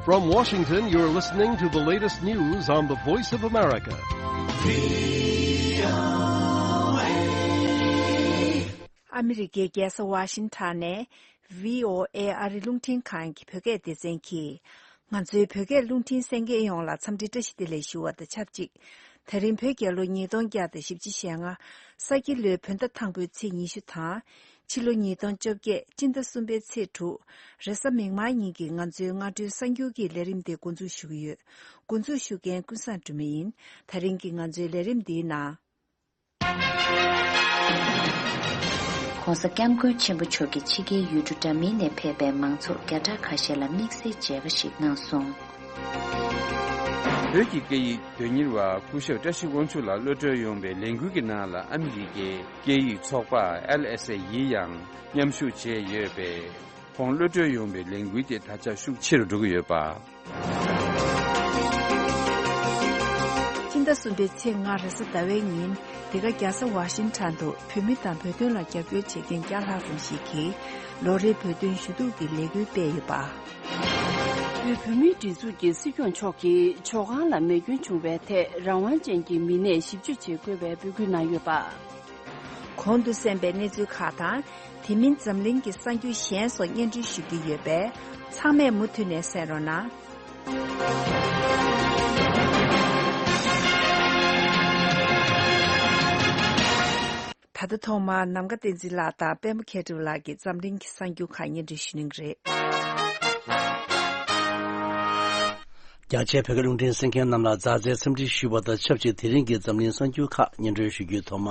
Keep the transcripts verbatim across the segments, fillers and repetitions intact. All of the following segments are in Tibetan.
From Washington, you're listening to the latest news on the Voice of America. ཨ་མི་རི་ཀའི་རྒྱལ་ས་ཝ་ཤིང་ཊོན་ནས་བྷི་ཨོ་ཨེ་ཨ་རི་རླུང་འཕྲིན་ཁང་གི་བོད་སྐད་སྡེ་ཚན་གྱིས། ང་ཚོའི་བོད་སྐད་རླུང་འཕྲིན་གསན་མཁན་ཡོངས་ལ་འཚམས་འདྲི་བཀྲ་ཤིས་བདེ་ལེགས་ཞུ་བ་དང་ཆབས་ཅིག་དེ་རིང་བོད་རྒྱལ་ལོ་ཉིས་སྟོང་བརྒྱ་དང་བཞི་བཅུ་ཞེ་ལྔ། ས་ཁྱི་ལོའི་བོད་ཟླ་དང་པོའི་ཚེས་ཉི་ཤུ་དང་། ཕྱི་ལོ་ཉིས་སྟོང་བཅོ་བརྒྱད་སྤྱི་ཟླ་གསུམ་པའི་ཚེས་དྲུག་རེས་གཟའ་མིག་དམར་ཉིན་གྱི་ང་ཚོའི་སྔ་དྲོའི་གསར་འགྱུར་གྱི་ལས་རིམ་དེ་འགོ་འཛུགས་ཞུ་གི་ཡོད། འགོ་འཛུགས་ཞུ་མཁན་ཀུན་བཟང་སྒྲོལ་མ་ཡིན། ད་རིང་གི་ང་ཚོའི་ལས་རིམ་འདིའི་ནང་། ྋགོང་ས་ྋསྐྱབས་མགོན་ཆེན་པོ་མཆོག་གིས་ཕྱི་རྒྱལ་ཡུལ་གྲུ་འདྲ་མིན་ནས་ཕེབས་པའི་མང་ཚོགས་བརྒྱ་ཕྲག་ཁ་ཤས་ལ་དམིགས་བསལ་མཇལ་ཁ་ཞིག་གནང་སོང་། བོད་ཀྱི་སྐད་ཡིག་དོན་གཉེར་བ་སྐུ་ཞབས་བཀྲ་ཤིས་དབང་ཕྱུག་ལགས་གློད་གྲོལ་ཡོང་བའི་ལས་འགུལ་གྱི་ནང་ལ་ཨ་མི་རི་ཀའི་སྐད་ཡིག་ཚོགས་པ་ཨེལ་ཨེས་ཨེ་ཡིས་ཡང་མཉམ་ཞུགས་བྱས་ཡོད་པས། ཁོང་གློད་གྲོལ་ཡོང་བའི་ལས་འགུལ་དེ་ད་ཆ་ཤུགས་ཆེ་རུ་འགྲོ་གི་ཡོད་པ། སྤྱི་ཟླ་གསུམ་པའི་ཚེས་ལྔ་རེས་གཟའ་ཟླ་བའི་ཉིན། འདི་ག་རྒྱལ་ས་ཝ་ཤིང་ཊོན་དུ་བོད་མི་དང་བོད་དོན་ལ་རྒྱབ་སྐྱོར་བྱེད་མཁན་བརྒྱ་ལྷག་ཙམ་ཞིག་གིས་ལོ་རེའི་བོད་དོན་ཞུ་གཏུག་གི་ལས་འགུལ་སྤེལ་ཡོད་པ། དབུས་བོད་མིའི་སྒྲིག་འཛུགས་ཀྱི་སྲིད་སྐྱོང་མཆོག་གིས་ཇོ་ཁང་ལ་མེ་སྐྱོན་བྱུང་བའི་ཐད་རང་དབང་ཅན་གྱི་མི་སྣས་ཞིབ་འཇུག་བྱེད་དགོས་པའི་འབོད་སྐུལ་གནང་ཡོད་པ། གོང་དུ་གསན་པའི་གནས་ཚུལ་ཁག་དང་། དེ་མིན་འཛམ་གླིང་གི་གསར་འགྱུར་གཞན་སོགས་སྙན་སྒྲོན་ཞུ་གི་ཡོད་པས། ཚང་མས་མུ་མཐུད་ནས་གསན་རོགས་གནང་། ད་ལྟ་ཐོག་མར་ནམ་མཁའ་བསྟན་འཛིན་ལགས་དང་པད་མ་མཁས་གྲུབ་ལགས་ཀྱིས་འཛམ་གླིང་གི་གསར་འགྱུར་ཁག་སྙན་སྒྲོན་ཞུ་གནང་གི་རེད། རྒྱ་ཆེའི་བོད་སྐད་རླུང་འཕྲིན་གསན་མཁན་རྣམས་ལ་མཛའ་བརྩེའི་འཚམས་འདྲི་ཞུ་བ་དང་ཆབས་ཅིག་དེ་རིང་གི་འཛམ་གླིང་གསར་འགྱུར་ཁག་སྙན་སྒྲོན་ཞུ་རྒྱུའི་ཐོག་མ།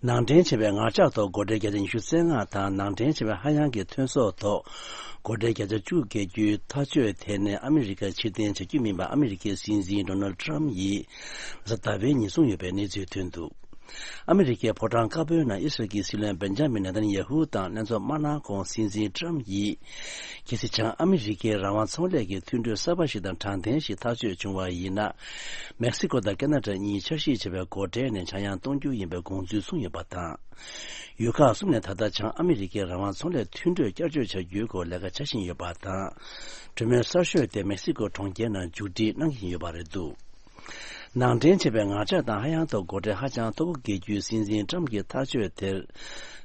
ནང་འདྲེན་བྱས་པའི་ངར་ལྕགས་ཐོག་སྒོ་ཁྲལ་བརྒྱ་ཆ་ཉི་ཤུ་རྩ་ལྔ་དང་ནང་འདྲེན་བྱས་པའི་ཧ་ཡང་གི་ཐོན་ཟོག་ཐོག་སྒོ་ཁྲལ་བརྒྱ་ཆ་བཅུ་བརྒལ་རྒྱུའི་ཐག་གཅོད་དེ་ནི་ཨ་མི་རི་ཀར་ཕྱིར་འཐེན་བྱ་རྒྱུ་མིན་པ་ཨ་མི་རི་ཀའི་སྲིད་འཛིན་ཌོ་ནལ་ཌི་ཊརམ་ཡིས་རེས་གཟའ་ཟླ་བའི་ཉིན་གསུངས་ཡོད་པའི་གནས་ཚུལ་ཐོན་འདུག་ཨ་མི་རི་ཀའི་ཕོ་བྲང་དཀར་པོའི་ནང་ཨི་སི་རལ་གྱི་སྲིད་བློན་བེན་ཇ་མིན་ནེ་ཐན་ཡ་ཧུ་དང་ལྷན་ཚོགས་མ་གནང་གོང་སྲིད་འཛིན་ཊརམ་ཡིས། གལ་སྲིད་བྱང་ཨ་མི་རི་ཀའི་རང་དབང་ཚོང་ལས་ཀྱི་མཐུན་གྲོས་གསར་པ་ཞིག་དང་དྲང་བདེན་ཞིག་ཐག་གཅོད་བྱུང་བ་ཡིན་ན། མེག་སི་ཀོ་དང་ཁེ་ན་ཌ་གཉིས་འཆར་གཞི་བྱས་པའི་སྒོ་ཁྲལ་ནས་ཆག་ཡང་གཏོང་རྒྱུ་ཡིན་པའི་དགོངས་ཚུལ་གསུངས་ཡོད་པ་དང་། ཡུལ་ཁག་གསུམ་ནས་ད་ལྟ་བྱང་ཨ་མི་རི་ཀའི་རང་དབང་ཚོང་ལས་མཐུན་གྲོས་བསྐྱར་བཅོས་བྱ་རྒྱུའི་སྐོར་ལས་ཀ་བྱ་བཞིན་ཡོད་པ་དང་། གྲོས་མོལ་གསར་ཤོས་དེ་མེག་སི་ཀོ་གྲོང་ཁྱེར་ནང་མཇུག་སྒྲིལ་གནང་བཞིན་ཡོད་པ་རེད་འདུག་ནང་འདྲེན་བྱས་པའི་ངར་ལྕགས་དང་ཧ་ཡང་ཐོག་སྒོ་ཁྲལ་ཧ་ཅང་མཐོ་པོ་འགེལ་རྒྱུའི་སྲིད་འཛིན་ཊརམ་གྱི་ཐག་གཅོད་དེར།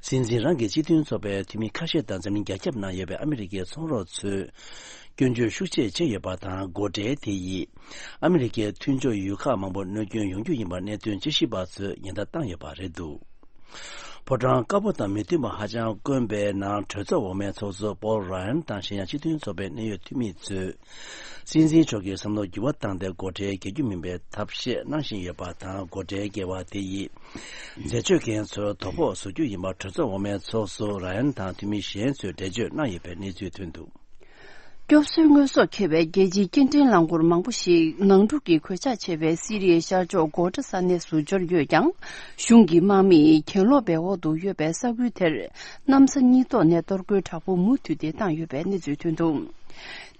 སྲིད་འཛིན་རང་གི་སྤྱི་མཐུན་ཚོགས་པའི་འཐུས་མི་ཁ་ཤས་དང་འཛམ་གླིང་རྒྱ་ཁྱབ་ནང་ཡོད་པའི་ཨ་མི་རི་ཀའི་ཚོང་རོགས་ཚོས། སྐྱོན་བརྗོད་ཤུགས་ཆེ་བྱས་ཡོད་པ་དང་སྒོ་ཁྲལ་དེ་ཡིས། ཨ་མི་རི་ཀའི་མཐུན་ཕྱོགས་ཡུལ་ཁག་མང་པོར་གནོད་སྐྱོན་ཡོང་རྒྱུ་ཡིན་པར་གནད་དོན་དཔྱད་ཞིབ་པ་ཚོས་ཉེན་བརྡ་བཏང་ཡོད་པ་རེད་འདུག་ཕོ་བྲང་དཀར་པོ་དང་མི་མཐུན་པ་ཧ་ཅང་དཀོན་པའི་ནང་གྲོས་ཚོགས་འོག་མའི་ཚོགས་གཙོ་པོལ་ར་ཡན་དང་གཞན་ཡང་སྤྱི་མཐུན་ཚོགས་པའི་གནད་ཡོད་འཐུས་མི་ཚོས། སྲིད་འཛིན་མཆོག་གིས་བསམ་བློ་འགྱུར་བ་བཏང་སྟེ་སྒོ་ཁྲལ་འགེལ་རྒྱུ་མིན་པའི་ཐབས་ཤེས་གནང་བཞིན་ཡོད་པ་དང་སྒོ་ཁྲལ་འགེལ་བ་དེ་ཡིས། འཛད་སྤྱོད་མཁན་ཚོར་དོ་ཕོག་བཟོ་རྒྱུ་ཡིན་པ་གྲོས་ཚོགས་འོག་མའི་ཚོགས་གཙོ་ར་ཡན་དང་འཐུས་མི་གཞན་ཚོས་འགྲེལ་བརྗོད་གནང་ཡོད་པའི་གནས་ཚུལ་ཐོན་འདུག་སྐྱོབ་གསོའི་དངོས་ཟོག་འཁྱེར་བའི་རྒྱལ་སྤྱིའི་སྐྱེལ་འདྲེན་རླངས་འཁོར་མང་པོ་ཞིག་ནང་འཁྲུག་གི་གོད་ཆག་ཆེ་བའི་སི་རི་ཡའི་ཤར་ཕྱོགས་སྒོ་ཁྲ་ས་གནས་སུ་འབྱོར་ཡོད་ཀྱང་། གཞུང་གི་དམག་མིས་གྱེན་ལོག་སྦས་འོག་ཏུ་ཡོད་པའི་ས་ཁུལ་དེར་གནམ་ས་གཉིས་ཐོག་ནས་གཏོར་རྒོལ་དྲག་པོ་མུ་མཐུད་དེ་བཏང་ཡོད་པའི་གནས་ཚུལ་ཐོན་འདུག་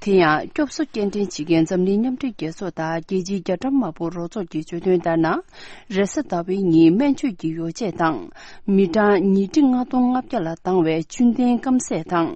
དེ་ཡང་སྐྱོབ་གསོ་སྐྱེལ་འདྲེན་བྱེད་མཁན་འཛམ་གླིང་མཉམ་འབྲེལ་རྒྱལ་ཚོགས་དང་རྒྱལ་སྤྱིའི་རྒྱ་གྲམ་དམར་པོ་རོགས་ཚོགས་ཀྱིས་བརྗོད་དོན་ལྟར་ན། རེས་གཟའ་ཟླ་བའི་ཉིན་སྨན་བཅོས་ཀྱི་ཡོ་བྱད་དང་། མི་གྲངས་ཉིས་ཁྲི་ལྔ་སྟོང་ལྔ་བརྒྱ་ལ་བཏང་བའི་བཅུད་ལྡན་སྐམ་ཟས་དང་།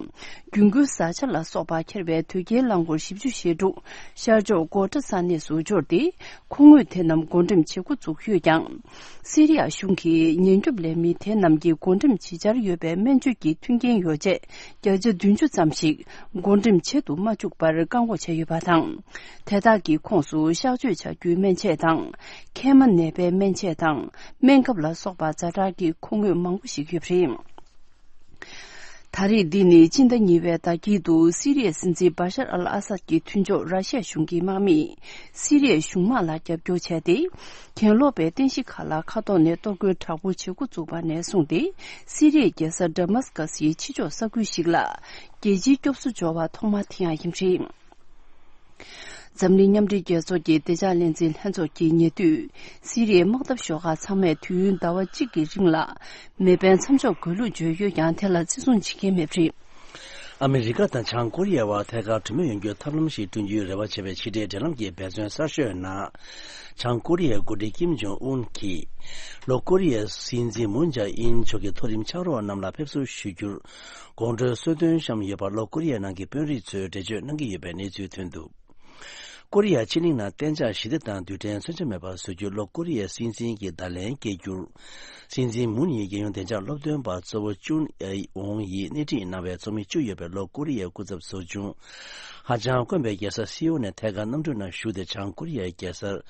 རྒྱུན་འགུལ་བཟའ་བཅའ་ལ་སོགས་པ་འཁྱེར་བའི་དོས་སྐྱེལ་རླངས་འཁོར་བཞི་བཅུ་ཞེ་དྲུག་ཤར་ཕྱོགས་སྒོ་ཁྲ་ས་གནས་སུ་འབྱོར་ཏེ། ཁོ་ངོས་དེ་རྣམས་བགོ་འགྲེམས་བྱེད་འགོ་བཙུགས་ཡོད་ཀྱང་། སི་རི་ཡ་གཞུང་གིས་ཉེན་སྐྱོབ་ལས་མི་དེ་རྣམས་ཀྱིས་བགོ་འགྲེམས་བྱེད་འཆར་ཡོད་པའི་སྨན་བཅོས་ཀྱི་མཐུན་རྐྱེན་ཡོ་བྱད་བརྒྱ་ཆ་བདུན་ཅུ་ཙམ་ཞིག་བགོ་འགྲེམས་བྱེད་དུ་མ་བཅུག་པར་བཀག་འགོག་བྱས་ཡོད་པ་དང་། དེ་དག་གི་ཁོངས་སུ་གཤགས་བཅོས་བྱ་རྒྱུའི་སྨན་ཆས་དང་། མཁལ་མ་ནད་པའི་སྨན་ཆས་དང་། སྨན་ཁབ་ལ་སོགས་པ་ཛ་དྲག་གི་མཁོ་དངོས་མང་པོ་ཞིག་ཡོད་པ་རེད། ད་རེས་འདི་ནི་སྤྱི་ཟླ་གཉིས་པའི་ཟླ་དཀྱིལ་དུ་སི་རི་ཡའི་སྲིད་འཛིན་བྷ་ཤར་ཨལ་ཨ་སད་ཀྱི་མཐུན་ཕྱོགས་ར་ཤི་ཡ་གཞུང་གི་དམག་མིས་སི་རི་ཡའི་གཞུང་དམག་ལ་རྒྱབ་སྐྱོར་བྱས་ཏེ། གྱེན་ལོག་པའི་རྟེན་གཞི་ཁག་ལ་མཁའ་ཐོག་ནས་གཏོར་རྒོལ་དྲག་པོ་བྱེད་འགོ་བཙུགས་པ་ནས་བཟུང་སྟེ། སི་རི་ཡའི་རྒྱལ་ས་ཌ་མཱ་སི་ཀ་སིའི་ཕྱི་ཕྱོགས་ས་ཁུལ་ཞིག་ལ་རྒྱལ་སྤྱིའི་སྐྱོབ་གསོ་འབྱོར་བ་ཐོག་མ་དེ་ཡང་ཡིན་པ་རེད། འཛམ་གླིང་མཉམ་འབྲེལ་རྒྱལ་ཚོགས་ཀྱི་བདེ་འཇགས་ལས་འཛིན་ལྷན་ཚོགས་ཀྱིས་ཉེ་དུས་སི་རི་ཡའི་དམག་འཐབ་ཤོག་ཁག་ཚང་མས་དུས་ཡུན་ཟླ་བ་གཅིག་གི་རིང་ལ་མེ་འཕེན་མཚམས་འཇོག་དགོས་ལུགས་བརྗོད་ཡོད་ཀྱང་དེ་ལ་བརྩི་སྲུང་བྱེད་མཁན་མེད་པ་རེད། ཨ་མི་རི་ཀ་དང་བྱང་ཀོ་རི་ཡའི་བར་ཐད་ཀར་གྲོས་མོལ་ཡོང་རྒྱུའི་ཐབས་ལམ་ཞིག་བསྐྲུན་རྒྱུའི་རེ་བ་བྱེད་པའི་ཕྱི་འབྲེལ་འབྲེལ་ལམ་གྱི་འབད་བརྩོན་གསར་ཤོས་ནང་། བྱང་ཀོ་རི་ཡའི་འགོ་ཁྲིད་ཀིམ་ཇོང་ཨུན་གྱིས། ལྷོ་ཀོ་རི་ཡའི་སྲིད་འཛིན་མུན་ཇཱ་ཨིན་མཆོག་གི་མཐོ་རིམ་ཕྱག་རོགས་རྣམས་ལ་ཕེབས་བསུ་ཞུ་རྒྱུར། དགོང་དྲོའི་གསོལ་སྟོན་བཤམས་ཡོད་པར་ལྷོ་ཀོ་རི་ཡའི་ནང་གི་དཔོན་རིགས་ཚོས་འགྲེལ་བརྗོད་གནང་གི་ཡོད་པའི་གནས་ཚུལ་ཐོན་འདུག་ཀོ་རི་ཡ་ཕྱེད་གླིང་ནང་གཏན་འཇགས་ཞི་བདེ་དང་རྡུལ་ཕྲན་མཚོན་ཆ་མེད་པར་བཟོ་རྒྱུར་ལྷོ་ཀོ་རི་ཡའི་སྲིད་འཛིན་གྱིས་བརྡ་ལན་སྐྱེལ་རྒྱུར། སྲིད་འཛིན་མུ་ནི་ཡི་རྒྱལ་ཡོངས་བདེ་འཇགས་སློབ་སྟོན་པ་གཙོ་བོ་ཅུན་ཨེ་ཨོང་ཡིས་སྣེ་ཁྲིད་གནང་བའི་ཚོགས་མི་བཅུ་ཡོད་པའི་ལྷོ་ཀོ་རི་ཡའི་སྐུ་ཚབ་ཚོགས་ཆུང་། ཧ་ཅང་དཀོན་པའི་རྒྱལ་ས་སེའུལ་ནས་ཐད་ཀར་གནམ་གྲུ་ནང་ཞུགས་ཏེ་བྱང་ཀོ་རི་ཡའི་རྒྱལ་སར་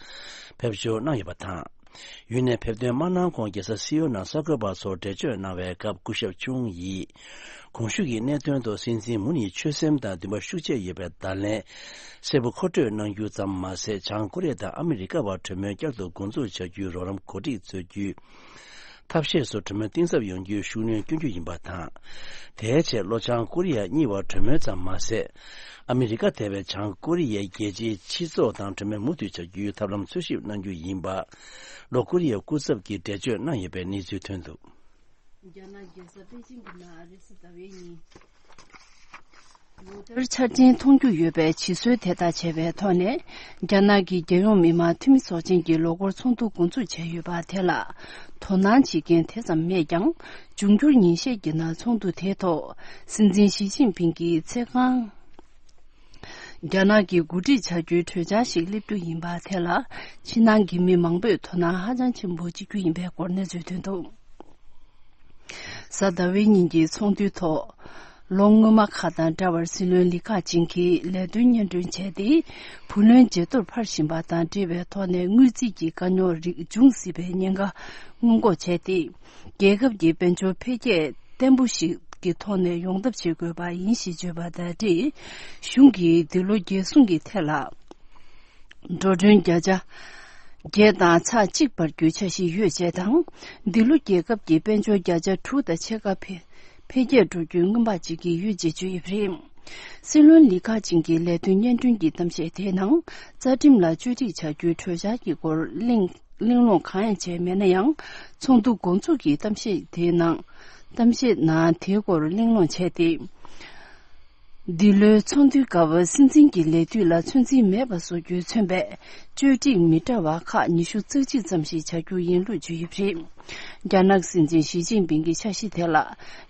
ཕེབས་འབྱོར་གནང་ཡོད་པ་དང་། ཡུལ་ནས་ཕེབས་ཐོན་མ་གནང་གོང་རྒྱལ་ས་སེའུལ་ནང་གསར་འགོད་པ་ཚོར་འགྲེལ་བརྗོད་གནང་བའི་སྐབས་སྐུ་ཞབས་ཆུང་ཡིས། གོང་ཞུས་ཀྱི་གནད་དོན་ཐོག་སྲིད་འཛིན་མུ་ནི་ཆོད་སེམས་དང་འདུན་པ་ཤུགས་ཆེ་ཡོད་པའི་བརྡ་ལན་གསལ་པོ་མཁོ་སྤྲོད་གནང་རྒྱུ་ཙམ་མ་ཟད། བྱང་ཀོ་རི་ཡ་དང་ཨ་མི་རི་ཀ་བར་གྲོས་མོལ་བསྐྱར་དུ་འགོ་འཛུགས་བྱ་རྒྱུའི་རོགས་རམ་གོ་སྒྲིག་བྱ་རྒྱུའི་ཐབས་ཤེས་སུ་གྲོས་མོལ་གཏིང་ཟབ་ཡོང་རྒྱུའི་ཤུགས་སྣོན་སྐྱོན་རྒྱུ་ཡིན་པ་དང་། དེའི་ཆེད་ལྷོ་བྱང་ཀོ་རི་ཡ་གཉིས་བར་གྲོས་མོལ་ཙམ་མ་ཟད། ཨ་མི་རི་ཀ་དེ་བས་བྱང་ཀོ་རི་ཡའི་རྒྱལ་སྤྱིའི་སྤྱི་ཚོགས་དང་གྲོས་མོལ་མུ་མཐུད་བྱ་རྒྱུའི་ཐབས་ལམ་འཚོལ་ཞིབ་གནང་རྒྱུ་ཡིན་པ། ལྷོ་ཀོ་རི་ཡའི་སྐུ་ཚབ་ཀྱིས་འགྲེལ་བརྗོད་གནང་ཡོད་པའི་གནས་ཚུལ་ཐོན་འདུག། རྒྱ་ནག་རྒྱལ་ས་པེ་ཅིང་གི་ནང་རེས་གཟའ་ཟླ་བའི་ཉིན། ལོ་ལྟར་འཆར་ཅན་མཐོང་རྒྱུ་ཡོད་པའི་བྱི་སོའི་དེ་ལྟར་བྱས་པའི་ཐོག་ནས། རྒྱ་ནག་གི་རྒྱལ་ཡོངས་མི་དམངས་འཐུས་མི་ཚོགས་ཆེན་གྱི་ལོ་འཁོར་ཚོགས་འདུ་འགོ་འཛུགས་བྱས་ཡོད་པ་དེ་ལ། དོ་སྣང་བྱེད་མཁན་དེ་ཙམ་མེད་ཀྱང་། འབྱུང་འགྱུར་ཉིན་ཤས་ཀྱི་ནང་ཚོགས་འདུ་དེའི་ཐོག་སྲིད་འཛིན་ཞི་ཅིན་ཕིང་གིས་ཚེ་གང་། རྒྱ་ནག་གི་འགོ་ཁྲིད་བྱ་རྒྱུའི་གྲོས་འཆར་ཞིག་སླེབས་རྒྱུ་ཡིན་པ་དེ་ལ། ཕྱི་ནང་གི་མི་མང་པོས་དོ་སྣང་ཧ་ཅང་ཆེན་པོ་བྱེད་རྒྱུ་ཡིན་པའི་སྐོར་གནས་ཚུལ་ཐོན་འདུག། གཟའ་ཟླ་བའི་ཉིན་གྱི་ཚོགས་འདུའི་ཐོག། ལོ་སྔོན་མ་ཁག་དང་འདྲ་བར་སྲིད་བློན་ལི་ཁ་ཆིང་གིས་ལས་དོན་སྙན་སྒྲོན་བྱས་ཏེ། བུ་ལོན་ཇེ་མཐོར་འཕར་བཞིན་པ་དང་འབྲེལ་བའི་ཐོག་ནས་དངུལ་རྩིས་ཀྱི་དཀའ་རྙོག་རིགས་འབྱུང་སྲིད་པའི་ཉེན་ཁ་སྔོན་འགོག་བྱས་ཏེ། རྒྱལ་ཁབ་ཀྱི་དཔལ་འབྱོར་འཕེལ་རྒྱས་བརྟན་པོ་ཞིག་གི་ཐོག་ནས་ཡོང་ཐབས་བྱེད་དགོས་པ་ཡིན་ཞེས་བརྗོད་པ་དང་འབྲེལ། གཞུང་གིས་འདི་ལོ་རྒྱལ་སྲུང་གི་ཐད་ལ། འགྲོ་གྲོན་བརྒྱ་ཆ་བརྒྱད་དང་ཚེག་གཅིག་སྤར་རྒྱུའི་འཆར་གཞི་ཡོད་ཅེས་དང་། འདི་ལོ་རྒྱལ་ཁབ་ཀྱི་དཔལ་འབྱོར་བརྒྱ་ཆ་དྲུག་དང་ཕྱེད་ཀ་འཕེལ་འཕེལ་རྒྱས་འགྲོ་རྒྱུའི་སྔོན་དཔག་བྱེད་ཀྱི་ཡོད་ཅེས་བརྗོད་ཡོད་པ་རེད། སྲིད་བློན་ལི་ཁ་ཆིང་གིས་ལས་དོན་སྙན་སྒྲོན་གྱི་གཏམ་བཤད་དེའི་ནང་། རྩ་ཁྲིམས་ལ་བཅོས་སྒྲིག་བྱ་རྒྱུའི་གྲོས་འཆར་གྱི་སྐོར་གླེང་གླེང་སློང་གང་ཡང་བྱས་མེད་ན་ཡང་། ཚོགས་འདུ་འགོ་འཛུགས་ཀྱི་གཏམ་བཤད་དེའི་ནང་། གཏམ་བཤད་ནང་དེའི་སྐོར་གླེང་སློང་བྱས་ཏེ། འདི་ལོའི་ཚོགས་འདུའི་སྐབས་སྲིད་འཛིན་གྱི་ལས་དུས་ལ་ཚོད་འཛིན་མེད་པ་བཟོ་རྒྱུས་མཚོན་པའི་བཅོས་སྒྲིག་མི་འདྲ་བ་ཁག་ཉི་ཤུ་རྩ་གཅིག་ཙམ་ཞིག་བྱ་རྒྱུ་ཡིན་ལུགས་བརྗོད་ཡོད་པ་རེད། རྒྱ་ནག་སྲིད་འཛིན་ཞི་ཅིན་ཕིང་གི་འཆར་གཞི་དེ་ལ།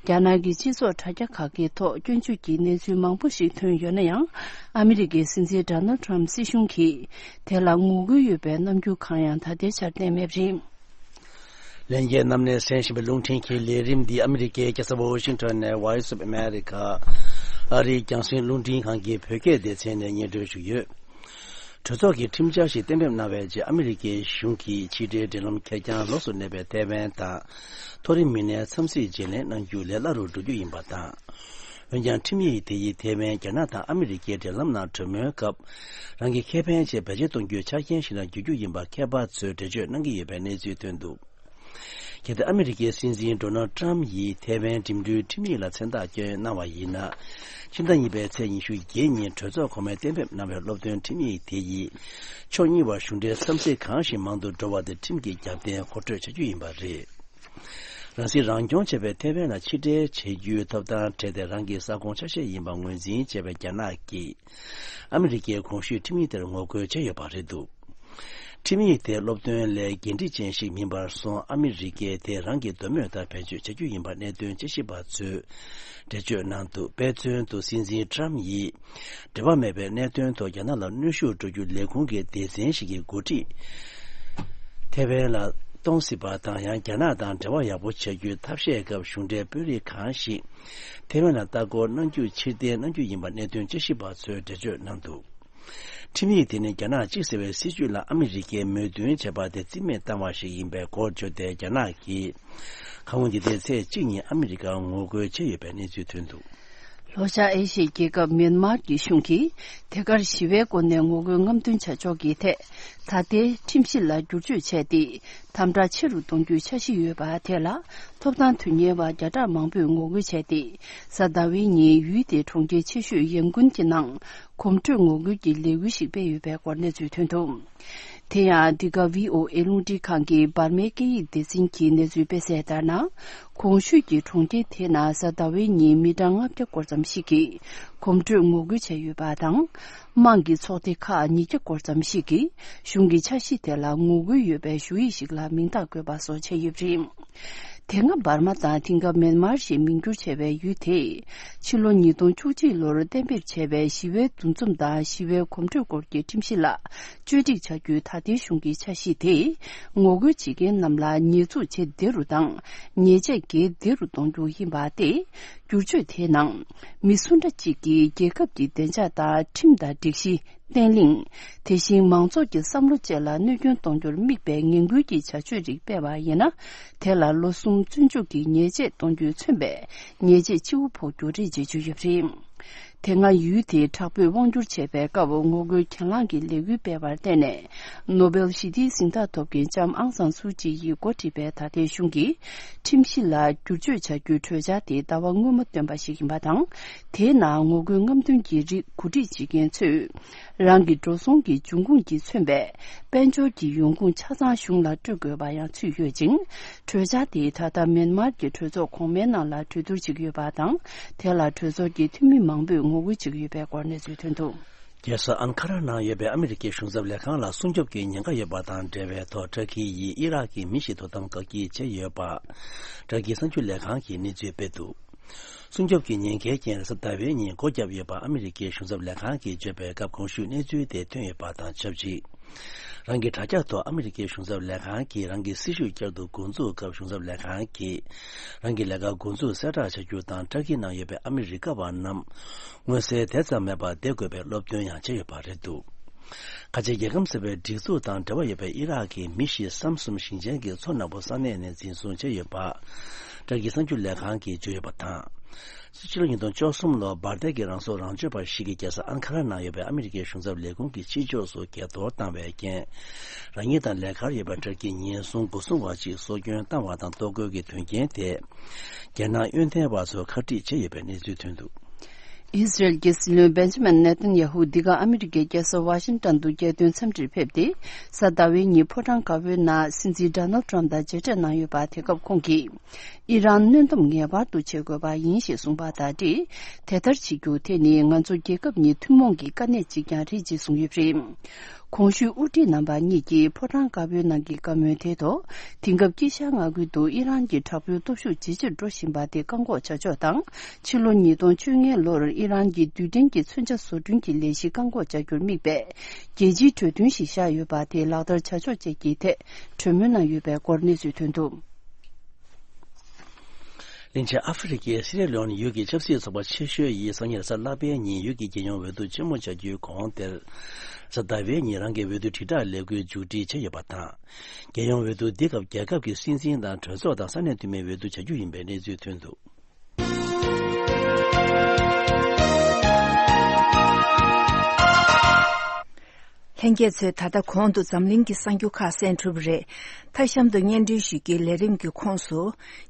རྒྱ་ནག་གི་སྤྱི་ཚོགས་དྲ་རྒྱ་ཁག་གི་ཐོག་སྐྱོན་བརྗོད་ཀྱི་གནས་ཚུལ་མང་པོ་ཞིག་ཐོན་ཡོད་ན་ཡང་། ཨ་མི་རི་ཀའི་སྲིད་འཛིན་ཌོ་ནལ་ཊམ་སྲིད་གཞུང་གིས་དེ་ལ་ངོ་རྒོལ་ཡོད་པའི་རྣམ་འགྱུར་གང་ཡང་ད་ལྟའི་ཆར་བསྟན་མེད་པ་རེད། ལྷན་རྒྱས་རྣམས་ནས་གསན་བཞིན་པའི་རླུང་འཕྲིན་གྱི་ལས་རིམ་འདི་ཨ་མི་རི་ཀའི་རྒྱལ་ས་ཝ་ཤིང་ཊོན་ནས་Voice of America ཨ་རིའི་རྒྱང་སྲིང་རླུང་འཕྲིན་ཁང་གི་བོད་སྐད་སྡེ་ཚན་ནས་སྙན་སྒྲོན་ཞུས་ཡོད། གྲོས་ཚོགས་ཀྱིས་ཁྲིམས་འཆར་ཞིག་གཏན་འབེབས་གནང་བའི་རྗེས་ཨ་མི་རི་ཀའི་གཞུང་གིས་ཕྱི་འབྲེལ་འབྲེལ་ལམ་ཁེར་རྐྱང་ལོགས་སུ་གནས་པའི་ཐའེ་ཝན་དང་མཐོ་རིམ་མི་སྣའི་འཚམས་གཟིགས་བརྗེ་ལེན་གནང་རྒྱུ་ལས་སླ་རུ་འགྲོ་རྒྱུ་ཡིན་པ་དང་། འོན་ཀྱང་ཁྲིམས་ཡིག་དེ་ཡིས་ཐའེ་ཝན་རྒྱ་ནག་དང་ཨ་མི་རི་ཀའི་འབྲེལ་ལམ་ནང་གྲོས་མོལ་སྐབས། རང་གི་ཁེ་ཕན་ཆེད་བེད་སྤྱོད་གཏོང་རྒྱུའི་ཆ་རྐྱེན་ཞིག་ལ་འགྱུར་རྒྱུ་ཡིན་པ་མཁས་པ་ཚོས་འགྲེལ་བརྗོད་གནང་གི་ཡོད་པའི་གནས་ཚུལ་ཐོན་འདུག། གལ་ཏེ་ཨ་མི་རི་ཀའི་སྲིད་འཛིན་ཌོ་ནལ་ཊམ་ཡིས་ཐའེ་ཝན་འགྲིམ་འགྲུལ་ཁྲིམས་ཡིག་ལ་མཚན་རྟགས་བསྐྱོན་གནང་བ་ཡིན་ན། ཕྱི་ཟླ་གཉིས་པའི་ཚེས་ཉི་ཤུ་བརྒྱད་ཉིན་གྲོས་ཚོགས་གོང་མས་གཏན་འབེབས་གནང་བའི་སློབ་སྟོན་ཁྲིམས་ཡིག་དེ་ཡིས། ཕྱོགས་གཉིས་བར་གཞུང་འབྲེལ་འཚམས་གཟིགས་གང་ཞིག་མང་དུ་འགྲོ་བ་དེ་ཁྲིམས་ཀྱི་རྒྱབ་རྟེན་མཁོ་སྤྲོད་བྱ་རྒྱུ་ཡིན་པ་རེད། རང་སྲིད་རང་སྐྱོང་བྱས་པའི་ཐའེ་ཝན་ལ་ཕྱིར་སྤྲད་བྱེད་རྒྱུའི་ཐོབ་ཐང་སྤྲད་དེ་རང་གི་ས་ཁོངས་ཆ་ཤས་ཡིན་པ་ངོས་འཛིན་བྱས་པའི་རྒྱ་ནག་གིས། ཨ་མི་རི་ཀའི་གོང་ཞུས་ཁྲིམས་ཡིག་དེར་ངོ་རྒོལ་བྱས་ཡོད་པ་རེད་འདུག། ཁྲིམས་ཡིག་དེ་སློབ་སྟོན་ལས་འགན་འཁྲི་ཅན་ཞིག་མིན་པར་སོང་ཨ་མི་རི་ཀས་དེ་རང་གི་འདོད་མོས་ལྟར་བེད་སྤྱོད་བྱ་རྒྱུ་ཡིན་པ་གནད་དོན་དཔྱད་ཞིབ་པ་ཚོས་འགྲེལ་བརྗོད་གནང་འདུག། དཔེ་མཚོན་དུ་སྲིད་འཛིན་ཊམ་ཡིས་འབྲེལ་བ་མེད་པའི་གནད་དོན་ཐོག་རྒྱ་ནག་ལ་གནོན་ཤུགས་སྤྲོད་རྒྱུ་ལས་ཁུངས་ཀྱི་སྡེ་ཚན་ཞིག་གི་འགོ་ཁྲིད་ཐའེ་ཝན་ལ་གཏོང་སྲིད་པ་དང་ཡང་རྒྱ་ནག་དང་འབྲེལ་བ་ཡག་པོ་བྱ་རྒྱུའི་ཐབས་ཤེས་སྐབས་གཞུང་འབྲེལ་དཔོན་རིགས་གང་ཞིག་ཐའེ་ཝན་ལ་ལྟ་སྐོར་གནང་རྒྱུ་ཕྱིར་འཐེན་གནང་རྒྱུ་ཡིན་པ་གནད་དོན་དཔྱད་ཞིབ་པ་ཚོས་འགྲེལ་བརྗོད་གནང་འདུག། ཁྲིམས་ཡིག་དེ་ནི་རྒྱ་ནག་གཅིག་ཟེར་བའི་སྲིད་བྱུས་ལ་ཨ་མི་རི་ཀས་མོས་མཐུན་བྱས་པ་དེ་རྩིས་མེད་བཏང་བ་ཞིག་ཡིན་པའི་སྐོར་བརྗོད་དེ། རྒྱ་ནག་གིས་ཁ་སྔོན་འདི་ཟླའི་ཚེས་གཅིག་ཉིན་ཨ་མི་རི་ཀར་ངོ་རྒོལ་བྱས་ཡོད་པའི་གནས་ཚུལ་ཐོན་འདུག། ལྷོ་ཤར་ཨེ་ཤི་ཡའི་རྒྱལ་ཁབ་མིན་མར་གྱི་གཞུང་གིས་དེ་གར་ཞི་བའི་སྒོ་ནས་ངོ་རྒོལ་རྔམ་སྟོན་བྱ་ཕྱོགས་ཀྱི་ཐད་ད་ལྟའི་ཁྲིམས་གཞི་ལ་བསྒྱུར་བཅོས་བྱས་ཏེ། དམ་དྲག་ཆེ་རུ་གཏོང་རྒྱུའི་འཆར་གཞི་ཡོད་པ་དེ་ལ། ཐོབ་ཐང་དོན་གཉེར་བ་བརྒྱ་ཕྲག་མང་པོས་ངོ་རྒོལ་བྱས་ཏེ། གཟའ་ཟླ་བའི་ཉིན་ཡུལ་དེའི་གྲོང་ཁྱེར་ཆེ་ཤོས་ཡན་ཀུན་གྱི་ནང་གོམ་བགྲོད་ངོ་རྒོལ་གྱི་ལས་འགུལ་ཞིག་སྤེལ་ཡོད་པའི་སྐོར་གནས་ཚུལ་ཐོན་འདུག། དེ་ཡང་འདི་ག་ཝི་ཨོ་ཨེ་རླུང་འཕྲིན་ཁང་གི་འབར་མའི་སྐད་ཡིག་སྡེ་ཚན་གྱིས་གནས་ཚུལ་སྤེལ་གསལ་ལྟར་ན། གོང་ཞུས་ཀྱི་གྲོང་ཁྱེར་དེ་ན་གཟའ་ཟླ་བའི་ཉིན་མི་གྲངས་ལྔ་བརྒྱ་སྐོར་ཙམ་ཞིག་གིས་གོམ་བགྲོད་ངོ་རྒོལ་བྱས་ཡོད་པ་དང་། དམངས་ཀྱི་ཚོགས་སྡེ་ཁག་ཉིས་བརྒྱ་སྐོར་ཙམ་ཞིག་གིས་གཞུང་གི་འཆར་གཞི་དེ་ལ་ངོ་རྒོལ་ཡོད་པའི་ཞུ་ཡིག་ཞིག་ལ་མིང་རྟགས་བཀོད་པ་སོགས་བྱས་ཡོད་པ་རེད། དེ་སྔ་འབར་མ་དང་དེང་སྐབས་མེན་མར་ཞེས་མིང་བསྒྱུར་བྱས་པའི་ཡུལ་དེས། ཕྱི་ལོ་ཉིས་སྟོང་བཅུ་གཅིག་ལོར་གཏན་འབེབས་བྱས་པའི་ཞི་བའི་འདུ་འཛོམས་དང་ཞི་བའི་གོམ་བགྲོད་སྐོར་གྱི་ཁྲིམས་གཞི་ལ་བཅོས་སྒྲིག་བྱ་རྒྱུའི་ད་ལྟའི་གཞུང་གི་འཆར་གཞི་དེས། ངོ་རྒོལ་བྱེད་མཁན་རྣམས་ལ་ཉེས་འཛུགས་ཇེ་བདེ་རུ་དང་། ཉེས་ཆད་གལ་བདེ་རུ་གཏོང་རྒྱུ་ཡིན་པ་སྟེ། བསྒྱུར་བཅོས་དེའི་ནང་། མི་སུ་འདྲ་གཅིག་གིས་རྒྱལ་ཁབ་ཀྱི་བདེ་འཇགས་དང་ཁྲིམས་དང་སྒྲིག་གཞི། བརྟན་ལྷིང་། དེ་བཞིན་མང་ཚོགས་ཀྱི་བསམ་བློ་བཅས་ལ་གནོད་སྐྱོན་གཏོང་རྒྱུར་དམིགས་པའི་ངན་སྐུལ་གྱི་བྱ་སྤྱོད་རིགས་སྤེལ་བ་ཡིན་ན། དེ་ལ་ལོ་གསུམ་བཙོན་འཇུག་གི་ཉེས་ཆད་གཏོང་རྒྱུས་མཚོན་པའི་ཉེས་ཆད་ཆེ་བོ་ཕོག་རྒྱུ་རེད་ཅེས་བརྗོད་ཡོད་པ་རེད། དེ་སྔ་ཡུལ་དེའི་དྲག་པོས་དབང་བསྒྱུར་བྱས་པའི་སྐབས་ངོ་རྒོལ་གྱེན་ལངས་ཀྱི་ལས་འགུལ་སྤེལ་བར་བརྟེན་ནས། ནོ་སྦེལ་ཞི་བདེའི་གཟེངས་རྟགས་ཐོབ་མཁན་ལྕམ་ཨང་སང་སུའུ་ཅི་ཡིས་འགོ་ཁྲིད་པའི་ད་ལྟའི་གཞུང་གིས་ཁྲིམས་གཞི་ལ་བསྒྱུར་བཅོས་བྱ་རྒྱུའི་གྲོས་འཆར་དེ་ཟླ་བ་སྔོན་མ་བཏོན་པ་ཞིག་ཡིན་པ་དང་། དེའི་ནང་ངོ་རྒོལ་རྔམ་སྟོན་གྱི་རིགས་གོ་སྒྲིག་བྱེད་མཁན་ཚོས། རང་གི་འགྲོ་སོང་གི་འབྱུང་ཁུངས་ཀྱིས་མཚོན་པའི་དཔལ་འབྱོར་གྱི་ཡོང་ཁུངས་ཆ་ཚང་གཞུང་ལ་སྤྲོད་དགོས་པ་ཡང་ཚུད་ཡོད་ཅིང་། གྲོས་འཆར་དེས་ད་ལྟ་མེན་མར་གྱི་གྲོས་ཚོགས་གོང་མའི་ནང་ལ་གྲོས་བསྡུར་བྱེད་ཀྱི་ཡོད་པ་དང་། དེ་ལ་གྲོས་ཚོགས་ཀྱི་འཐུས་མི་མང་པོས་ངོ་རྒོལ་བྱེད་ཀྱི་ཡོད་པའི་སྐོར་གནས་ཚུལ་ཐོན་འདུག། རྒྱལ་ས་ཨན་ཁ་ར་ནང་ཡོད་པའི་ཨ་མི་རི་ཀའི་གཞུང་ཚབ་ལས་ཁང་ལ་སྲུང་སྐྱོབ་ཀྱི་ཉེན་ཁ་ཡོད་པ་དང་འབྲེལ་བའི་ཐོག་ཏུར་ཀི་ཡིས་ཨི་རག་གི་མི་ཞིག་དོ་དམ་བཀག་སྐྱིལ་བྱས་ཡོད་པ། ཏུར་ཀིའི་གསར་འགྱུར་ལས་ཁང་གིས་གནས་ཚུལ་སྤེལ་འདུག། སྲུང་སྐྱོབ་ཀྱི་ཉེན་ཁའི་རྐྱེན་གཟའ་ཟླ་བའི་ཉིན་སྒོ་བརྒྱབ་ཡོད་པ་ཨ་མི་རི་ཀའི་གཞུང་ཚབ་ལས་ཁང་གིས་བརྗོད་པའི་སྐབས་གོང་ཞུས་གནས་ཚུལ་དེ་ཐོན་ཡོད་པ་དང་ཆབས་ཅིག། རང་གི་དྲ་རྒྱ་ཐོག་ཨ་མི་རི་ཀའི་གཞུང་ཚབ་ལས་ཁང་གིས་རང་གི་སྲི་ཞུ་བསྐྱར་དུ་འགོ་འཛུགས་སྐབས། གཞུང་ཚབ་ལས་ཁང་གིས་རང་གི་ལས་ཀ་འགོ་འཛུགས་གསལ་བསྒྲགས་བྱ་རྒྱུ་དང་། ཏུར་ཀི་ནང་ཡོད་པའི་ཨ་མི་རི་ཀ་བ་རྣམས་མངོན་གསལ་དེ་ཙམ་མེད་པར་བསྡད་དགོས་པའི་སློབ་སྟོན་ཡང་བྱས་ཡོད་པ་རེད་འདུག། ཁ་ཆེ་རྒྱལ་ཁམས་ཟེར་བའི་སྒྲིག་འཛུགས་དང་འབྲེལ་བ་ཡོད་པའི་ཨི་རག་གི་མི་ཞིག་སམ་སུམ་ཞིང་ཆེན་གྱི་མཚོ་ནག་པོ་ས་གནས་ནས་འཛིན་བཟུང་བྱས་ཡོད་པ། ཏུར་ཀིའི་གསར་འགྱུར་ལས་ཁང་གིས་བརྗོད་ཡོད་པ་དང་། ཕྱི་ལོ་ཉིས་སྟོང་བཅུ་གསུམ་ལོར་འབར་མདེལ་གྱི་རང་སྲོག་རང་གཅོད་པ་ཞིག་གིས་རྒྱལ་ས་ཨན་ཁ་ར་ནང་ཡོད་པའི་ཨ་མི་རི་ཀའི་གཞུང་ཚབ་ལས་ཁུངས་ཀྱི་ཕྱི་ཕྱོགས་སུ་འགས་གཏོར་བཏང་བའི་རྐྱེན། རང་ཉིད་དང་ལས་ཀར་ཡོད་པའི་ཏུར་ཀི་ཉེན་སྲུང་སྒོ་སྲུང་བ་གཅིག་སྲོག་སྐྱོན་བཏང་བ་དང་། གཏོར་རྒོལ་གྱི་དོན་རྐྱེན་དེས་རྒྱལ་ནང་གཡོན་ཐལ་བ་ཚོར་ཁ་སྒྲིག་བྱས་ཡོད་པའི་གནས་ཚུལ་ཐོན་འདུག། ཨི་ཟི་རལ་གྱི་སྲིད་བློན་བེན་ཇ་མིན་ནེ་ཐན་ཡ་ཧུ་འདི་ག་ཨ་མི་རི་ཀའི་རྒྱལ་ས་ཝ་ཤིང་ཏོན་དུ་རྒྱལ་དོན་འཚམས་འདྲིར་ཕེབས་ཏེ། གཟའ་ཟླ་བའི་ཉིན་ཕོ་བྲང་དཀར་པོའི་ནང་སྲིད་འཛིན་ཌོ་ནལ་ཏྲམ་དང་མཇལ་འཕྲད་གནང་ཡོད་པ། དེ་སྐབས་ཁོང་གིས། ཨི་རན་གནོན་སྡོམ་ངེས་པར་དུ་བྱེད་དགོས་པ་ཡིན་ཞེས་གསུངས་པ་དང་འབྲེལ། དེ་ལྟར་བྱེད་རྒྱུ་དེ་ནི་ང་ཚོ་རྒྱལ་ཁབ་གཉིས་ཐུན་མོང་གི་དཀའ་གནད་ཅིག་ཀྱང་རེད་ཅེས་གསུངས་ཡོད་པ་རེད། གོང་ཞུས་དབུ་ཁྲིད་རྣམ་པ་གཉིས་ཀྱིས་ཕོ་བྲང་དཀར་པོའི་ནང་གི་བཀའ་མོལ་དེའི་ཐོག། དེང་སྐབས་དཀྱིལ་ཤར་མངའ་ཁུལ་དུ་ཨི་རན་གྱི་དྲག་པོའི་སྟོབས་ཤུགས་ཇེ་ཆེར་འགྲོ་བཞིན་པ་དེ་བཀག་འགོག་བྱ་ཕྱོགས་དང་། ཕྱི་ལོ་ཉིས་སྟོང་བཅོ་ལྔ་ལོར་ཨི་རན་གྱི་རྡུལ་ཕྲན་གྱི་མཚོན་ཆ་བཟོ་སྐྲུན་གྱི་ལས་གཞི་བཀག་འགོག་བྱ་རྒྱུར་དམིགས་པའི་རྒྱལ་སྤྱིའི་གྲོས་མཐུན་ཞིག་བཞག་ཡོད་པ་དེ་ལག་བསྟར་བྱ་ཕྱོགས་བཅས་ཀྱི་ཐད་གྲོས་མོལ་གནང་ཡོད་པའི་སྐོར་གནས་ཚུལ་ཐོན་འདུག། གླིང་ཆེན་ཨ་ཧྥེ་རི་ཁའི་སི་རེ་ལོན་ཡུལ་གྱི་ཆབ་སྲིད་ཚོགས་པ་ཆེ་ཤོས་ཡིས་སང་ཉིན་གཟའ་ལྷག་པའི་ཉིན་ཡུལ་གྱི་རྒྱལ་ཡོངས་འོས་བསྡུ་ཆེན་མོ་བྱ་རྒྱུའི་གོང་དེར། གཟའ་ཟླ་བའི་ཉིན་རང་གི་འོས་བསྡུ་དྲིལ་བསྒྲགས་ལས་འགུལ་མཇུག་སྒྲིལ་བྱས་ཡོད་པ་དང་། རྒྱལ་ཡོངས་འོས་བསྡུ་འདི་སྐབས་རྒྱལ་ཁབ་ཀྱི་སྲིད་འཛིན་དང་གྲོས་ཚོགས་དང་ས་གནས་འཐུས་མིའི་འོས་བསྡུ་བྱ་རྒྱུ་ཡིན་པའི་གནས་ཚུལ་ཐོན་འདུག། ལྷན་རྒྱས་ཚོས་ད་ལྟ་གོང་དུ་འཛམ་གླིང་གི་གསར་འགྱུར་ཁག་གསན་གྲུབ་པ་རེད། མཐའ་གཤམ་དུ་སྙན་སྒྲོན་ཞུ་རྒྱུའི་ལས་རིམ་གྱི་ཁོངས་སུ།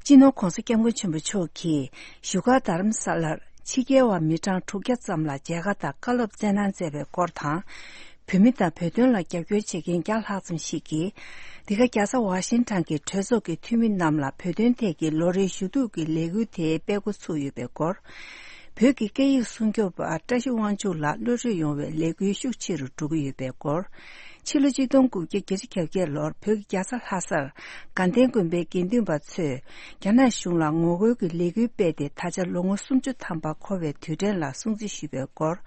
སྤྱི་ནོར་༧གོང་ས་༧སྐྱབས་མགོན་ཆེན་པོ་མཆོག་གིས་བཞུགས་སྒར་རྡ་རམ་ས་ལར་ཕྱི་རྒྱལ་བ་མི་གྲངས་དྲུག་བརྒྱ་ཙམ་ལ་མཇལ་ཁ་དང་བཀའ་སློབ་སྩལ་གནང་མཛད་པའི་སྐོར་དང་། བོད་མི་དང་བོད་དོན་ལ་རྒྱབ་སྐྱོར་བྱེད་མཁན་བརྒྱ་ལྷག་ཙམ་ཞིག་གིས། འདི་ག་རྒྱལ་ས་ཝ་ཤིང་ཊོན་གྱི་གྲོས་ཚོགས་ཀྱི་འཐུས་མི་རྣམས་ལ་བོད་དོན་ཐད་ཀྱི་ལོ་རེའི་ཞུ་གཏུག་གི་ལས་འགུལ་དེའི་སྤེལ་འགོ་ཚུགས་ཡོད་པའི་སྐོར། བོད་ཀྱི་སྐད་ཡིག་སྲུང་སྐྱོབ་པ་བཀྲ་ཤིས་དབང་ཕྱུག་ལགས་གློད་གྲོལ་ཡོང་བའི་ལས་འགུལ་ཤུགས་ཆེ་རུ་འགྲོ་གི་ཡོད་པའི་སྐོར། ཕྱི་ལོ་ཆིག་སྟོང་དགུ་བརྒྱ་བརྒྱད་ཅུ་གྱ་བརྒྱད་ལོར་བོད་ཀྱི་རྒྱལ་ས་ལྷ་སར་དགའ་ལྡན་དགོན་པའི་དགེ་འདུན་པ་ཚོས་རྒྱ་ནག་གཞུང་ལ་ངོ་རྒོལ་གྱི་ལས་འགུལ་སྤེལ་ཏེ། ད་ཆ་ལོ་ངོ་སུམ་ཅུ་ཐམ་པ་འཁོར་བའི་དུས་དྲན་ལ་སྲུང་བརྩི་ཞུས་པའི་སྐོར།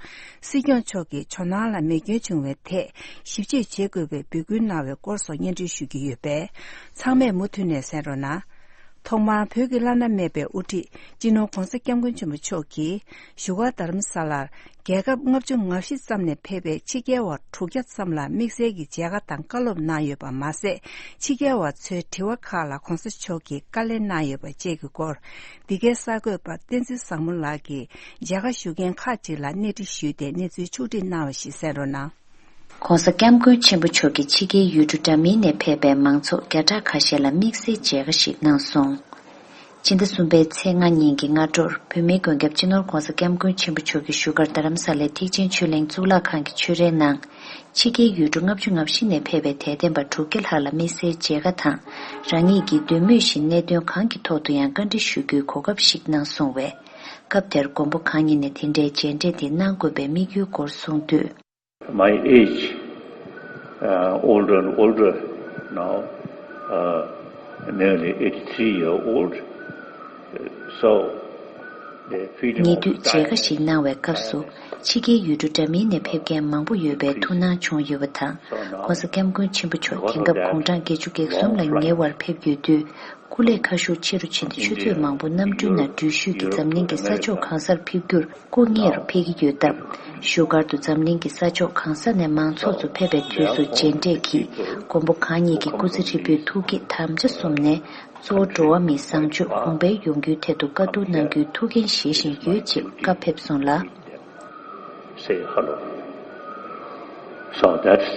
སྲིད་སྐྱོང་མཆོག་གིས་ཇོ་ནང་ལ་མེ་སྐྱོན་བྱུང་བའི་ཐད་ཞིབ་དཔྱད་བྱེད་དགོས་པའི་འབོད་སྐུལ་གནང་བའི་སྐོར་སོགས་སྙན་སྒྲོན་ཞུ་གི་ཡོད་པས། ཚང་མས་མུ་མཐུད་ནས་གསན་རོགས་གནང་། ཐོག་མར་བོད་ཀྱི་བླ་ན་མེད་པའི་དབུ་ཁྲིད་སྤྱི་ནོར་༧གོང་ས་༧སྐྱབས་མགོན་ཆེན་པོ་མཆོག་གིས་བཞུགས་སྒར་རྡ་རམ་ས་ལར་རྒྱལ་ཁབ་ལྔ་བཅུ་ང་བཞི་ཙམ་ནས་ཕེབས་པའི་ཕྱི་རྒྱལ་བ་དྲུག་བརྒྱ་ཙམ་ལ་དམིགས་བསལ་གྱི་མཇལ་ཁ་དང་བཀའ་སློབ་གནང་ཡོད་པ་མ་ཟད། ཕྱི་རྒྱལ་བ་ཚོའི་དྲི་བ་ཁག་ལ་གོང་ས་མཆོག་གིས་བཀའ་ལན་གནང་ཡོད་པ་བཅས་ཀྱི་སྐོར། འདི་གའི་གསར་འགོད་པ་བསྟན་འཛིན་བཟང་མོ་ལགས་ཀྱིས་མཇལ་ཁ་ཞུ་མཁན་ཁག་ཅིག་ལ་གནས་འདྲི་ཞུས་ཏེ་གནས་ཚུལ་ཕྱོགས་སྒྲིག་གནང་བ་ཞིག་གསན་རོགས་གནང་། ༸གོང་ས་༸སྐྱབས་མགོན་ཆེན་པོ་མཆོག་གིས་ཕྱི་རྒྱལ་ཡུལ་གྲུ་འདྲ་མིན་ནས་ཕེབས་པའི་མང་ཚོགས་བརྒྱ་ཕྲག་ཁ་ཤས་ལ་དམིགས་བསལ་མཇལ་ཁ་ཞིག་གནང་སོང་། སྤྱི་ཟླ་གསུམ་པའི་ཚེས་ལྔ་ཉིན་གྱི་སྔ་དྲོར་བོད་མིའི་མགོན་སྐྱབས་སྤྱི་ནོར་༸གོང་ས་༸སྐྱབས་མགོན་ཆེན་པོ་མཆོག་གིས་བཞུགས་སྒར་རྡ་རམ་ས་ལའི་ཐེག་ཆེན་ཆོས་གླིང་གཙུག་ལག་ཁང་གི་ཆོས་རའི་ནང་། ཕྱི་རྒྱལ་ཡུལ་གྲུ་ལྔ་བཅུ་ང་བཞི་ནས་ཕེབས་པའི་དད་ལྡན་པ་དྲུག་བརྒྱ་ལྷག་ལ་དམིགས་བསལ་མཇལ་ཁ་དང་། རང་ཉིད་ཀྱིས་འདོད་མོས་བཞིན་གནད་དོན་གང་གི་ཐོག་ཏུ་ཡང་བཀའ་འདྲི་ཞུ་རྒྱུའི་གོ་སྐབས་ཤིག་གནང་སོང་བས། སྐབས་དེར་མགོན་པོ་གང་ཉིད་ནས་དེ་འདྲའི་མཇལ་འཕྲད་དེ་གནང་དགོས་པའི་དམིགས་ཡུལ་སྐོར་གསུངས་དུས། My age, uh, older and older now, uh, nearly eighty-three year old. So, the freedom ཉེ་དུས་མཇལ་ཁ་ཞིག་གནང་བའི་སྐབས་སུ། ཕྱི་རྒྱལ་ཡུལ་གྲུ་འདྲ་མིན་ནས་ཕེབས་མཁན་མང་པོ་ཡོད་པའི་ཐུགས་སྣང་བྱུང་ཡོད་པ་དང་། ྋགོང་ས་ྋསྐྱབས་མགོན་ཆེན་པོ་མཆོག་དེང་སྐབས་དགུང་གྲངས་བརྒྱད་ཅུ་གྱ་གསུམ་ལ་ཉེ་བར་ཕེབས་ཡོད་དུས། སྐུ་ལས་ཁ་ཤུགས་ཆེ་རུ་ཕྱིན་ཏེ་ཆུ་ཚོད་མང་པོ་གནམ་གྲུའི་ནང་འགྲུལ་བཞུད་ཀྱིས་འཛམ་གླིང་གི་ས་ཕྱོགས་གང་སར་ཕེབས་རྒྱུར་སྐུ་ངེད་རུ་ཕེབས་ཀྱི་ཡོད་སྟབས། བཞུགས་སྒར་དུ་འཛམ་གླིང་གི་ས་ཕྱོགས་གང་ས་ནས་མང་ཚོགས་ཚོ་ཕེབས་པའི་དུས་སུ་མཇལ་འཕྲད་ཀྱིས་མགོན་པོ་གང་ཉིད་ཀྱི་སྐུ་ཚེ་ཧྲིལ་པོའི་ཐུགས་བསྐྱེད་དམ་བཅའ་གསུམ་ནས། གཙོ་བོ་འགྲོ་བ་མིའི་བཟང་སྤྱོད་གོང་འཕེལ་ཡོང་རྒྱུའི་ཐད་དུ་བཀའ་བསྡུར་གནང་རྒྱུའི་ཐུགས་འགན་བཞེས་བཞིན་ཡོད་ཅེས་བཀའ་ཕེབས་སོང་ལ། Say hello. So that's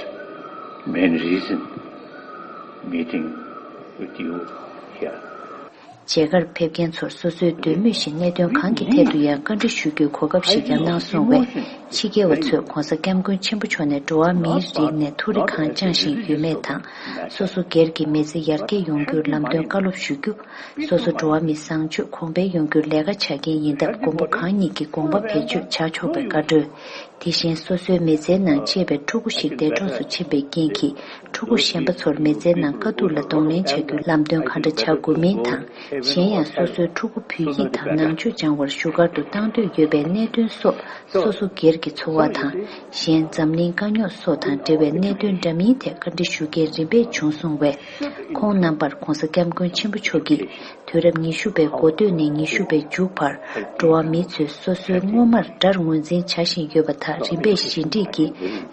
main reason meeting with you here. མཇལ་ཁར་ཕེབས་མཁན་ཚོར་སོ་སོའི་འདོད་མོས་བཞིན་གནད་དོན་གང་གི་ཐད་དུ་ཡང་བཀའ་འདྲི་ཞུ་རྒྱུའི་གོ་སྐབས་ཤིག་ཀྱང་གནང་སོང་བས། ཕྱི་རྒྱལ་བ་ཚོས་ྋགོང་ས་ྋསྐྱབས་མགོན་ཆེན་པོ་མཆོག་ནས་འགྲོ་བ་མིའི་རིགས་ནས་མཐོ་རིས་གང་བཅངས་བཞིན་ཡོད་མེད་དང་། སོ་སོ་སྒེར་གྱི་མི་ཚེ་ཡར་རྒྱས་ཡོང་རྒྱུར་ལམ་སྟོན་བཀའ་སློབ་ཞུ་རྒྱུ། སོ་སོ་འགྲོ་བ་མིའི་བཟང་སྤྱོད་གོང་འཕེལ་ཡོང་རྒྱུར་ལས་ཀ་བྱ་མཁན་ཡིན་སྟབས། མགོན་པོ་གང་ཉིད་ཀྱི་དགོངས་པ་བེད་སྤྱོད་བྱ་ཆོག་པའི་བཀའ་འཁྲོལ། དེ་བཞིན་སོ་སོའི་མི་ཚེའི་ནང་གཅེས་པའི་ཕྲུ་གུ་ཞིག་འདས་གྲོངས་སུ་ཕྱིན་པའི་རྐྱེན་གྱིས། ཕྲུ་གུ་གཞན་པ་ཚོར་མི་ཚེའི་ནང་དཀའ་སྡུག་ལ་གདོང་ལེན་བྱ་རྒྱུའི་ལམ་སྟོན་གང་འདྲ་བྱ་དགོས་མིན་དང་། གཞན་ཡང་སོ་སོའི་ཕྲུ་གུ་བོད་ཡིག་དང་ནང་ཆོས་སྦྱང་བར་བཞུགས་སྒར་དུ་བཏང་འདོད་ཡོད་པའི་གནད་དོན་སོགས། སོ་སོ་སྒེར་གྱི་འཚོ་བ་དང་། གཞན་འཛམ་གླིང་དཀའ་རྙོག་སོགས་དང་འབྲེལ་བའི་གནད་དོན་འདྲ་མིན་ཐད་བཀའ་འདྲི་ཞུ་མཁན་རིམ་པས་བྱུང་སོང་བས། ཁོང་རྣམ་པར་ྋགོང་ས་ྋསྐྱབས་མགོན་ཆེན་པོ་མཆོག་གིས། དུས་རབས་ཉི་ཤུ་པའི་འགོ་སྟོད་ནས་ཉི་ཤུ་པའི་མཇུག་བར། འགྲོ་བ་མི་ཚོས་སོ་སོའི་སྔོན་མར་དགྲར་ངོས་འཛིན་བྱ་བཞིན་ཡོད་པ་དག་རིམ་པས་ཞི་འགྲིག་གིས།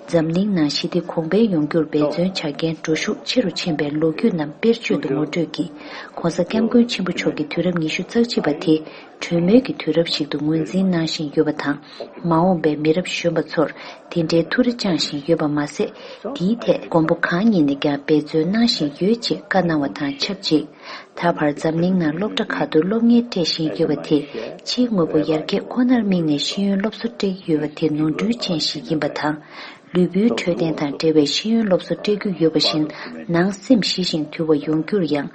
འཛམ་གླིང་ནང་ཞི་བདེ་གོང་འཕེལ་ཡོང་རྒྱུར་འབད་བརྩོན་བྱ་རྐྱེན་འགྲོ་ཤུགས་ཆེ་རུ་ཕྱིན་པའི་ལོ་རྒྱུས་རྣམས་དཔེར་བརྗོད་དུ་ངོ་སྤྲོད་ཀྱིས། ྋགོང་ས་ྋསྐྱབས་མགོན་ཆེན་པོ་མཆོག་གི་དུས་རབས་ཉི་ཤུ་རྩ་གཅིག་པ་དེ། གྲོས་མོལ་གྱི་དུས་རབས་ཤིག་ཏུ་ངོས་འཛིན་གནང་བཞིན་ཡོད་པ་དང་། མ་འོངས་པའི་མི་རབས་གཞོན་པ་ཚོར་དེ་འདྲའི་ཐུགས་རེ་བཅངས་བཞིན་ཡོད་པ་མ་ཟད། འདིའི་ཐད་མགོན་པོ་གང་ཉིད་ནས་ཀྱང་འབད་བརྩོན་གནང་བཞིན་ཡོད་ཅེས་བཀའ་གནང་བ་དང་ཆབས་ཅིག། ད་བར་འཛམ་གླིང་ནང་སློབ་གྲྭ་ཁག་ཏུ་སློབ་གཉེར་སྤྲད་བཞིན་ཡོད་པ་དེ། ཕྱིའི་དངོས་པོ་ཡར་རྒྱས་ཁོ་ནར་དམིགས་ནས་ཤེས་ཡོན་སློབ་གསོ་སྤྲད་ཀྱི་ཡོད་པ་དེ་ནོར་འཁྲུལ་ཅན་ཞིག་ཡིན་པ་དང་། ལུས་པོའི་འཕྲོད་བསྟེན་དང་འབྲེལ་བའི་ཤེས་ཡོན་སློབ་གསོ་སྤྲད་རྒྱུ་ཡོད་པ་བཞིན། ནང་སེམས་ཞི་ཞིང་དུལ་བ་ཡོང་རྒྱུར་ཡང་།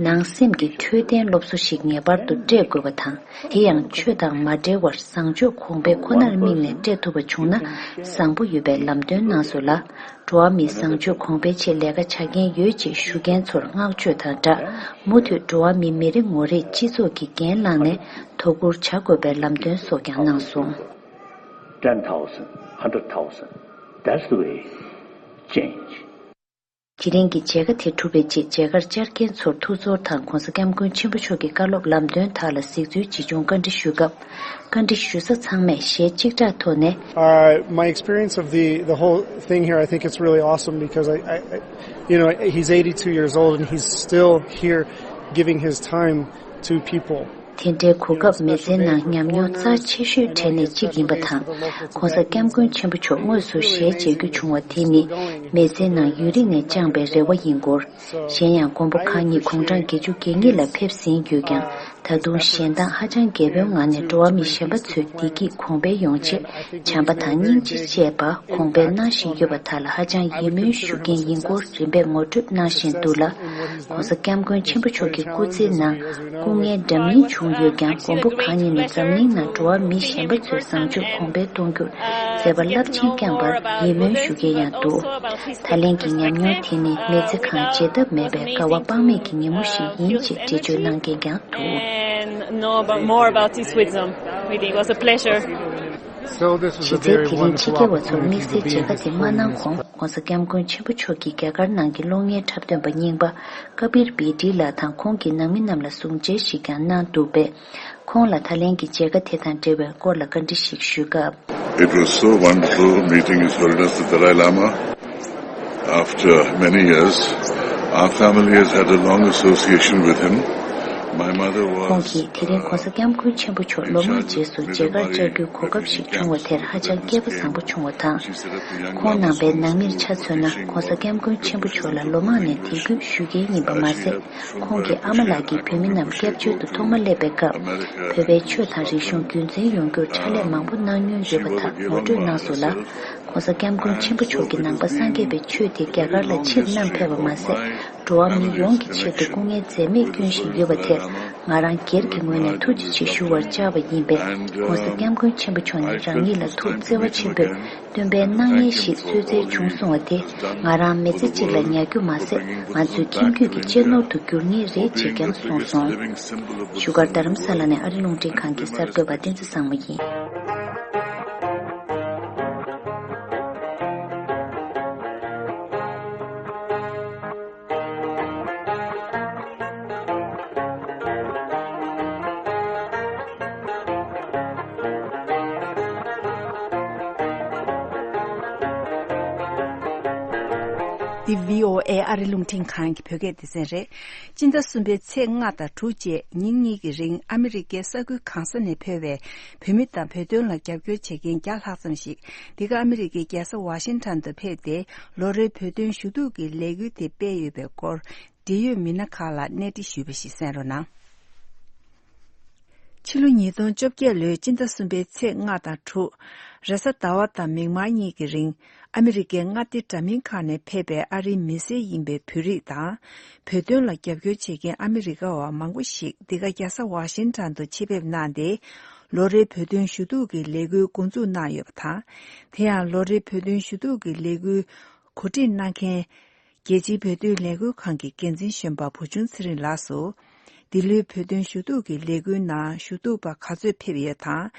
ནང་སེམས་ཀྱི་འཕྲོད་བསྟེན་སློབ་གསོ་ཞིག་ངེས་པར་དུ་སྤྲད་དགོས་པ་དང་། དེ་ཡང་ཆོས་དང་མ་འབྲེལ་བར་བཟང་སྤྱོད་གོང་འཕེལ་ཁོ་ནར་དམིགས་ནས་སྤྲད་ཐུབ་པ་བྱུང་ན། བཟང་པོ་ཡོད་པའི་ལམ་སྟོན་གནང་སོང་ལ། འགྲོ་བ་མིའི་བཟང་སྤྱོད་གོང་འཕེལ་ཆེད་ལས་ཀ་བྱ་མཁན་ཡོད་ཅེས་ཞུ་མཁན་ཚོར་བསྔགས་བརྗོད་དང་སྦྲགས། མུ་མཐུད་འགྲོ་བ་མིའི་མི་རེ་ངོ་རེས་སྤྱི་ཚོགས་ཀྱི་འགན་བླངས་ནས་དོ་ཁུར་བྱ་དགོས་པའི་ལམ་སྟོན་སོགས་ཀྱང་གནང་སོང་། Ten thousand, hundred thousand, that's the way change. དེ་རིང་གི་མཇལ་ཁ་དེ་གྲུབ་པའི་རྗེས་མཇལ་ཁར་བཅར་མཁན་ཚོར་ཐུགས་ཚོར་དང་ྋགོང་ས་ྋསྐྱབས་མགོན་ཆེན་པོ་མཆོག་གི་བཀའ་སློབ་ལམ་སྟོན་དག་ལ་གཟིགས་ཚུལ་ཇི་བྱུང་བཀའ་འདྲི་ཞུས་སྐབས། བཀའ་འདྲི་ཞུ་ས་ཚང་མས་ཞལ་གཅིག་གྲགས་ཐོག་ནས། Uh, my experience of the, the whole thing here, I think it's really awesome because I, I, I, you know, he's eighty-two years old and he's still here giving his time to people. དེ་འདྲའི་གོ་སྐབས་མི་ཚེའི་ནང་ཉམས་མྱོང་རྩ་ཆེ་ཤོས་གྲས་ནས་གཅིག་ཡིན་པ་དང་། ྋགོང་ས་ྋསྐྱབས་མགོན་ཆེན་པོ་མཆོག་དངོས་སུ་ཞལ་མཇལ་རྒྱུ་བྱུང་བ་དེ་ནི། མི་ཚེའི་ནང་ཡུན་རིང་ནས་བཅངས་པའི་རེ་བ་ཡིན་སྐོར། གཞན་ཡང་མགོན་པོ་གང་ཉིད་དགུང་གྲངས་བརྒྱད་ཅུ་གྱ་གཉིས་ལ་ཕེབས་ཟིན་ཡོད་ཀྱང་། ད་དུང་གཞན་དང་ཧ་ཅང་རྒྱལ་པོའི་ངང་ནས་འགྲོ་བ་མི་གཞན་པ་ཚོའི་བདེ་སྐྱིད་གོང་འཕེལ་ཡོང་ཆེད། བྱམས་པ་དང་སྙིང་རྗེ་བཅས་པ་གོང་འཕེལ་གནང་བཞིན་ཡོད་པ་དག་ལ་ཧ་ཅང་ཡིད་སྨོན་ཞུ་མཁན་ཡིན་སྐོར་རིམ་པས་ངོ་སྤྲོད་གནང་བཞིན་འདུག་ལ། ྋགོང་ས་ྋསྐྱབས་མགོན་ཆེན་པོ་མཆོག་གི་སྐུ་ཚེའི་ནང་སྐུ་ངལ་འདྲ་མིན་བྱུང་ཡོད་ཀྱང་། མགོན་པོ་གང་ཉིད་ནས་འཛམ་གླིང་ནང་འགྲོ་བ་མི་གཞན་པ་ཚོའི་བཟང་སྤྱོད་གོང་འཕེལ་གཏོང་རྒྱུར་མཛད་པ་རླབས་ཆེན་བསྐྱངས་པར་ཡིད་སྨོན་ཞུ་མཁན་ཡང་འདུག། ད་ལན་གྱི་ཉམས་མྱོང་དེ་ནི་མི་ཚེ་གང་བརྗེད་ཐབས་མེད་པའི་དགའ་བ་དཔག་མེད་ཀྱི་ཉིན་མོ་ཞིག་ཡིན་ཅེས་འགྲེལ་བརྗོད་གནང་མཁན་ཀྱང་འདུག། And know about, more about his wisdom. It was a pleasure. So this was a very wonderful opportunity to be in his holiness. གཞི་རྩའི་དེ་རིང་ཕྱི་རྒྱལ་བ་ཚོར་དམིགས་བསལ་མཇལ་ཁ་དེ་མ་གནང་གོང་། ྋགོང་ས་ྋསྐྱབས་མགོན་ཆེན་པོ་མཆོག་གིས་རྒྱ་གར་ནང་གི་གློག་བརྙན་འཁྲབ་སྟོན་པ་རྙིང་པ་ཀ་པིར་བི་ཏི་ལགས་དང་ཁོང་གི་ནང་མི་རྣམས་ལ་གཟུགས་མཇལ་ཞིག་ཀྱང་གནང་འདུག་པས། ཁོང་ལ་ད་ལན་གྱི་མཇལ་ཁ་དེ་དང་འབྲེལ་བའི་སྐོར་ལ་བཀའ་འདྲི་ཞིག་ཞུས་སྐབས། It was so wonderful meeting His Holiness the Dalai Lama. After many years, our family has had a long association with him. My mother was, ཁོང་གིས་དེ་རིང་ྋགོང་ས་ྋསྐྱབས་མགོན་ཆེན་པོ་མཆོག་ལོ་མང་རྗེས་སུ་མཇལ་ཁར་བཅར་རྒྱུའི་གོ་སྐབས་ཤིག་བྱུང་བ་དེར་ཧ་ཅང་སྐལ་པ་བཟང་པོ་བྱུང་བ་དང་། ཁོང་ནང་པའི་ནང་མིར་ཆ་མཚོན་ན། ྋགོང་ས་ྋསྐྱབས་མགོན་ཆེན་པོ་མཆོག་ལ་ལོ་མང་ནས་དད་གུས་ཞུ་མཁན་ཡིན་པ་མ་ཟད། ཁོང་གི་ཨ་མ་ལགས་ཀྱིས་བོད་མི་རྣམས་སྐྱབས་བཅོལ་དུ་ཐོག་མ་སླེབས་པའི་སྐབས། བོད་པའི་ཆོས་དང་རིག་གཞུང་རྒྱུན་འཛིན་ཡོང་རྒྱུར་ཕྱག་ལས་མང་པོ་གནང་མྱོང་ཡོད་པ་དག་ངོ་སྤྲོད་གནང་སོང་ལ། ྋགོང་ས་ྋསྐྱབས་མགོན་ཆེན་པོ་མཆོག་གིས་ནང་པ་སངས་རྒྱས་པའི་ཆོས་དེ་རྒྱ་གར་ལ་ཕྱིར་བསྣམས་ཕེབས་པ་མ་ཟད། འགྲོ་བ་མི་ཡོངས་ཀྱི་ཆེད་དུ་སྐུ་ངལ་འཛེམས་མེད་བསྐྱོན་བཞིན་ཡོད་པ་དེར། ང་རང་སྒེར་གྱི་ངོས་ནས་ཐུགས་རྗེ་ཆེ་ཞུ་བར་བཅར་བ་ཡིན་པས། ༸གོང་ས་༸སྐྱབས་མགོན་ཆེན་པོ་མཆོག་ནས་རང་ཉིད་ལ་ཐུགས་བརྩེ་བ་ཆེན་པོས་སྟོན་པའི་གནང་བརྙན་ཞིག་གསོལ་སྩལ་བྱུང་སོང་བ་དེ། ང་རང་མི་ཚེ་གཅིག་ལ་ཉར་རྒྱུ་མ་ཟད། ང་ཚོའི་ཁྱིམ་རྒྱུད་ཀྱི་གཅེས་ནོར་དུ་འགྱུར་ངེས་རེད་ཅེས་ཀྱང་གསུངས་སོང་། བཞུགས་སྒར་རྡ་རམ་ས་ལ་ནས་ཨ་རི་རླུང་འཕྲིན་ཁང་གི་གསར་འགོད་པ་བསྟན་འཛིན་བཟང་མོ་ཡིན། འདི་བྷི་ཨོ་ཨེ་ཨ་རི་རླུང་འཕྲིན་ཁང་གི་བོད་སྐད་སྡེ་ཚན་རེད། སྤྱི་ཟླ་གསུམ་པའི་ཚེས་ལྔ་དང་དྲུག་བཅས་ཉིན་གཉིས་ཀྱི་རིང་ཨ་མི་རི་ཀའི་ས་ཁུལ་གང་ས་ནས་ཕེབས་པའི་བོད་མི་དང་བོད་དོན་ལ་རྒྱབ་སྐྱོར་བྱེད་མཁན་བརྒྱ་ལྷག་ཙམ་ཞིག་འདི་ག་ཨ་མི་རི་ཀའི་རྒྱལ་ས་ཝ་ཤིང་ཊོན་དུ་ཕེབས་ཏེ། ལོ་རེའི་བོད་དོན་ཞུ་གཏུག་གི་ལས་འགུལ་དེ་སྤེལ་ཡོད་པའི་སྐོར། འབྲེལ་ཡོད་མི་སྣ་ཁག་ལ་གནས་འདྲི་ཞུས་པ་ཞིག་གསན་རོགས་གནང་། ཕྱི་ལོ་ཉིས་སྟོང་བཅོ་བརྒྱད་ལོའི་སྤྱི་ཟླ་གསུམ་པའི་ཚེས་ལྔ་དང་དྲུག་རེས་གཟའ་ཟླ་བ་དང་མིག་དམར་གཉིས་ཀྱི་རིང་། ཨ་མི་རི་ཀའི་མངའ་སྡེ་འདྲ་མིན་ཁག་ནས་ཕེབས་པའི་ཨ་རིའི་མི་སེར་ཡིན་པའི་བོད་རིགས་དང་། བོད་དོན་ལ་རྒྱབ་སྐྱོར་བྱེད་མཁན་ཨ་མི་རི་ཀ་བ་མང་པོ་ཞིག་འདི་ག་རྒྱལ་ས་ཝ་ཤིང་ཊོན་དུ་ཆེད་ཕེབས་གནང་སྟེ། ལོ་རེའི་བོད་དོན་ཞུ་གཏུག་གི་ལས་འགུལ་འགོ་འཛུགས་གནང་ཡོད་པ་དང་། དེ་ཡང་ལོ་རེའི་བོད་དོན་ཞུ་གཏུག་གི་ལས་འགུལ་གོ་སྒྲིག་གནང་མཁན། རྒྱལ་སྤྱིའི་བོད་དོན་ལས་འགུལ་ཁང་གི་འགན་འཛིན་གཞོན་པ་བུ་ཆུང་ཚེ་རིང་ལགས་སུ། འདི་ལོའི་བོད་དོན་ཞུ་གཏུག་གི་ལས་འགུལ་ནང་ཞུ་གཏུག་པ་ག་ཚོད་ཕེབས་ཡོད་དང་།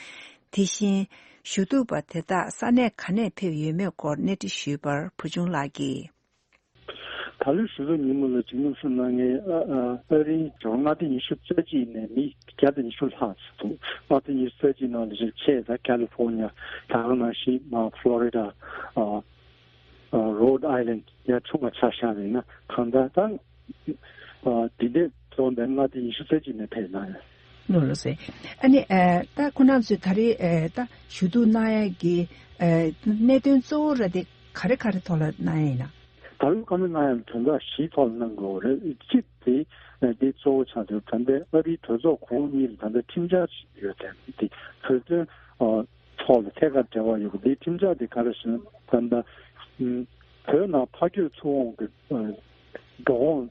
དེ་བཞིན། ཞུ་གཏུག་པ་དེ་དག་ས་གནས་ག་ནས་ཕེབས་ཡོད་མེད་སྐོར་གནས་འདྲི་ཞུས་པར་བུ་ཆུང་ལགས་ཀྱིས། ད་ལོའི་ཞུ་གཏུག་ཉིན་མོ་ལ་འཇིགས་སྣང་སུ་གནང་མཁན་ཨ་ཨ་ཨ་རིའི་ཇོ་མངའ་སྡེ་ཉི་ཤུ་རྩ་གཅིག་ནས་མི་བརྒྱ་དང་ཉི་ཤུ་ལྷག་ཙམ་འདུག་མངའ་སྡེ་ཉི་ཤུ་རྩ་གཅིག་ནང་ལ་ཆེས་ཆེ་ད་ཁ་ལི་ཧྥོ་ནི་ཡ། ད་ག་ནང་བཞིན་མ་ཕློ་རི་ཌ། ཨ། ཨ། རོ་ཌི་ཨའི་ལེན་ཌི་ཡང་ཆུང་བ་ཆ་བཞག་པ་ཡིན་ན་གང་ལྟར་ད། ཨ། འདི་འདྲའི་ཚོགས་འདུ་མངའ་སྡེ་ཉི་ཤུ་རྩ་གཅིག་ནས་ཕེབས་གནང་ཡོད། ལགས་ལགས་སོ། ཨ་ནི་ཨ་ད་ཁོང་རྣམ་ཚོས་ད་རེས་ཨ་ད་ཞུ་གཏུག་གནང་ཡ་གི་ཨ་གནད་དོན་གཙོ་བོ་ར་དེ་ག་རེ་ག་རེ་ཐོག་ལ་གནང་ཡ་ཡིན་ན། ད་ལོའི་བཀའ་མོལ་གནང་ཡ་དོན་དག་བཞིའི་ཐོག་ལ་གནང་དགོས་རེད། གཅིག་དེ་འདི་གཙོ་བོ་ཆགས་དུས་ད་ལྟའི་ཨ་རིའི་གྲོས་ཚོགས་གོང་འོག་གཉིས་ལ་ད་ལྟ་ཁྲིམས་འཆར་ཞིག་ཡོད་དེ་འདི་བོད་དོན་ཨ། ཐོག་ལ་ཐད་ཀར་འབྲེལ་བ་ཡོད་པ་འདིའི་ཁྲིམས་འཆར་དེ་ག་རེ་ཟེར་ན། ད་ལྟ་བོད་ནང་ཕ་སྐྱོད་ཚུར་འོང་གི་འགྲོ་འོང་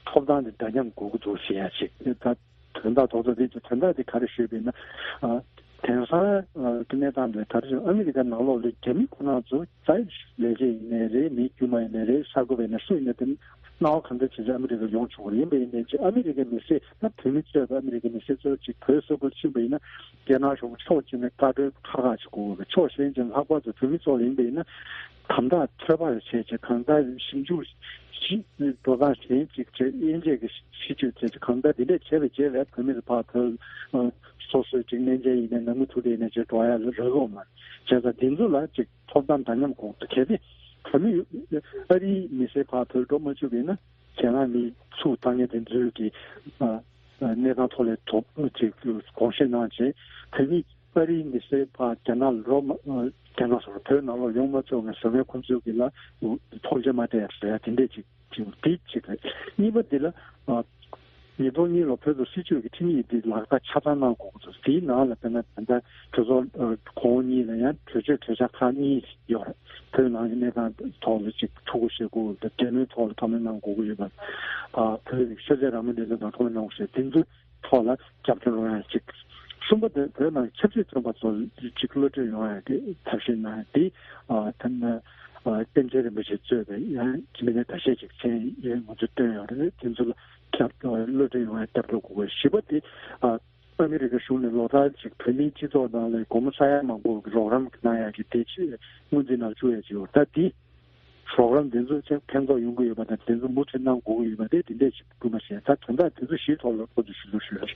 ཐོབ་ཐང་དེ་འདྲ་མཉམ་དགོས་ཀྱི་འདུག་ཟེར་ཡ་ཅིག་ད་དོན་དག་ཐོག་ཚོ་དེ་ཚོ་དོན་དག་དེ་ག་རེ་ཞུས་པས་ན། དེང་སང་གི་གནས་སྟངས་དེ་ད་རེས་ཨ་མི་རི་ཀ་ནང་ལོགས་ལ་རྒྱ་མི་ཁོ་རང་ཚོ་རྩ་ལས་བྱེད་ཡིན་ནའི་རེད། མི་དཀྱུས་མ་ཡིན་ནའི་རེད། གསར་འགོད་པ་ཡིན་ན་སུ་ཡིན་ན་དེ་སྣང་བ་གང་འདྲ་བྱེད་ཚེ་ཨ་མི་རི་ཀར་ཡོང་ཆོག་གི་ཡིན་པ་ཡིན་ནའི་ཅིག་ཨ་མི་རི་ཀའི་མི་སེར་ད་བོད་མི་གཙོས་པའི་ཨ་མི་རི་ཀའི་མི་སེར་གཙོས་ཅིག་བོད་སོག་པོ་ཕྱིན་པ་ཡིན་ན། རྒྱ་ནག་གཞུང་ཕྱོགས་གཅིག་ནས་བཀའ་འཁྲོལ་ཁག་ཁག་ཅིག་དགོས་པས། ཕྱོགས་གཞན་གྱི་ལྷག་པར་དུ་བོད་མི་ཚོ་ཡིན་པ་ཡིན་ན། དམ་དྲག་ཚོད་དཔག་བྱས་བྱས་གང་ལྟར་ཞིབ་འཇུག་ཞིབ་འགྲོ་སྟངས་གཞན་ཅིག་བྱས། དབྱེ་འབྱེད་ཀྱི་ཤེས་བཅོས་བྱས་བྱས་གང་ལྟར་འདི་འདྲས་བྱས་པའི་རྗེས་ལ་བོད་མི་ཚོ་ཕར་བོད་སོ་སོའི་ཅིག་གནས་མཇལ་ཡིན་ནའི་ནང་མི་ཐུག་རེ་ཡིན་ནའི་ཅིག་འགྲོ་ཡ་ལ་རག་གི་མ་རེད། བྱས་ཙང་འདི་ཚོ་ལ་ཅིག་ཐོབ་ཐང་འདྲ་མཉམ་དགོས་འདུག་གལ་ཏེ་བོད་མི་ཨ་རིའི་མི་སེར་ཕར་བོད་འགྲོ་མ་བཅུག་པ་ཡིན་ན། རྒྱ་ནག་མི་ཚུར་བཏང་མཁན་དེ་ཚོའི་གི་ཨ་ཨ་གནས་སྟངས་ཐོག་ལ་དོགས་ཅིག་དགོངས་བཞེས་གནང་བྱས། བོད་མི་ཨ་རིའི་མི་སེར་ཕར་རྒྱ་ནག་ལ་འགྲོ་མ་ཨ་རྒྱ་ནག་སོགས་བོད་ནང་ལོགས་ཡོང་མ་ཆོག་མཁན་ཟེར་མཁན་ཁོང་ཚོའི་གི་ལ་ཐོངས་མཆན་མ་སྤྲད་ཡ་ཟེར་ཡ་དེ་འདྲས་ཅིག་ཅིག་འདི་གཅིག་རེད། གཉིས་པ་འདི་ལ་ཨ་ཉིས་སྟོང་གཉིས་ལོ་བོད་དུ་སྲིད་བྱུས་ཀྱི་ཁྲིམས་ཡིག་འདི་ལག་བསྟར་ཆ་ཚང་གནང་དགོས་ཀྱི་འདུག་དེའི་ནང་ལ་དཔེར་ན་ད་ལྟ་གྲོས་ཚོགས་ཨ་གོང་འོག་གཉིས་ལ་ཡང་གྲོས་ཆོད་གྲོས་འཆར་ཁག་གཉིས་ཡོད་རེད། བོད་ནང་གི་གནས་སྟངས་ཐོག་ལ་ཅིག་ཐུགས་ཁུར་བཞེས་དགོས་ཀྱི་འདུག་འབྲེལ་མོལ་ཐོག་ལ་ཐུགས་སྨོན་གནང་དགོས་ཀྱི་ཡོད་པ། ཨ་བོད་ཤེས་ཚད་རང་མོས་ལས་དོན་དང་ཐུགས་སྨོན་གནང་དགོས་ཞེས་འདི་ཚོའི་ཐོག་ལ་རྒྱབ་སྐྱོར་ཡོང་ཡ་ཅིག་གསུམ་པ་དེ་བོད་ནང་ཆབ་སྲིད་བཙོན་པ་ཚོ་ཅིག་གློད་གྲོལ་ཡོང་ཡ་གི་ཐབས་ཤེས་གནང་ཡ་འདི་ཨ་ད་ནི་ཨ་བསྟན་འཛིན་རིན་པོ་ཆེ་གཙོས་པའི་ཡང་མི་སྣ་ཁ་ཤས་ཅིག་མཚན་ཡང་ང་ཚོས་བཏོན་ཡོད་རེད། དེ་ཚོ་ལ་སྐྱབས་གློད་གྲོལ་ཡོང་བའི་སྐྱབས་འགྲོ་དགོས་པ། བཞི་པ་དེ་ཨ་ཨ་མི་རི་ཀ་གཞུང་ནས་ལོ་ལྟར་ཅིག་བོད་མིའི་སྤྱི་ཚོགས་ནང་ལ་སྒོར་མོ་ས་ཡ་མང་པོ་གི་རོགས་རམ་གནང་ཡག་གི་དེ་ཆེད་སྔོན་རྩིས་ནང་བཅུག་ཡག་ཅིག་ཡོད། ད་དེ་རོགས་རམ་དེ་ཚོ་ཅིག་ཕན་ཐོགས་ཡོང་གི་ཡོད་པ་དང་། དེ་ཚོ་མུ་མཐུད་གནང་དགོས་ཀྱི་ཡོད་པ་དེ་དེ་འདྲས་ཅིག་སྐུལ་མ་བྱས། ད་དོན་དག་དེ་ཚོ་བཞིའི་ཐོག་ལ་ཁོ་ཚོས་ཞུ་གཏུག་ཞུས་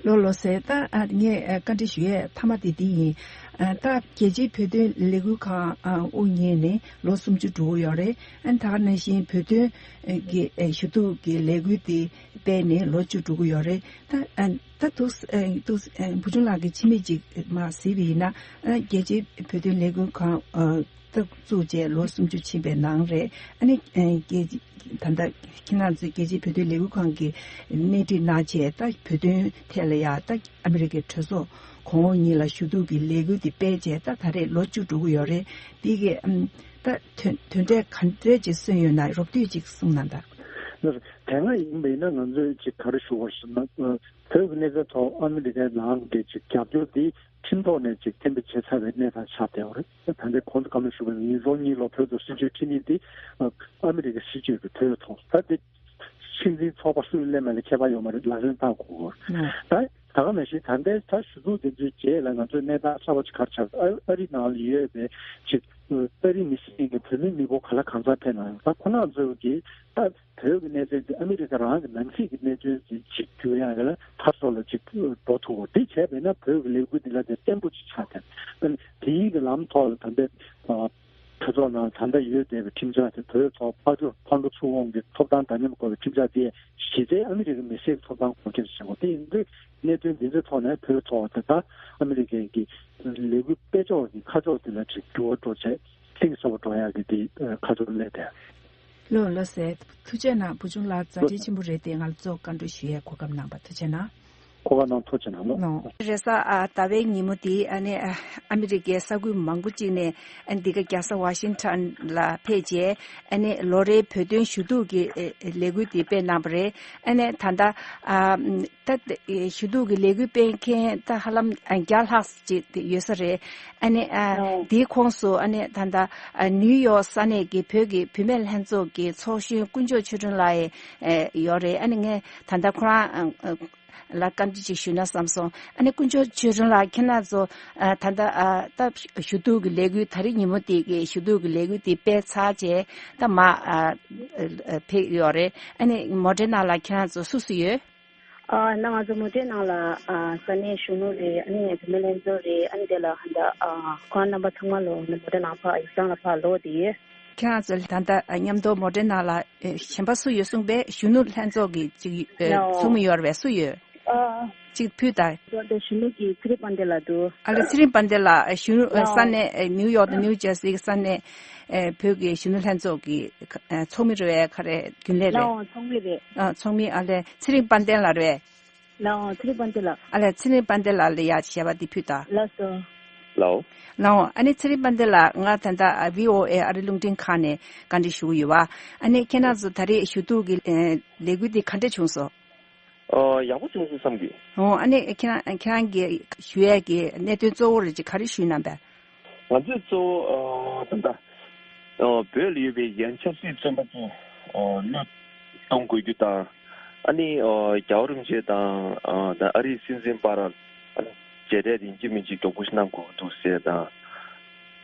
ཡོད། ལགས་ལགས་སོ། ད་ཨ་ངས་ཨ་བཀའ་འདྲི་ཞུ་ཡས་མཐའ་མ་དེ་འདི་ཡིན། ཨ་ད་རྒྱལ་སྤྱིའི་བོད་དོན་ལས་འགུལ་ཁང་ཨ་དབུ་བརྙེས་ནས་ལོ་སུམ་ཅུ་འགྲོ་གི་ཡོད་རེད། ཨ་ད་ག་ནང་བཞིན་བོད་དོན་གྱི་ཨེ་ཞུ་གཏུག་གི་ལས་འགུལ་དེ་སྤེལ་ནས་ལོ་བཅུ་འགྲོ་གི་ཡོད་རེད། ད་ཨ་ད་འདུག་ཨ་འདུག་ཨ་བུ་ཆུང་ལགས་ཀྱིས་ཕྱི་མིག་ཅིག་མར་གཟིགས་པ་ཡིན་ན། ཨ་རྒྱལ་སྤྱིའི་བོད་དོན་ལས་འགུལ་ཁང་ཨ་ད་བཙུགས་བྱས་ལོ་སུམ་ཅུ་ཕྱིན་པའི་ནང་རེད། ཨ་ནི་ཨ་རྒྱལ་ད་ལྟ་ཁྱེད་རང་ཚོས་རྒྱལ་སྤྱིའི་བོད་དོན་ལས་འགུལ་ཁང་གི་སྣེ་ཁྲིད་གནང་བྱས། ད་བོད་དོན་ཐད་ལ་ཡ་ད་ཨ་མི་རི་ཀའི་གྲོས་ཚོགས་གོང་འོག་གཉིས་ལ་ཞུ་གཏུག་གི་ལས་འགུལ་འདི་སྤེལ་བྱས་ད་ད་རེས་ལོ་བཅུ་འགྲོ་གི་ཡོད་རེད། འདི་གི་ཨམ་ད་དོན་དོན་འབྲས་ག་འདྲས་ཅིག་སོན་ཡོད་ན་རོབ་བསྡུས་ཅིག་གསུངས་གནང་དང་། དེ་སྔ་ཡིན་པ་ཡིན་ན་ང་ཚོས་ཅིག་ག་རེ་ཞུ་དགོས་ཟེར་ན། བོད་ཀྱི་གནས་ཚད་ཐོག་ཨ་མི་རི་ཀའི་ནང་གི་ཅིག་རྒྱབ་སྐྱོར་འདི་ཁྲིམས་ཐོག་ནས་ཅིག་གཏན་འབེབས་བྱས་ཚར་བའི་གནས་སྟངས་ཆགས་བསྡད་ཡོད་རེད། ད་ལྟའི་གོང་དུ་བཀའ་མོལ་ཞུ་བ་ཡིན། ལོ་གཉིས་ལོ་བོད་དུ་སྲིད་བྱུས་ཁྲིད་མཁན་འདི་ཨ་མི་རི་ཀའི་སྲིད་བྱུས་ཀྱི་ཐོག་ད་འདི་སྲིད་འཛིན་ཚོགས་པ་སུས་སླེབས་མ་སླེབས་ཁྱད་པར་ཡོད་མ་རེད། ལག་ལེན་བསྟར་དགོས་ཀྱི་ཡོད་རེད། ད་ད་ག་ནང་བཞིན་ད་ལྟའི་ད་ཞུ་གཏུག་འདི་ཚོའི་རྗེས་ལ་ང་ཚོའི་གནས་སྟངས་གསར་པ་ཅིག་ག་རེ་ཆགས། ཨ་ཨ་རི་ནང་ལ་ཡོད་པའི་ཅིག་ཨ་རི་མི་སེར་གྱི་བོད་མི་མི་འབོར་ག་ལ་གང་འཚམ་ཕེབས་ན་ཡང་ད་ཁོ་རང་ཚོ་གིས་ད་བོད་ཀྱི་གནས་ཚུལ་འདི་ཨ་མི་རི་ཀ་རང་གི་ནང་སྲིད་ཀྱི་གནས་ཚུལ་འདི་ཅིག་འགྱུར་ཡག་ལ་ཕར་ཚུར་ལ་ཅིག་འགྲོ་ཐུབ་པ་འདི་བྱས་པས་ན་བོད་ཀྱི་ལས་འགུལ་འདི་ལ་དེ་བརྟན་པོ་ཅིག་ཆགས་ཐལ། དེའི་གི་ལམ་ཐོག་ལ་ད་ལྟའི་གྲོས་ཚོགས་ནང་ད་ལྟ་ཡོད་བསྡད་པའི་ཁྲིམས་འཆར་དེ་བོད་ཐོག་ཕར་ཕྱོགས་ཕར་འགྲོ་ཚུར་འོང་གི་ཐོབ་ཐང་འདྲ་མཉམ་དགོས་པའི་ཁྲིམས་འཆར་དེ་གཞི་རྩའི་ཨ་མི་རི་ཀའི་མི་སེར་གྱི་ཐོབ་ཐང་སྐོར་སྐྱོད་བྱེད་དགོས། དེ་ཡིན་དུས་གནད་དོན་འདི་ཚོའི་ཐོག་ནས་བོད་ཐོག་དེ་དག་ཨ་མི་རི་ཀའི་གི་ལས་འགུལ་སྤེལ་ཕྱོགས་ཀྱི་ཁ་ཕྱོགས་དེ་ལ་ཅིག་འགྱུར་བ་འགྲོ་བྱས་གཏིང་ཟབ་པོ་འགྲོ་ཡག་གི་དེ་ཁ་ཕྱོགས་སླེབས་བསྡད། ལགས་ལགས་སེ། ཐུགས་རྗེ་གནང་། བུ་ཆུང་ལགས་མཛད་འཕྲིན་ཆེན་པོ་རེད་དེ། ང་ལ་གཙོ་བཀའ་འདྲི་ཞུ་ཡས་གོ་སྐབས་གནང་བ་ཐུགས་རྗེ་གནང་། གོ་སྐབས་གནང་། ཐུགས་རྗེ་གནང་། ལགས། རེས་གཟའ་ཨ་ཟླ་བའི་ཉིན་མོ་དེ་ཨ་ནི་ཨ་ཨ་མི་རི་ཀའི་ས་ཁུལ་མང་པོ་ཅིག་ནས་ཨ་འདི་ག་རྒྱལ་ས་ཝ་ཤིང་ཊོན་ལ་ཕེབས་རྗེས་ཨ་ནི་ལོ་རེའི་བོད་དོན་ཞུ་གཏུག་གི་ཨེ་ལས་འགུལ་དེ་སྤེལ་གནང་བ་རེད། ཨ་ནི་ད་ལྟ་ཨ་ད་ཞུ་གཏུག་གི་ལས་འགུལ་སྤེལ་མཁན་ད་ཧ་ལམ་ཨ་བརྒྱ་ལྷག་ཅིག་ཡོད་ས་རེད། ཨ་ནི་ཨ་ཨོ། དེའི་ཁོངས་སུ་ཨ་ནི་ད་ལྟ་ཨ་ནིའུ་ཡོག་ས་གནས་ཀྱི་བོད་ཀྱི་བུད་མེད་ལྷན་ཚོགས་ཀྱི་ཚོགས་གཞོན་དཀོན་མཆོག་ཆོས་སྒྲོན་ལགས་ཡོད་རེད། ཨ་ནི་ངས་ད་ལྟ་ཁོ་རང་ལ་བཀའ་འདྲི་ཅིག་ཞུས་ན་བསམ་སོང་། ཨ་ནི་དཀོན་མཆོག་ཆོས་སྒྲོན་ལགས་ཁྱེད་རང་ཚོ་ད་ལྟ་ད་ཞུ་གཏུག་གི་ལས་འགུལ་ད་རེས་ཉིན་མོ་དེ་གི་ཞུ་གཏུག་གི་ལས་འགུལ་དེ་སྤེལ་ཚར་རྗེས་ད་མར་ཕེབས་ཡོད་རེད། ཨ་ནི་མོ་ཊའི་ནང་ལ་ཁྱེད་རང་ཚོ་སུ་སུ་ཡོད། ཨ་ན་ང་ཚོ་མོ་ཊའི་ནང་ལ་ཨ་ས་གནས་གཞོན་ནུ་རེད། ཨ་ནི་བུད་མེད་ལྷན་ཚོགས་རེད། ཨ་ནི་དེ་ལ་ཧན་ད་ཨ་ཁོང་རྣམ་པ་ཚང་མ་ལོ་མོ་ཊའི་ནང་ཕར་ཡིག་ཚང་ལ་ཕར་ལོག་དེ་ཡོད། ཁྱེད་རང་ཚོ་ད་ལྟ་མཉམ་དུ་མོ་ཊའི་ནང་ལ་ཨེ་གཞན་པ་སུ་ཡོད་གསུངས་པས། གཞོན་ནུ་ལྷན་ཚོགས་ཀྱི་ཅིག་ཨེ་ནོ། ཚོགས་མི་ཡོད་རེད་པས། སུ་ཡོད། ཨ་ཅིག་ཕུད་དང་། ད་ལྟ་གཞོན་ནུ་གི་ཚེ་རིང་དཔལ་ལྡན་ལགས་འདུག། ཨ་ལེ། ཚེ་རིང་དཔལ་ལྡན་ལགས་གཞོན་ནུ་ནོ། ས་གནས་ཨེ་ནིའུ་ཡོག་དང་ནིའུ་ཇར་སི་གི་ས་གནས་ཨེ་བོད་ཀྱི་གཞོན་ནུ་ལྷན་ཚོགས་ཀྱི་ཨེ་ཚོགས་མི་རེད་པས། ག་རེ་རྒྱུན་ལས་རེད། ནོ། ཚོགས་མི་རེད། ཨ་ཚོགས་མི། ཨ་ལེ། ཚེ་རིང་དཔལ་ལྡན་ལགས་རེད། ལའོ། ཚེ་རིང་དཔལ་ལྡན་ལགས། ཨ་ལེ། ཚེ་རིང་དཔལ་ལྡན་ལགས་ལ་ཡ་ཞལ་པར་འདི་ཕུལ་དང་། ལགས་སོ། ལའོ། ལའོ། ཨ་ནི་ཚེ་རིང་དཔལ་ལྡན་ལགས། ང་ད་ལྟ་ཨ་བྷི་ཨོ་ཨེ་ཨ་རི་རླུང་འཕྲིན་ཁང་ནས་བཀའ་འདྲི་ཞུ་གི་ཡོད་པ། ཨ་ནི་ཁྱེད་རང་ཚོ་ད་རེས་ཞུ་གཏུག་གི་ཨེ་ལས་འགུལ་འདི་ག་འདྲ་བྱུང་སོང་། ཨོ། ཡག་པོ་བྱུང་སོང་བསམ་གི། ཨོ། ཨ་ནི་ཁྱེད་རང་ཁྱེད་རང་གིས་ཞུ་ཡས་ཀྱི་གནད་དོན་གཙོ་བོ་རེ་ཅིག་ག་རེ་ཞུས་གནང་པས། ང་ཚོས་གཙོ་བོ་ཨ་ད་ལྟ་ཨ་བོད་ལ་ཡོད་པའི་ཡང་ཆབ་སྲིད་བཙོན་པ་ཚོ་ཨ་བློས་གཏོང་དགོས་རྒྱུ་དང་། ཨ་ནི་ཨ་རྒྱལ་བ་རིན་པོ་ཆེ་དང་ཨ་ད་ཨ་རིའི་སྲིད་འཛིན་བར་ཨ་ནི་མཇལ་འཕྲད་དེ་ཡིན་གཅིག་མིན་གཅིག་མགྱོགས་པོ་ཞིག་གནང་དགོས་ཀྱི་འདུག་ཟེར་དང་།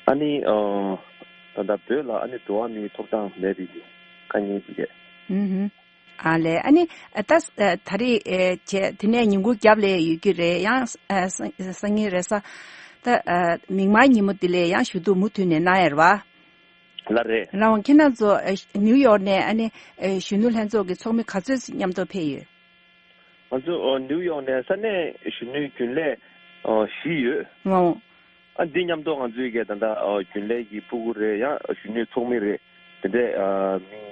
ཨ་ནི་ཨ་ད་ལྟ་བོད་ལ་ཨ་ནི་འགྲོ་བ་མིའི་ཐོབ་ཐང་མེད་པའི་དཀའ་ངལ་ཅིག་རེད། ཨུ་ཧུ། ཨ་ལས། ཨ་ནི་ད་ད་རེས་ཨེ་བྱས་དེ་ནས་ཉིན་གུང་རྒྱབ་ལ་ཡོད་ཀྱི་རེད། ཡང་ཨ་སང་སང་ཉིན་རེས་གཟའ་ད་ཨ་མིག་དམར་ཉིན་མོ་དེ་ལ་ཡང་ཞུ་གཏུག་མུ་མཐུད་ནས་གནང་ཡོད་རེད་པ། ལགས་རེད། ལགས་འོང་། ཁྱེད་རང་ཚོ་ཨ་ནིའུ་ཡོག་ནས་ཨ་ནི་ཨེ་གཞོན་ནུ་ལྷན་ཚོགས་ཀྱི་ཚོགས་མི་ག་ཚོད་ཅིག་མཉམ་དུ་ཕེབས་ཡོད། ང་ཚོ་ཨ་ནིའུ་ཡོག་ནས་ས་གནས་གཞོན་ནུའི་རྒྱུན་ལས་ཨ་བཞི་ཡོད། ལགས་འོང་། ཨ་འདི་མཉམ་དུ་ང་ཚོའི་གི་ད་ལྟ་ཨ་རྒྱུན་ལས་ཀྱི་ཕྲུ་གུ་རེད། ཡང་གཞོན་ནུའི་ཚོགས་མི་རེད། དེ་འདྲས་ཨ་མི་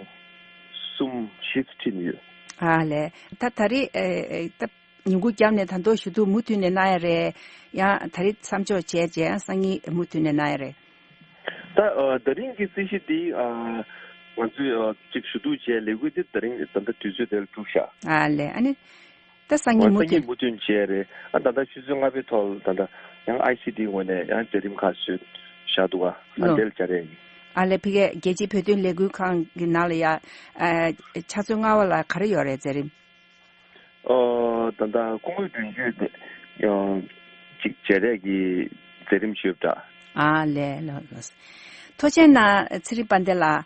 གསུམ་བཞི་ཙམ་ཁྲིད་ནས་ཡོད། ཨ་ལས། ད་ད་རེས་ཨེ་ཨེ་ད་ཉིན་གུང་རྒྱབ་ནས་ད་དུང་ཞུ་གཏུག་མུ་མཐུད་ནས་གནང་ཡ་རེད། ཡང་ད་རེས་མཚམས་འཇོག་བྱས་རྗེས་ཡང་སང་ཉིན་མུ་མཐུད་ནས་གནང་ཡ་རེད། ད་ཨ་ད་རིང་གི་རྩིས་གཞི་འདི་ཨ་ང་ཚོས་ཨ་ཅིག་ཞུ་གཏུག་བྱས་ལས་འགུལ་འདི་ད་རིང་ད་ལྟ་དུས་ཚོད་དེར་གྲུབ་ཤག། ཨ་ལས། ཨ་ནི། ད་སང་ཉིན་མུ་མཐུད། སང་ཉིན་མུ་མཐུད་བྱས་རེད། ཨ་ད་ལྟ་ཆུ་ཚོད་ལྔ་པའི་ཐོག་ད་ལྟ་ཡང་ཨའི་སི་ཌི་ངོས་ནས་ཡང་མཛད་རིམ་ཁག་བཟོས་བཞག་འདུག་ག། ཨ་ལོ། དེ་ལ་བཅར་ཡས་ཡིན། ཨ་ལས། ཕ་གིའི་རྒྱལ་སྤྱིའི་བོད་དོན་ལས་འགུལ་ཁང་གི་ནང་ལ་ཡ་ཨ་ཆུ་ཚོད་ལྔ་པ་ལ་ག་རེ་ཡོད་རེད་མཛད་རིམ། ཨོ། ད་ལྟ་སྐུ་ངོ་དོན་གཅོད་དེ་ཡང་ཅིག་མཇལ་འཕྲད་ཀྱི་མཛད་རིམ་ཞུས་པ་འདྲ། ཨ་ལས། ལགས་ལགས། ཐུགས་རྗེ་གནང་། ཚེ་རིང་དཔལ་ལྡན་ལགས།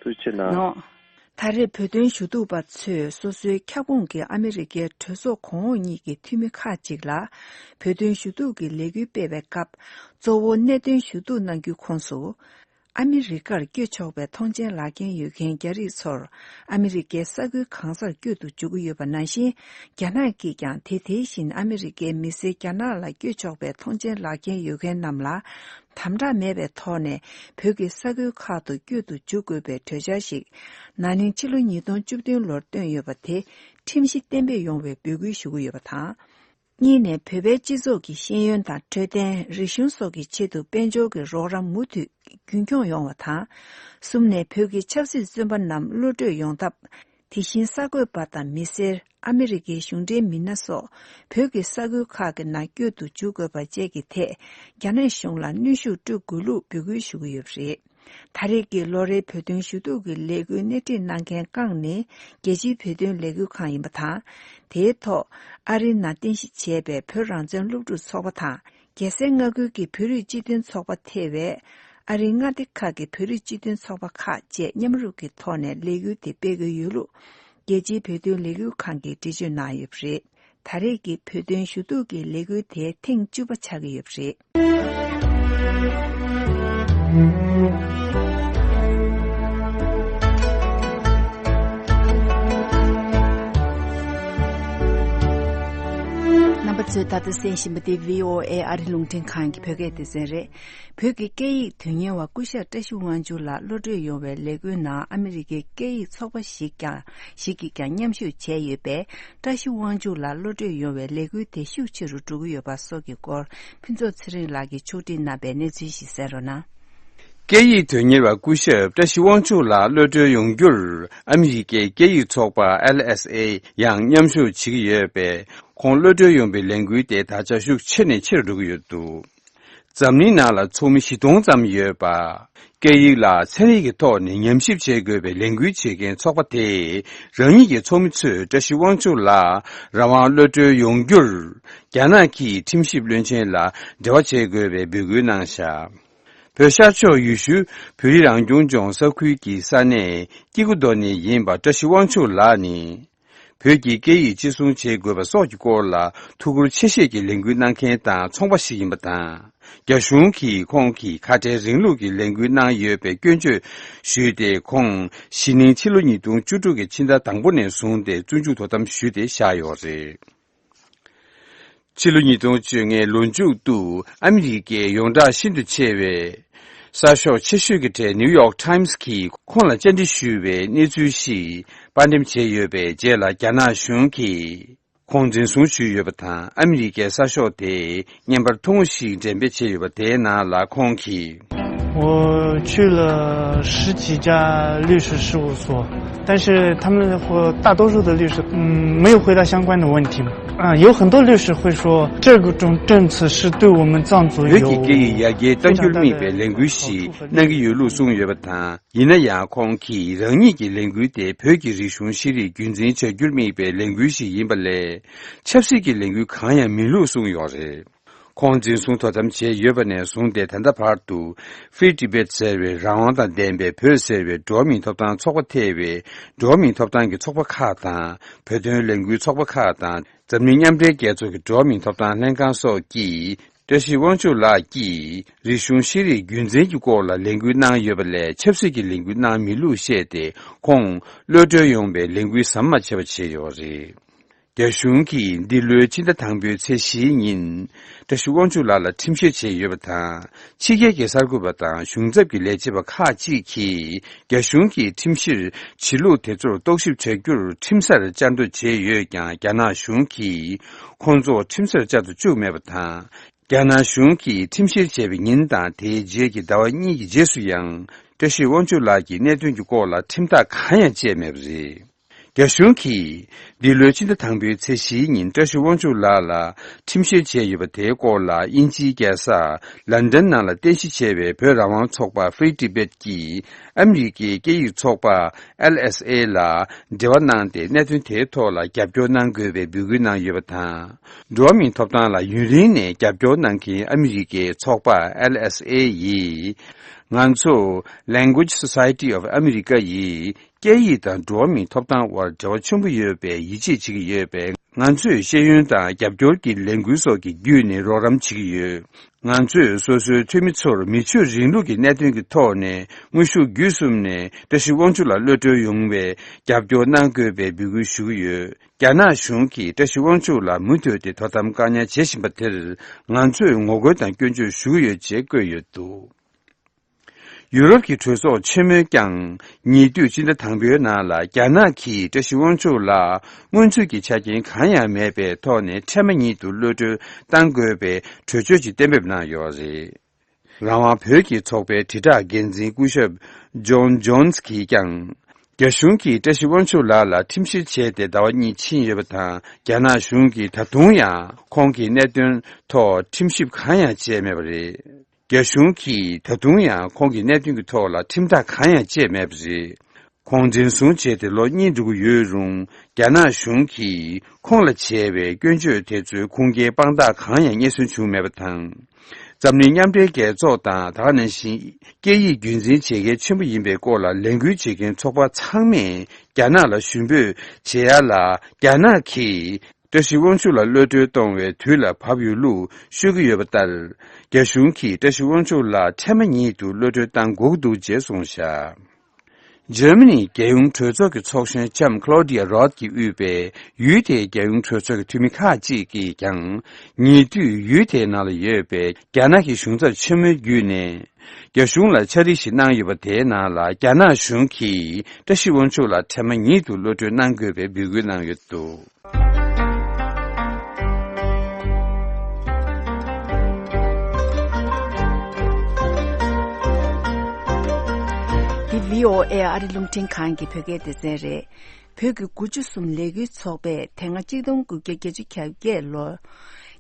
ཐུགས་རྗེ་གནང་། ནོ། ད་རེས་བོད་དོན་ཞུ་གཏུག་པ་ཚོས་སོ་སོའི་ཁྱབ་ཁོངས་ཀྱི་ཨ་མི་རི་ཀའི་གྲོས་ཚོགས་གོང་འོག་གཉིས་ཀྱི་འཐུས་མི་ཁག་ཅིག་ལ་བོད་དོན་ཞུ་གཏུག་གི་ལས་འགུལ་སྤེལ་བའི་སྐབས། གཙོ་བོ་གནད་དོན་ཞུ་གཏུག་གནང་རྒྱུའི་ཁོངས་སུ། ཨ་མི་རི་ཀར་བསྐྱོད་ཆོག་པའི་ཐོངས་མཆན་ལག་འཁྱེར་ཡོད་མཁན་རྒྱ་རིགས་ཚོར་ཨ་མི་རི་ཀའི་ས་ཁུལ་གང་སར་བསྐྱོད་དུ་འཇུག་གི་ཡོད་པ་ནང་བཞིན། རྒྱ་ནག་གིས་ཀྱང་དེ་དེ་བཞིན་ཨ་མི་རི་ཀའི་མི་སེར་རྒྱ་ནག་ལ་བསྐྱོད་ཆོག་པའི་ཐོངས་མཆན་ལག་འཁྱེར་ཡོད་མཁན་རྣམས་ལ། དམ་དྲག་མེད་པའི་ཐོག་ནས་བོད་ཀྱི་ས་ཁུལ་ཁག་ཏུ་བསྐྱོད་དུ་འཇུག་དགོས་པའི་གྲོས་འཆར་ཞིག་ན་ནིང་ཕྱི་ལོ་ཉིས་སྟོང་བཅུ་བདུན་ལོར་བཏོན་ཡོད་པ་དེ་ཁྲིམས་གཞི་གཏན་འབེབས་ཡོང་བའི་འབོད་སྐུལ་ཞུ་གི་ཡོད་པ་དང་། གཉིས་ནས་བོད་པའི་སྤྱི་ཚོགས་ཀྱི་ཤེས་ཡོན་དང་འཕྲོད་བསྟེན། རིག་གཞུང་སོགས་ཀྱི་ཆེད་དུ་དཔལ་འབྱོར་གྱི་རོགས་རམ་མུ་མཐུད་རྒྱུན་འཁྱོངས་ཡོང་བ་དང་། གསུམ་ནས་བོད་ཀྱི་ཆབ་སྲིད་བཙོན་པ་རྣམས་གློད་བཀྲོལ་ཡོང་ཐབས། དེ་བཞིན་གསར་འགོད་པ་དང་མི་སེར། ཨ་མི་རི་ཀའི་གཞུང་འབྲེལ་མི་སྣ་སོགས་བོད་ཀྱི་ས་ཁུལ་ཁག་གི་ནང་བསྐྱོད་དུ་འཇུག་དགོས་པ་བཅས་ཀྱི་ཐད། རྒྱ་ནག་གཞུང་ལ་གནོན་ཤུགས་སྤྲོད་དགོས་ལུགས་འབོད་སྐུལ་ཞུ་གི་ཡོད་པ་རེད། ད་རེས་ཀྱི་ལོ་རེའི་བོད་དོན་ཞུ་གཏུག་གི་ལས་འགུལ་སྣེ་ཁྲིད་གནང་མཁན་རྐང་ནི་རྒྱལ་སྤྱིའི་བོད་དོན་ལས་འགུལ་ཁང་ཡིན་པ་དང་། དེའི་ཐོག་ཨ་རིའི་ནང་རྟེན་གཞི་བྱས་པའི་བོད་རང་བཙན་སློབ་ཕྲུག་ཚོགས་པ་དང་། རྒྱལ་སའི་མངའ་ཁུལ་གྱི་བོད་རིགས་སྤྱི་མཐུན་ཚོགས་པ་ཐེ་བའི་ཨ་རིའི་མངའ་སྡེ་ཁག་གི་བོད་རིགས་སྤྱི་མཐུན་ཚོགས་པ་ཁག་བཅས་མཉམ་རུབ་ཀྱི་ཐོག་ནས་ལས་འགུལ་དེ་སྤེལ་གྱི་ཡོད་ལུགས། རྒྱལ་སྤྱིའི་བོད་དོན་ལས་འགུལ་ཁང་གིས་འགྲེལ་བརྗོད་གནང་ཡོད་པ་རེད། ད་རེས་ཀྱི་བོད་དོན་ཞུ་གཏུག་གི་ལས་འགུལ་དེ་ཐེངས་བཅུ་པ་ཆགས་ཀྱི་ཡོད་པ་རེད། རྣམ་པ་ཚོས་ད་ལྟ་གསན་བཞིན་པ་འདི་བྷི་ཨོ་ཨེ་ཨ་རི་རླུང་འཕྲིན་ཁང་གི་བོད་སྐད་སྡེ་ཚན་རེད། བོད་ཀྱི་སྐད་ཡིག་དོན་གཉེར་བ་སྐུ་ཞབས་བཀྲ་ཤིས་དབང་ཕྱུག་ལགས་གློད་གྲོལ་ཡོང་བའི་ལས་འགུལ་ནང་ཨ་མི་རི་ཀའི་སྐད་ཡིག་ཚོགས་པ་ཞིག་ཀྱང་ཞིག་གིས་ཀྱང་མཉམ་ཞུགས་བྱས་ཡོད་པས། བཀྲ་ཤིས་དབང་ཕྱུག་ལགས་གློད་གྲོལ་ཡོང་བའི་ལས་འགུལ་དེ་ཤུགས་ཆེ་རུ་འགྲོ་གི་ཡོད་པ་སོགས་ཀྱི་སྐོར། ཕུན་ཚོགས་ཚེ་རིང་ལགས་ཀྱིས་ཕྱོགས་སྒྲིག་གནང་བའི་གནས་ཚུལ་ཞིག་གསན་རོགས་གནང་། སྐད་ཡིག་དོན་གཉེར་བ་སྐུ་ཞབས་བཀྲ་ཤིས་དབང་ཕྱུག་ལགས་གློད་གྲོལ་ཡོང་རྒྱུར་ཨ་མི་རི་ཀའི་སྐད་ཡིག་ཚོགས་པ་ཨེལ་ཨེས་ཨེ་ཡང་མཉམ་ཞུགས་བྱེད་ཀྱི་ཡོད་པས། ཁོང་གློད་གྲོལ་ཡོང་བའི་ལས་འགུལ་དེ་ད་ཆ་ཤུགས་ཆེ་ནས་ཆེ་རུ་འགྲོ་གི་ཡོད་འདུག། འཛམ་གླིང་ནང་ལ་ཚོགས་མི་བཞི་སྟོང་ཙམ་ཡོད་པ། སྐད་ཡིག་ལ་ཚན་རིག་གི་ཐོག་ནས་ཉམས་ཞིབ་བྱེད་དགོས་པའི་ལས་འགུལ་བྱེད་མཁན་ཚོགས་པ་དེས་རང་ཉིད་ཀྱི་ཚོགས་མི་ཚོས་བཀྲ་ཤིས་དབང་ཕྱུག་ལགས་རང་དབང་གློད་གྲོལ་ཡོང་རྒྱུར། རྒྱ་ནག་གི་ཁྲིམས་ཞིབ་བློན་ཆེན་ལ་འབྲེལ་བ་བྱེད་དགོས་པའི་འབོད་སྐུལ་གནང་བཞག། བོད་ཤར་ཕྱོགས་ཡུལ་ཤུལ་བོད་རིགས་རང་སྐྱོང་ལྗོངས་ས་ཁུལ་གྱི་ས་གནས་སྐྱེ་རྒུ་མདོ་ནས་ཡིན་པ་བཀྲ་ཤིས་དབང་ཕྱུག་ལགས་ནི། བོད་ཀྱི་སྐད་ཡིག་གཅེས་སྲུང་བྱེད་དགོས་པ་སོགས་ཀྱི་སྐོར་ལ་ཐུགས་ཁུར་ཆེ་བཞེས་ཀྱི་ལས་འགུལ་གནང་མཁན་དང་ཚོང་པ་ཞིག་ཡིན་པ་དང་། རྒྱ་གཞུང་གིས་ཁོང་གིས་ཁ་བྲལ་རིང་ལུགས་ཀྱི་ལས་འགུལ་གནང་ཡོད་པའི་སྐྱོན་བརྗོད་ཞུས་ཏེ། ཁོང་གཞེས་ནིང་ཕྱི་ལོ་ཉིས་སྟོང་བཅུ་དྲུག་གི་ཕྱི་ཟླ་དང་པོ་ནས་བཟུང་སྟེ་བཙོན་འཇུག་དོ་དམ་ཞུས་ཏེ་བཞག་ཡོད་རེད། ཕྱི་ལོ་ཉིས་སྟོང་བཅོ་ལྔའི་ལོ་མཇུག་ཏུ་ཨ་མི་རི་ཀའི་ཡོངས་གྲགས་ཤིན་ཏུ་ཆེ་བའི་གསར་ཤོག་ཆེ་ཤོས་ཀྱི་གྲས་ནིའུ་ཡོག་ཊའིམ་སི་གིས་ཁོང་ལ་བཅར་འདྲི་ཞུས་པའི་གནས་ཚུལ་ཞིག་དཔར་འགྲེམས་བྱས་ཡོད་པའི་རྗེས་ལ། རྒྱ་ནག་གཞུང་གིས་ཁོང་འཛིན་བཟུང་ཞུས་ཡོད་པ་དང་། ཨ་མི་རི་ཀའི་གསར་ཤོག་དེས་བརྙན་པར་ཐུང་ངུ་ཞིག་འགྲེམས་སྤེལ་བྱས་ཡོད་པ་དེའི་ནང་ལ་ཁོང་གིས། 我去了十几家律师事务所，但是他们或大多数的律师，嗯，没有回答相关的问题嘛。啊，有很多律师会说，这个种政策是对我们藏族有 བོད་ཀྱི་སྐད་ཡིག་ཡར་རྒྱས་གཏང་རྒྱུར་དམིགས་པའི་ལས་འགུལ་ཞིག་གནང་གི་ཡོད་ལུགས་གསུངས་ཡོད་པ་དང་། ཡིན་ན་ཡང་ཁོང་གིས་རང་ཉིད་ཀྱི་ལས་འགུལ་དེ་བོད་ཀྱི་རིག་གཞུང་ཤེས་རིག་རྒྱུན་འཛིན་བྱ་རྒྱུར་དམིགས་པའི་ལས་འགུལ་ཞིག་ཡིན་པ་ལས། ཆབ་སྲིད་ཀྱི་ལས་འགུལ་གང་ཡང་མིན་ལུགས་གསུངས་ཡོད་རེད། ཁོང་འཛིན་བཟུང་དོ་དམ་བྱས་ཡོད་པ་ནས་བཟུང་སྟེ། ད་ལྟ་བར་དུ་Free Tibet ཟེར་བའི་རང་དབང་དང་ལྡན་པའི་བོད་ཟེར་བའི་འགྲོ་བ་མིའི་ཐོབ་ཐང་ཚོགས་པ་ཐེ་བའི་འགྲོ་བ་མིའི་ཐོབ་ཐང་གི་ཚོགས་པ་ཁག་དང་། བོད་དོན་ལས་འགུལ་ཚོགས་པ་ཁག་དང་། འཛམ་གླིང་མཉམ་འབྲེལ་རྒྱལ་ཚོགས་ཀྱི་འགྲོ་བ་མིའི་ཐོབ་ཐང་ལྷན་ཁང་སོགས་ཀྱིས། བཀྲ་ཤིས་དབང་ཕྱུག་ལགས་ཀྱིས་རིག་གཞུང་ཤེས་རིག་རྒྱུན་འཛིན་གྱི་སྐོར་ལ་ལས་འགུལ་གནང་ཡོད་པ་ལས། ཆབ་སྲིད་ཀྱི་ལས་འགུལ་གནང་མེད་ལུགས་བཤད་དེ། ཁོང་གློད་གྲོལ་ཡོང་བའི་ལས་འགུལ་ཟམ་མ་ཆད་པ་བྱས་ཡོད་རེད། རྒྱ་གཞུང་གིས་འདི་ལོའི་ཕྱི་ཟླ་དང་པོའི་ཚེས་བཞིའི་ཉིན། བཀྲ་ཤིས་དབང་ཕྱུག་ལགས་ལ་ཁྲིམས་བཤེར་བྱས་ཡོད་པ་དང་། ཕྱི་རྒྱལ་གྱི་གསར་འགོད་པ་དང་གཞུང་ཚབ་ཀྱི་ལས་བྱེད་པ་ཁག་ཅིག་གིས། རྒྱ་གཞུང་གི་ཁྲིམས་བཤེར་བྱེད་ལུགས་དེ་ཚོར་རྟོག་ཞིབ་བྱ་རྒྱུར་ཁྲིམས་སར་བཅར་འདོད་བྱས་ཡོད་ཀྱང་། རྒྱ་ནག་གཞུང་གིས་ཁོང་ཚོ་ཁྲིམས་སར་བཅར་དུ་བཅུག་མེད་པ་དང་། རྒྱ་ནག་གཞུང་གིས་ཁྲིམས་བཤེར་བྱས་པའི་ཉིན་དང་། དེའི་རྗེས་ཀྱི་ཟླ་བ་གཉིས་ཀྱི་རྗེས་སུ་ཡང་། བཀྲ་ཤིས་དབང་ཕྱུག་ལགས་ཀྱི་གནད་དོན་གྱི་སྐོར་ལ་ཁྲིམས་ཐག་གང་ཡང་བཅད་མེད་པ་རེད། རྒྱ་གཞུང་གིས་འདི་ལོའི་ཕྱི་ཟླ་དང་པོའི་ཚེས་བཞིའི་ཉིན། བཀྲ་ཤིས་དབང་ཕྱུག་ལགས་ལ་ཁྲིམས་བཤེར་བྱས་ཡོད་པ་དེའི་སྐོར་ལ། དབྱིན་ཇིའི་རྒྱལ་ས་ལན་ཌན་ནང་ལ་རྟེན་གཞི་བྱས་པའི་བོད་རང་དབང་ཚོགས་པ་Free Tibet ཀྱིས། ཨ་མི་རི་ཀའི་སྐད་ཡིག་ཚོགས་པ་ཨེལ་ཨེས་ཨེ་ལ་འབྲེལ་བ་གནང་སྟེ། གནད་དོན་དེའི་ཐོག་ལ་རྒྱབ་སྐྱོར་གནང་དགོས་པའི་འབོད་སྐུལ་གནང་ཡོད་པ་དང་། འགྲོ་བ་མིའི་ཐོབ་ཐང་ལ་ཡུན་རིང་ནས་རྒྱབ་སྐྱོར་གནང་མཁན་ཨ་མི་རི་ཀའི་ཚོགས་པ་ཨེལ་ཨེས་ཨེ་ཡིས། ང་ཚོ་Language Society of America ཡིས་སྐད་ཡིག་དང་འགྲོ་བ་མིའི་ཐོབ་ཐང་དབར་འབྲེལ་བ་ཆེན་པོ་ཡོད་པའི་ཡིད་ཆེས་བྱེད་ཀྱི་ཡོད་པས། ང་ཚོས་ཤེས་ཡོན་དང་རྒྱབ་སྐྱོར་གྱི་ལས་འགུལ་སོགས་ཀྱི་བརྒྱུད་ནས་རོགས་རམ་བྱེད་ཀྱི་ཡོད། ང་ཚོས་སོ་སོའི་འཐུས་མི་ཚོར་མི་ཆོས་རིང་ལུགས་ཀྱི་གནད་དོན་གྱི་ཐོག་ནས་དངོས་ཤུགས་བརྒྱུད་གསུམ་ནས་བཀྲ་ཤིས་དབང་ཕྱུག་ལགས་གློད་གྲོལ་ཡོང་བའི་རྒྱབ་སྐྱོར་གནང་དགོས་པའི་འབོད་སྐུལ་ཞུ་གི་ཡོད། རྒྱ་ནག་གཞུང་གིས་བཀྲ་ཤིས་དབང་ཕྱུག་ལགས་མུ་མཐུད་དེ་དོ་དམ་བཀག་ཉར་བྱེད་བཞིན་པ་དེར། ང་ཚོས་ངོ་རྒོལ་དང་སྐྱོན་བརྗོད་ཞུ་གི་ཡོད་ཅེས་བཀོད་ཡོད་འདུག། ཡུ་རོབ་ཀྱི་གྲོས་ཚོགས་ཆེན་མོས་ཀྱང་། ཉེ་དུས་ཕྱི་ཟླ་དང་པོའི་ནང་ལ། རྒྱ་ནག་གིས་བཀྲ་ཤིས་དབང་ཕྱུག་ལགས་སྔོན་ཚུད་ཀྱི་ཆ་རྐྱེན་གང་ཡང་མེད་པའི་ཐོག་ནས་འཕྲལ་མ་ཉིད་དུ་གློད་གྲོལ་གཏང་དགོས་པའི་གྲོས་ཆོད་ཅིག་གཏན་འབེབས་གནང་ཡོད་རེད། རང་དབང་བོད་ཀྱི་ཚོགས་པའི་དྲིལ་བསྒྲགས་འགན་འཛིན་སྐུ་ཞབས་ཇོན་ཇོན་སི་གིས་ཀྱང་། རྒྱ་གཞུང་གིས་བཀྲ་ཤིས་དབང་ཕྱུག་ལགས་ལ་ཁྲིམས་ཞིབ་བྱས་ཏེ་ཟླ་བ་གཉིས་ཕྱིན་ཡོད་པ་དང་། རྒྱ་ནག་གཞུང་གིས་ད་དུང་ཡང་ཁོང་གི་གནད་དོན་ཐོག་ཁྲིམས་ཞིབ་གང་ཡང་བྱས་མེད་པ་རེད། རྒྱ་གཞུང་གིས་ད་དུང་ཡང་ཁོང་གི་གནད་དོན་གྱི་ཐོག་ལ་ཁྲིམས་ཐག་གང་ཡང་བཅད་མེད་པ་རེད། ཁོང་འཛིན་བཟུང་བྱས་ཏེ་ལོ་གཉིས་འགྲོ་གི་ཡོད་རུང་། རྒྱ་ནག་གཞུང་གིས་ཁོང་ལ་བྱས་པའི་སྐྱོན་བརྗོད་དེ་ཚོའི་ཁུངས་སྐྱེལ་དཔང་རྟགས་གང་ཡང་རྙེད་སོན་བྱུང་མེད་པ་དང་། འཛམ་གླིང་མཉམ་འབྲེལ་རྒྱལ་ཚོགས་དང་། ད་ག་ནང་བཞིན་སྐད་ཡིག་རྒྱུན་འཛིན་བྱེད་མཁན་ཆེན་པོ་ཡིན་པའི་སྐོར་ལ་ལས་འགུལ་བྱེད་མཁན་ཚོགས་པ་ཚང་མས་རྒྱ་ནག་ལ་ཞུ་འབོད་བྱེད་ཡ་ལ། རྒྱ་ནག་གིས་བཀྲ་ཤིས་དབང་ཕྱུག་ལ་གློད་གྲོལ་གཏོང་བའི་དུས་ལ་བབ་ཡོད་ལུགས་ཤོད་ཀྱི་ཡོད་པ་ལྟར། རྒྱ་གཞུང་གིས་བཀྲ་ཤིས་དབང་ཕྱུག་ལ་ཐེངས་མ་ཉིད་དུ་གློད་གྲོལ་གཏང་དགོས་ཀྱི་འདུག་ཅེས་གསུངས་བཞག་འཇར་མ་ནིའི་རྒྱལ་ཡོངས་གྲོས་ཚོགས་ཀྱི་ཚོགས་གཞོན་ལྕམ་Claudia Roth གྱིས་དབུས་པའི་ཡུལ་དེའི་རྒྱལ་ཡོངས་གྲོས་ཚོགས་ཀྱི་འཐུས་མི་ཁག་ཅིག་གིས་ཀྱང་། ཉེ་དུས་ཡུལ་དེའི་ནང་ལ་ཡོད་པའི་རྒྱ་ནག་གི་གཞུང་ཚབ་ཆེན་མོའི་བརྒྱུད་ནས། རྒྱ་གཞུང་ལ་ཕྱག་བྲིས་ཤིག་གནང་ཡོད་པ་དེའི་ནང་ལ། རྒྱ་ནག་གཞུང་གིས་བཀྲ་ཤིས་དབང་ཕྱུག་ལ་ཐེངས་མ་ཉིད་དུ་གློད་གྲོལ་གནང་དགོས་པའི་འབོད་སྐུལ་གནང་ཡོད་འདུག་འདི་བྷི་ཨོ་ཨེ་ཨ་རི་རླུང་འཕྲིན་ཁང་གི་བོད་སྐད་སྡེ་ཚན་རེད། བོད་ཀྱི་དགུ་བཅུ་གསུམ་ལས་འགུལ་ཚོགས་པས་དེ་སྔ་གཅིག་སྟོང་དགུ་བརྒྱ་བརྒྱད་ཅུ་གྱ་བརྒྱད་ལོར་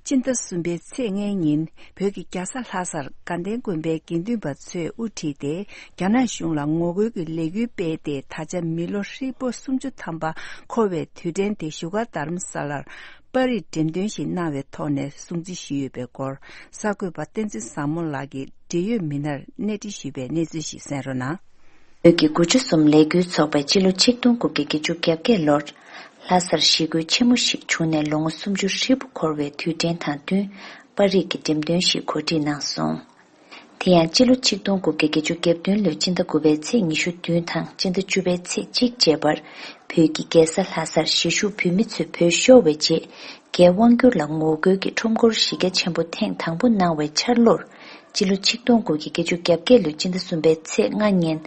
སྤྱི་ཟླ་གསུམ་པའི་ཚེས་ལྔའི་ཉིན་བོད་ཀྱི་རྒྱལ་ས་ལྷ་སར་དགའ་ལྡན་དགོན་པའི་དགེ་འདུན་པ་ཚོས་དབུ་ཁྲིད་དེ་རྒྱ་ནག་གཞུང་ལ་ངོ་རྒོལ་གྱི་ལས་འགུལ་སྤེལ་ཏེ། ད་ཆ་མི་ལོ་ཧྲིལ་པོ་སུམ་ཅུ་ཐམ་པ་འཁོར་བའི་དུས་དྲན་དེ་བཞུགས་སྒར་རྡ་རམ་ས་ལར་པར་རིས་འགྲེམས་སྟོན་ཞིག་གནང་བའི་ཐོག་ནས་སྲུང་བརྩི་ཞུས་ཡོད་པའི་སྐོར། གསར་འགོད་པ་བསྟན་འཛིན་བཟང་མོ་ལགས་ཀྱིས་འབྲེལ་ཡོད་མི་སྣར་གནས་འདྲི་ཞུས་པའི་གནས་ཚུལ་ཞིག་གསན་རོགས་གནང་། བོད་ཀྱི་དགུ་བཅུ་གསུམ་ལས་འགུལ་ཚོགས་པས་སྤྱི་ལོ་ཆིག་སྟོང་དགུ་བརྒྱ་བརྒྱད་ཅུ་གྱ་བརྒྱད་ལོར་ལྷ་སར་ཞི་རྒོལ་ཆེན་མོ་ཞིག་བྱུང་ནས་ལོ་ངོ་སུམ་ཅུ་ཧྲིལ་པོ་འཁོར་བའི་དུས་དྲན་དང་བསྟུན་པར་རིས་ཀྱི་འགྲེམས་སྟོན་ཞིག་གོ་སྒྲིག་གནང་སོང་། དེ་ཡང་སྤྱི་ལོ་ཆིག་སྟོང་དགུ་བརྒྱ་བརྒྱད་ཅུ་གྱ་བདུན་ལོའི་སྤྱི་ཟླ་དགུ་པའི་ཚེས་ཉི་ཤུ་བདུན་དང་སྤྱི་ཟླ་བཅུ་པའི་ཚེས་གཅིག་བཅས་པར་བོད་ཀྱི་རྒྱལ་ས་ལྷ་སར་གཞིས་བཞུགས་བོད་མི་ཚོས་བོད་ཤོར་བའི་རྗེས་རྒྱའི་དབང་བསྒྱུར་ལ་ངོ་རྒོལ་གྱི་ཁྲོམ་སྐོར་གཞི་རྒྱ་ཆེན་པོ་ཐེངས་དང་པོ་གནང་བའི་འཆར་ལོར། སྤྱི་ལོ་ཆིག་སྟོང་དགུ་བརྒྱ་བརྒྱད་ཅུ་གྱ་བརྒྱད་ལོའི་སྤྱི་ཟླ་གསུམ་པའི་ཚེས་ལྔ་ཉིན།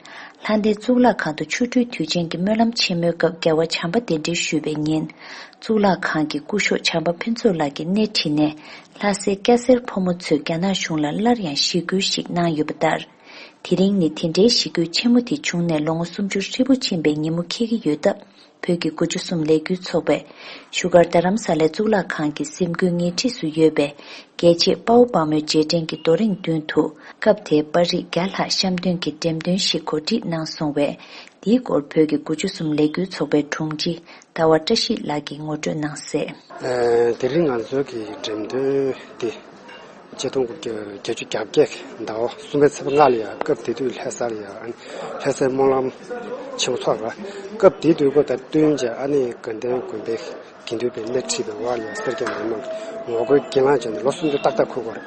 ལྷ་ལྡན་གཙུག་ལག་ཁང་དུ་ཆོ་འཕྲུལ་དུས་ཆེན་གྱི་སྨོན་ལམ་ཆེན་མོའི་སྐབས་རྒྱལ་བ་བྱམས་པ་གདན་འདྲེན་ཞུས་པའི་ཉིན། གཙུག་ལག་ཁང་གི་སྐུ་ཞབས་བྱམས་པ་ཕུན་ཚོགས་ལགས་ཀྱིས་སྣེ་ཁྲིད་ནས་ལྷ་སའི་སྐྱ་སེར་ཕོ་མོ་ཚོས་རྒྱ་ནག་གཞུང་ལ་སླར་ཡང་ཞི་རྒོལ་ཞིག་གནང་ཡོད་པ་ལྟར། དེ་རིང་ནི་དེ་འདྲའི་ཞི་རྒོལ་ཆེན་མོ་དེ་བྱུང་ནས་ལོ་ངོ་སུམ་ཅུ་ཧྲིལ་པོ་ཕྱིན་པའི་ཉིན་མོ་འཁེལ་གྱི་ཡོད་སྟབས། བོད་ཀྱི་དགུ་བཅུ་གསུམ་ལས་འགུལ་ཚོགས་པས་བཞུགས་སྒར་རྡ་རམ་ས་ལའི་གཙུག་ལག་ཁང་གི་གཟིམ་སྒོའི་ཉེ་འཁྲིས་སུ་ཡོད་པའི་རྒྱལ་གཅེས་དཔའ་བོ་དཔའ་མོའི་རྗེས་དྲན་གྱི་རྡོ་རིང་མདུན་དུ་སྐབས་དེའི་པར་རིས་བརྒྱ་ལྷག་བཤམས་སྟོན་གྱི་འགྲེམས་སྟོན་ཞིག་གོ་སྒྲིག་གནང་སོང་བས། འདིའི་སྐོར་བོད་ཀྱི་དགུ་བཅུ་གསུམ་ལས་འགུལ་ཚོགས་པའི་དྲུང་ཆེ་ཟླ་བ་བཀྲ་ཤིས་ལགས་ཀྱིས་ངོ་སྤྲོད་གནང་གསལ། ཨ། དེ་རིང་ང་ཚོའི་གི་འགྲེམས་སྟོན་འདི་ཆིག་སྟོང་དགུ་བརྒྱ་བརྒྱད་ཅུ་གྱ་བརྒྱད་ཟླ་བ་གསུམ་པའི་ཚེས་པ་ལྔ་ལ་ཡང་སྐབས་དེ་དུས་ལྷ་སར་ཡང་ལྷ་སའི་སྨོན་ལམ་ཆེན་མོ་ཚོགས་པ། སྐབས་དེ་དུས་ཁོ་དང་བསྟུན་བྱས་ཨ་ནི་དགའ་ལྡན་དགོན་པའི་དགེ་འདུན་པའི་སྣེ་ཁྲིད་པའི་འོག་ལ་ཡང་སེར་སྐྱ་མི་མང་གིས་ངོ་རྒོལ་གྱེན་ལངས་བྱས་ནས་ལོ་སུམ་ཅུ་ཏག་ཏག་འཁོར་བ་རེད།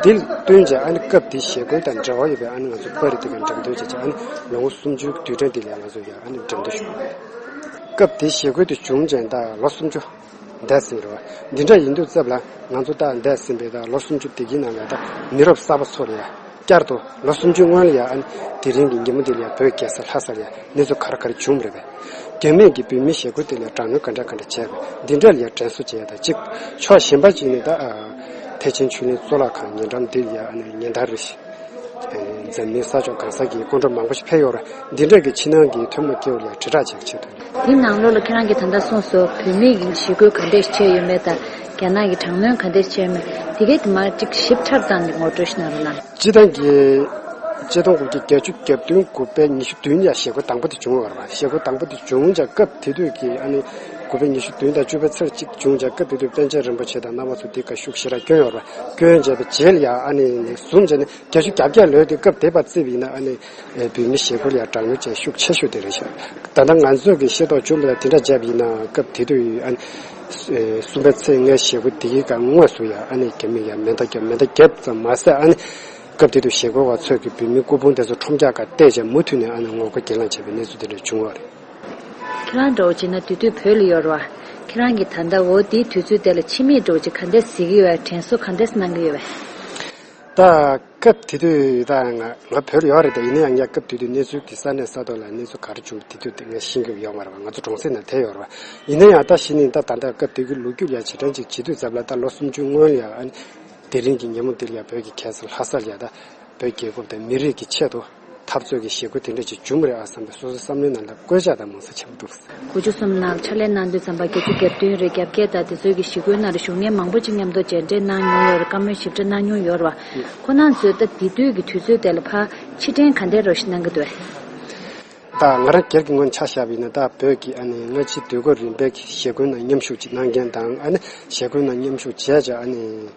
འདི་ལ་བསྟུན་བྱས་ཨ་ནི་སྐབས་དེའི་ཞི་རྒོལ་དང་འབྲེལ་བ་ཡོད་པའི་ཨ་ནི་ང་ཚོ་པར་རིས་དེ་ག་འགྲེམས་སྟོན་བྱས་བྱས་ཨ་ནི་ལོ་ངོ་སུམ་ཅུའི་དུས་དྲན་དེ་ལ་ང་ཚོ་ཡང་ཨ་ནི་འགྲེམས་སྟོན་ཞུ་བ་རེད། སྐབས་དེའི་ཞི་རྒོལ་དེ་བྱུང་བྱས་ད་ལོ་སུམ་ཅུ། འདས་ཟིན་རེད་བ། འདི་འདྲ་ཡིན་དུས་ཙབ་ལ་ང་ཚོ་ད་འདས་ཟིན་པའི་ད་ལོ་སུམ་ཅུ་དེ་གི་ནང་ལ་ད་མི་རབས་གསར་པ་ཚོ་ལ་ཡ་བསྐྱར་དུ་ལོ་སུམ་ཅུ་སྔོན་ལ་ཡ་ཨ་ནི་དེ་རིང་གི་ཉིན་མོ་འདི་ལ་ཡ་བོད་རྒྱལ་ས་ལྷ་ས་ལ་ཡ་གནས་ཚུལ་ག་རེ་ག་རེ་བྱུང་རེད་པས། རྒྱ་མིས་ཀྱི་བོད་མིའི་ཞི་རྒོལ་དེ་ལ་དྲག་གནོན་ག་འདྲ་ག་འདྲ་བྱས་པས་འདི་འདྲ་ལ་ཡ་དྲན་གསོ་བྱས་ཡ་ད་གཅིག་ཕྱོགས་གཞན་པ་གཅིག་ནས་ད་ཨ་ཐེག་ཆེན་ཆོས་གླིང་གཙུག་ལག་ཁང་ཉེ་འགྲམ་འདི་ལ་ཡ་ཨ་ནི་ཉིན་ལྟར་རེ་བཞིན། འཛམ་གླིང་ས་ཕྱོགས་གང་ས་གི་སྐུ་མགྲོན་མང་པོ་ཞིག་ཕེབས་ཡོད་རེད། འདི་འདྲ་གི་ཕྱི་ནང་གི་ཐུན་མོང་སྐྱེ་བོ་ལ་དྲིལ་བསྒྲགས་བྱེད་ཆེད་དུ། དེའི་ནང་ལོགས་ལ་ཁྱེད་རང་གིས་ད་ལྟ་གསུངས་སོ། བོད་མི་གི་ཞི་རྒོལ་ག་འདྲས་བྱས་ཡོད་མེད་དང་། རྒྱ་ནག་གི་དྲག་གནོན་ག་འདྲས་བྱས་ཡོད་མེད། དེ་གའི་དེ་མར་ཅིག་ཞིབ་ཕྲ་བཏང་ནས་ངོ་སྤྲོད་ཞིག་གནང་རོགས་གནང་། སྤྱིར་བཏང་གི་ཆིག་སྟོང་དགུ་བརྒྱ་བརྒྱད་ཅུ་གྱ་བདུན་དགུ་པའི་ཉི་ཤུ་བདུན་ཡ་ཞི་རྒོལ་དང་པོ་དེ་བྱུང་ཡོད་རེད་བ། ཞི་རྒོལ་དང་པོ་དེ་བྱུང་བྱས་སྐབས་དེ་དུས་ཀྱི་ཨ་ནི་དགུ་པའི་ཉི་ཤུ་བདུན་དང་བཅུ་པའི་ཚེས་གཅིག་བྱུང་བྱས་སྐབས་དེ་དུས་པཎ་ཆེན་རིན་པོ་ཆེ་དང་རྣམ་པ་ཚོ་དེ་ག་ཤུགས་ཞེ་དྲག་བསྐྱོན་ཡོད་རེད་བ། བསྐྱོན་བྱས་པའི་རྗེས་ལ་ཡ་ཨ་ནི་བཟུང་བྱས་ནས། བརྒྱད་ཅུ་གྱ་བརྒྱད་ལོའི་དུས་སྐབས་དེ་བར་བརྩིས་པ་ཡིན་ན་ཨ་ནི་བོད་མི་ཞི་རྒོལ་ལ་དྲག་གནོན་བྱས་ཤུགས་ཆེ་ཤོས་དེ་རེད་ཤག་ད་ལྟ་ང་ཚོས་ཀྱི་ཤེས་རྟོགས་བྱུང་བ་དང་དེ་འདྲ་བྱས་པ་ཡིན་ན་སྐབས་དེ་དུས་ཨ་ནི་གསུམ་པའི་ཚེས་ལྔའི་ཞི་རྒོལ་དེའི་སྐབས་དངོས་སུ་ཡང་ཨ་ནི་རྒྱ་མི་ཡང་མེ་མདའ་བརྒྱབ། མེ་མདའ་བརྒྱབ་ཙམ་མ་ཟད་ཨ་ནི་སྐབས་དེ་དུས་ཞི་རྒོལ་བ་ཚོས་ཀྱི་བོད་མི་སྐུ་ཕུང་དེ་ཚོ་ཁྲོམ་བཀྱག་སྒང་བཏེགས་བྱས་མུ་མཐུད་ནས་ཨ་ནི་ངོ་རྒོལ་གྱེན་ལངས་བྱས་པའི་གནས་ཚུལ་དེ་འདྲ་བྱུང་བ་རེད། ཁྱེད་རང་འདྲ་བོ་བྱས་ན་དེ་དུས་བོད་ལ་ཡོད་རེད་བ། ཁྱེད་རང་གིས་ད་ལྟ་འོ་དེའི་དུས་ཚོད་དེ་ལ་ཕྱི་མིག་འདྲ་བོ་ཅིག་ག་འདྲས་གཟིགས་ཀྱི་ཡོད་པས། དྲན་གསོ་ག་འདྲས་གནང་གི་ཡོད་པས། ད་སྐབས་དེ་དུས་ད་ང་ང་བོད་ལ་ཡོད་རེད། ད་ཡིན་ན་ཡང་ངས་སྐབས་དེ་དུས་གནས་ཚུལ་དེ་ས་གནས་ས་ཐོག་ལ་གནས་ཚུལ་ག་རེ་བྱུང་དེ་དུས་དེ་ངས་ཤེས་ཀྱི་ཡོད་མ་རེད་བ། ང་ཚོ་གྲོང་གསེབ་ནང་བསྡད་ཡོད་རེད་བ། ཡིན་ན་ཡང་ད་གཞི་ནས་ད་ད་ལྟ་སྐབས་དེ་གི་ལོ་རྒྱུས་ལ་ཡ་ཇི་དྲན་ཅིག་བྱེད་དུས་ཙམ་ལ་ད་ལོ་སུམ་ཅུ་སྔོན་ལ་ཡ་ཨ་ནི་དེ་རིང་གི་ཉིན་མོ་འདི་ལ་ཡ་བོད་ཀྱི་རྒྱལ་ས་ལྷ་ས་ལ་ཡ་ད་བོད་རྒྱལ་ཁབ་དང་མི་རིགས་ཀྱི་ཆེད་དུ་ འཐབ་རྩོད་ཀྱི་ཞི་རྒོལ་དེ་འདྲ་ཅིག་བྱུང་བ་རེད་ཨ་བསམ་པའི་སོ་སོའི་བསམ་བློའི་ནང་ལ་བཀོད་ཆག་དང་མང་ས་ཆེན་པོ་འདུག་དགུ་བཅུ་གསུམ་ནང་ཕྱག་ལས་གནང་དུས་ཙམ་པ་བརྒྱད་ཅུ་གྱ་བདུན་རེད། རྒྱ་བསྐྱེད་དང་དེ་ཚོའི་གི་ཞི་རྒོལ་ནང་ལ་བཞུགས་མཁན་མང་པོ་ཅིག་མཉམ་དུ་མཇལ་འཕྲད་གནང་མྱོང་ཡོད་རེད། བཀའ་མོལ་ཞིབ་ཕྲ་གནང་མྱོང་ཡོད་རེད་བ། ཁོ་རང་ཚོས་ད་དེ་དུས་ཀྱི་དུས་ཚོད་དེ་ལ་ཕར་ཕྱིར་དྲན་ག་འདྲ་རོ་ཞིག་གནང་གི་འདུག་ད་ང་རང་སྒེར་གྱི་ངོས་ནས་ཆ་བཞག་པ་ཡིན་ན་ད་བོད་ཀྱི་ཨ་ནི་སྔ་ཕྱི་དུས་འཁོར་རིམ་པའི་ཞི་རྒོལ་ནང་མཉམ་ཞུགས་ཅིག་གནང་མཁན་དང་ཨ་ནི་ཞི་རྒོལ་ནང་མཉམ་ཞུགས་བྱས་བྱས་ཨ་ནི།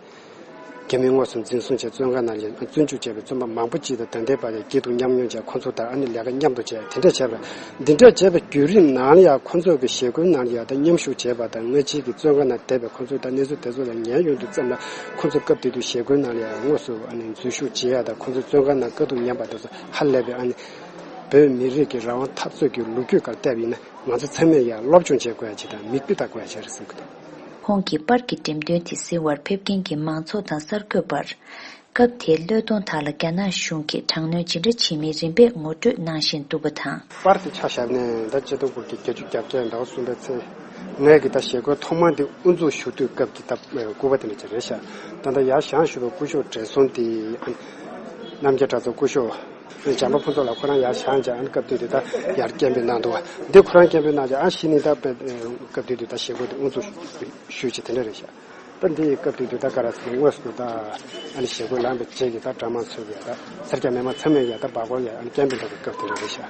རྒྱ་མིས་དངོས་སུ་འཛིན་བཟུང་བྱས་བཙོན་ཁང་ནང་ལ་བཙོན་འཇུག་བྱས་པའི་བཙོན་པ་མང་པོ་ཅིག་དང་ད་ལྟའི་བར་ཡང་སྐྱིད་སྡུག་མཉམ་མྱོང་བྱས་ཁོང་ཚོ་དང་ཨ་ནི་ལས་ཀ་མཉམ་དུ་བྱས་དེ་འདྲ་བྱས་པ་འདི་འདྲ་བྱས་པའི་བརྒྱུད་རིམ་ནང་ལ་ཡང་ཁོང་ཚོ་གི་ཞི་རྒོལ་ནང་ལ་ཡང་ད་མཉམ་ཞུགས་བྱས་པ་དང་སྔ་ཕྱི་གི་བཙོན་ཁང་ནང་བསྡད་པའི་ཁོང་ཚོ་དང་གནས་ཚུལ་དེ་ཚོ་ལ་ཉན་ཡོང་དུས་ཙམ་ལ་ཁོང་ཚོ་སྐབས་དེ་དུས་ཞི་རྒོལ་ནང་ལ་ཡང་དངོས་སུ་ཨ་ནི་འཛུལ་ཞུགས་བྱེད་ཡ་དང་ཁོང་ཚོ་བཙོན་ཁང་ནང་དཀའ་སྡུག་མྱངས་པ་དེ་ཚོ་ཧ་ལས་པའི་ཨ་ནི་བོད་མི་རིགས་ཀྱི་རང་དབང་འཐབ་རྩོད་ཀྱི་ལོ་རྒྱུས་སྒང་བལྟས་པ་ཡིན་ན་ང་ཚོ་ཚང་མས་ཡང་སློབ་སྦྱོང་བྱེད་དགོས་ཡ་ཅིག་དང་མིག་དཔེ་ལྟ་དགོས་ཡ་ཅིག་རེད་བསམ་གྱི་འདུག་ཁོང་གིས་པར་གྱི་འགྲེམས་སྟོན་དེ་གཟིགས་པར་ཕེབས་མཁན་གྱི་མང་ཚོགས་དང་གསར་འགོད་པར། སྐབས་དེའི་བློས་གཏོང་དག་ལ་རྒྱ་ནག་གཞུང་གིས་དྲག་གནོན་ཇི་འདྲ་བྱེད་མིན་རིམ་པས་ངོ་སྤྲོད་གནང་བཞིན་འདུག་པ་དང་། པར་དེ་ཆ་བཞག་ནས་ད་ཆིག་སྟོང་དགུ་བརྒྱ་བརྒྱད་ཅུ་གྱ་བརྒྱད་ཟླ་བ་གསུམ་པའི་ཚེ། ངས་ཀྱི་ད་ཞི་རྒོལ་ཐོག་མ་འདི་དབུ་འཛུགས་ཞུ་དུས་སྐབས་ཀྱི་ད་སྐུ་པར་དེ་འདྲ་ཅིག་རེད་ཤག་ད་ལྟ་ཡར་བཞེངས་བཞུགས་པའི་སྐུ་ཞབས་བགྲེས་སོང་དེ་རྣམ་རྒྱལ་གྲྭ་ཚང་སྐུ་ཞབས། བྱམས་པ་ཕུན་ཚོགས་ལགས་ཁོ་རང་ཡར་བཞེངས་བྱས་ཨ་ནི་སྐབས་དེ་དུས་ད་ཡར་སྐད་འབོད་གནང་འདུག་བ། འདི་ཁོ་རང་སྐད་འབོད་གནང་བྱས་ཨ་གཞི་ནས་ད་དཔེ་སྐབས་དེ་དུས་ད་ཞི་རྒོལ་དེ་དབུ་འཛུགས་ཞུས་བྱས་དེ་འདྲ་རེད་ཤག་ད་འདི་སྐབས་དེ་དུས་ད་ག་རེ་ཟེར་ན་དངོས་སུ་ད་ཨ་ནི་ཞི་རྒོལ་ལངས་པའི་རྗེས་ཀྱི་ད་དྲ་དམངས་ཚོས་ཀྱི་ད་སེར་སྐྱ་མི་མང་ཚང་མས་ཀྱི་ད་སྦག་སྦག་ཡ་ཨ་ནི་སྐད་འབོད་འདྲ་བའི་སྐབས་དེ་འདྲ་རེད་ཤག་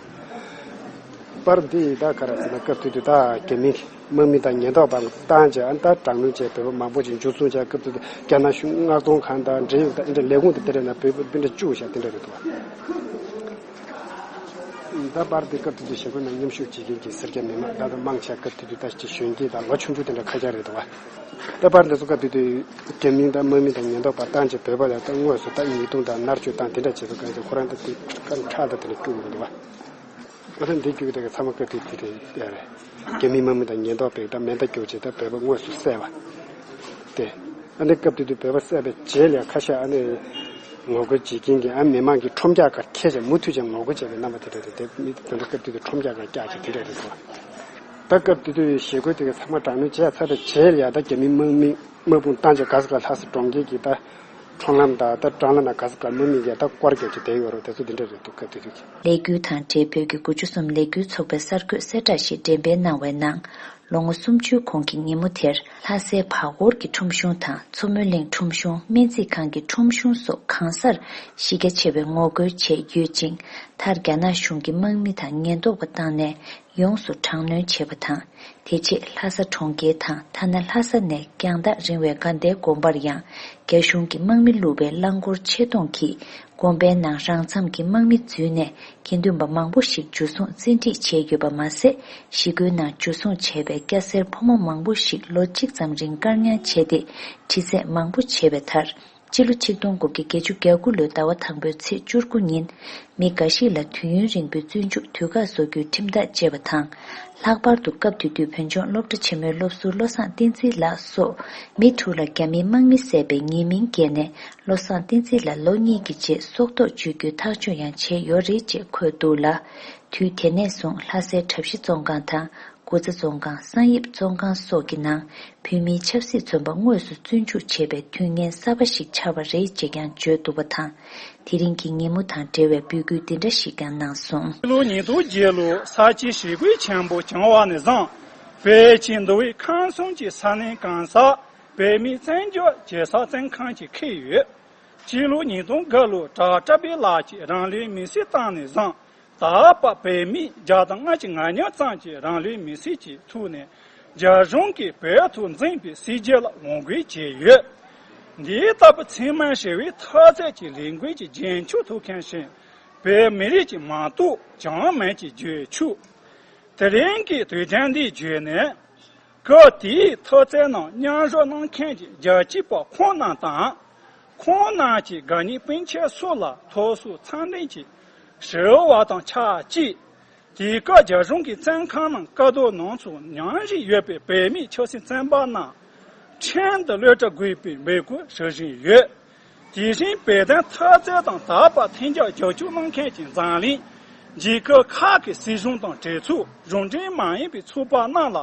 པར་འདི་ད་ག་རེ་ཟེར་ན་སྐབས་དེ་དུས་ད་རྒྱ་མི་དམག་མི་དང་ཉེན་རྟོག་པ་བཏང་བྱས་ཨ་ནི་ད་དྲག་གནོན་བྱས་བོད་པ་མང་པོ་ཅིག་འཇུ་བཟུང་བྱས་སྐབས་དེ་དུས་རྒྱ་ནག་གཞུང་མངགས་གཏོང་ཁང་དང་འབྲེལ་ཡོད་ད་ཨེ་འདྲ་ལས་ཁུངས་དེ་དེ་རེད་ན་བོད་པ་སྤུན་ཟླ་བཅུ་བཞག་དེ་འདྲ་རེད་འདུག་བ། ད་པར་དེ་སྐབས་དེ་དུས་ཞི་རྒོལ་ནང་མཉམ་ཞུགས་བྱེད་མཁན་གྱི་སེར་སྐྱ་མི་མང་ད་དུང་མང་ཆེ་སྐབས་དེ་དུས་ད་ཅི་གཞོན་སྐྱེས་དང་ལོ་ཆུང་ཆུང་དེ་འདྲ་ཁ་ཤས་རེད་འདུག་བ། ད་པར་འདི་ཚོ་སྐབས་དེ་དུས་རྒྱ་མིང་དང་དམག་མི་དང་ཉེན་རྟོག་པ་བཏང་བྱས་བོད་པ་ལ་ད་དངོས་སུ་ད་ཉེས་རྡུང་དང་མནར་གཅོད་བཏང་དེ་འདྲ་བྱེད་དུས་གང་ཚེ་ཁོ་རང་ད་དེ་སྐམ་ཁྲག་ད་དེ་འདྲ་སྐྱུག་གི་འདུག་བ། ཨ་ད་འདི་སྐྱུག་གི་ད་གི་ཚང་མ་སྐབས་དེ་དེ་རེད་ཡ་རེད། རྒྱ་མིའི་དམག་མི་དང་ཉེན་རྟོག་པས་ད་མེ་མདའ་རྒྱུག་བྱས་ད་བོད་པ་དངོས་སུ་བསད་པ། དེ། ཨ་ནི་སྐབས་དེ་དུས་བོད་པ་བསད་པའི་རྗེས་ལ་ཁ་ཤས་ཨ་ནི་ངོ་རྒོལ་བྱེད་མཁན་གྱི་ཨ་མི་མང་གི་ཁྲོམ་རྒྱག་གར་འཁྱེར་བྱས་མུ་མཐུད་ཀྱང་ངོ་རྒོལ་བྱས་པའི་རྣམ་པ་དེ་འདྲ་རེད་དེ་མི་དེ་འདྲ་སྐབས་དེ་དུས་ཁྲོམ་རྒྱག་གར་བཀྱག་བྱས་དེ་འདྲ་རེད་འདུག་ད་སྐབས་དེ་དུས་ཞི་རྒོལ་དེ་ག་ཚང་མ་དྲག་གནོན་བྱས་ཚར་བའི་རྗེས་ལ་ཡ་ད་རྒྱ་མི་དམག་མི་དམག་དཔུང་བཏང་བྱས་ག་ས་ག་ལྷ་ས་གྲོང་ཁྱེར་གྱི་ད་ཁྲོམ་ལམ་དང་ད་ཀྲང་ལ་ན་ག་ས་ག་དམག་མི་གིས་ད་སྐོར་རྒྱབ་བྱས་བསྡད་ཡོད་རེད་དེ་ཚོ་དེ་འདྲ་རེད་འདུག་སྐབས་དེ་དུས་ཀྱི། ལས་འགུལ་དང་འབྲེལ་བོད་ཀྱི་དགུ་བཅུ་གསུམ་ལས་འགུལ་ཚོགས་པའི་གསར་འགོད་གསལ་བསྒྲགས་ཤིག་འགྲེམས་སྤེལ་གནང་བའི་ནང་། ལོ་ངོ་སུམ་ཅུའི་གོང་གི་ཉིན་མོ་དེར་ལྷ་སའི་བར་སྐོར་གྱི་ཁྲོམ་གཞུང་དང་མཚོ་མོ་གླིང་ཁྲོམ་གཞུང་སྨན་རྩིས་ཁང་གི་ཁྲོམ་གཞུང་སོགས་གང་སར་གཞི་རྒྱ་ཆེ་བའི་ངོ་རྒོལ་བྱས་ཡོད་ཅིང་། མཐར་རྒྱ་ནག་གཞུང་གི་དམག་མི་དང་ཉེན་རྟོག་པ་བཏང་ནས་ཡོངས་སུ་དྲག་གནོན་བྱས་པ་དང་། དེ་རྗེས་ལྷ་ས་གྲོང་ཁྱེར་དང་ཐ་ན་ལྷ་ས་ནས་རྒྱང་ཐག་རིང་བའི་དགའ་ལྡན་དགོན་པར་ཡང་རྒྱ་གཞུང་གི་དམག་མི་བླུགས་པའི་རླངས་འཁོར་ཆེད་གཏོང་གིས་དགོན་པའི་ནང་རང་མཚམས་ཀྱི་དམག་མི་འཛུལ་ནས་དགེ་འདུན་པ་མང་པོ་ཞིག་འཇུ་བཟུང་བཙན་ཁྲིད་བྱས་ཡོད་པ་མ་ཟད། ཞི་རྒོལ་ནང་འཇུ་བཟུང་བྱས་པའི་སྐྱ་སེར་ཕོ་མོ་མང་པོ་ཞིག་ལོ་གཅིག་ཙམ་རིང་བཀར་ཉར་བྱས་ཏེ་འདྲི་རྩད་མང་པོ་བྱས་པའི་མཐར། སྤྱི་ལོ་ཆིག་སྟོང་དགུ་བརྒྱ་བརྒྱད་ཅུ་གྱ་དགུ་ལོའི་ཟླ་བ་དང་པོའི་ཚེས་བཅུ་དགུ་ཉིན། མི་འགའ་ཞིག་ལ་དུས་ཡུན་རིང་པོའི་བཙོན་འཇུག་དུས་བཀག་བཟོ་རྒྱུའི་ཁྲིམས་ཐག་བཅད་པ་དང་། ལྷག་པར་དུ་སྐབས་དེ་དུས་བོད་ལྗོངས་སློབ་གྲྭ་ཆེན་མོའི་སློབ་ཟུར་བློ་བཟང་བསྟན་འཛིན་ལགས་སོགས་མི་དྲུག་ལ་རྒྱ་མིའི་དམག་མིས་བསད་པའི་ཉེས་མིང་བཀལ་ནས་བློ་བཟང་བསྟན་འཛིན་ལ་ལོ་གཉིས་ཀྱི་རྗེས་སྲོག་ཐོག་གཅོད་རྒྱུའི་ཐག་གཅོད་ཡང་བྱས་ཡོད་རེད་ཅེས་འཁོད་འདུག་ལ། དུས་དེ་ནས་བཟུང་ལྷ་སའི་གྲྭ་བཞི་བཙོན་ཁང་དང་། དགུ་ཚ་བཙོན་ཁང་། གསང་ཡིབ་བཙོན་ཁང་སོགས་ཀྱི་ནང་བོད་མིའི་ཆབ་སྲིད་བཙོན་པ་དངོས་སུ་བཙོན་འཇུག་བྱས་པའི་དུས་ངན་གསར་པ་ཞིག་ཆགས་པ་རེད་ཅེས་ཀྱང་བརྗོད་འདུག་པ་དང་། དེ་རིང་གི་ཉིན་མོ་དང་འབྲེལ་བའི་འབོད་སྐུལ་འདི་འདྲ་ཞིག་ཀྱང་གནང་སོང་། སྤྱི་ལོ་ཉིས་སྟོང་བརྒྱད་ལོར་ས་བྱི་ཞི་རྒོལ་ཆེན་པོ་བྱུང་བ་ནས་བཟུང་བོད་ཀྱི་འདུལ་བའི་ཁམས་གསུམ་གྱི་ས་གནས་གང་སར་བོད་མིའི་བཙན་བྱོལ་བྱེད་ས་བཙོན་ཁང་ཅིག་འཁེལ་ཡོད། སྤྱི་ལོ་ཉིས་སྟོང་དགུ་ལོར་བྲག་བཀྲ་བྷེ་ལགས་ཀྱིས་རང་ལུས་མེར་སྲེག་བཏང་ནས་བཟུང་། ད་བར་བོད་མི་བརྒྱ་དང་ལྔ་བཅུ་ང་གཉིས་ཙམ་གྱིས་རང་ལུས་མེར་སྲེག་གི་ཐོག་ནས་རྒྱ་གཞུང་གིས་བོད་ཐོག་འཛིན་པའི་སྲིད་བྱུས་ལ་ངོ་རྒོལ་བྱས་ཡོད། འདི་ལྟ་བུ་ཚད་མར་ཞི་བའི་འཐབ་རྩོད་ཀྱི་ལས་འགུལ་གྱི་རྒྱུན་ཆད་ཐུབ་མཁན་ཞིག་བོད་མི་རིགས་ཀྱི་མ་གཏོགས་ཅང་མེད་ཅེས་བརྗོད་ཆོག། དེ་རིང་གི་དུས་དྲན་འདིའི་བརྗོད་ནས། སྐབས་དེའི་འཐབ་རྩོད་ནང་མཉམ་ཞུགས་གནང་མཁན་གྱི་རྒྱལ་གཅེས་པ་ཁོང་རྣམས་དང་། ཁོང་རྣམས་ཀྱི་དགའ་ཉེ་སྤུན་མཆེད་སོགས་ལ་ཐུགས་གསོ་འཚམས་འདྲི་གྱིས་ཞུ་བ་དང་ཆབས་ཅིག་དེའི་སྐབས་རྒྱ་གཞུང་གིས་བཙོན་ཁང་ནང་དཀའ་སྡུག་མྱོང་ཚུལ་ཉམས་བཞེས་ཡོད་པའི་བོད་མི་ཆབ་སྲིད་བཙོན་པ་རྣམས་ཁྲིམས་དང་བློ་གྲོས་དགོས་པའི་འབོད་སྐུལ་ཞུ་བཞིན་ཡོད། དེ་བཞིན་བོད་དོན་འཐབ་རྩོད་དང་དག་པར་མཐུན་འགྱུར་རྒྱབ་སྐྱོར་གནང་མཁན་གྱི་འཛམ་གླིང་རྒྱལ་ཁབ་ཁག་གི་སྲིད་གཞུང་དང་གྲོས་ཚོགས། གཞུང་འབྲེལ་མ་ཡིན་པའི་ཚོགས་པ་རྣམས་ལ་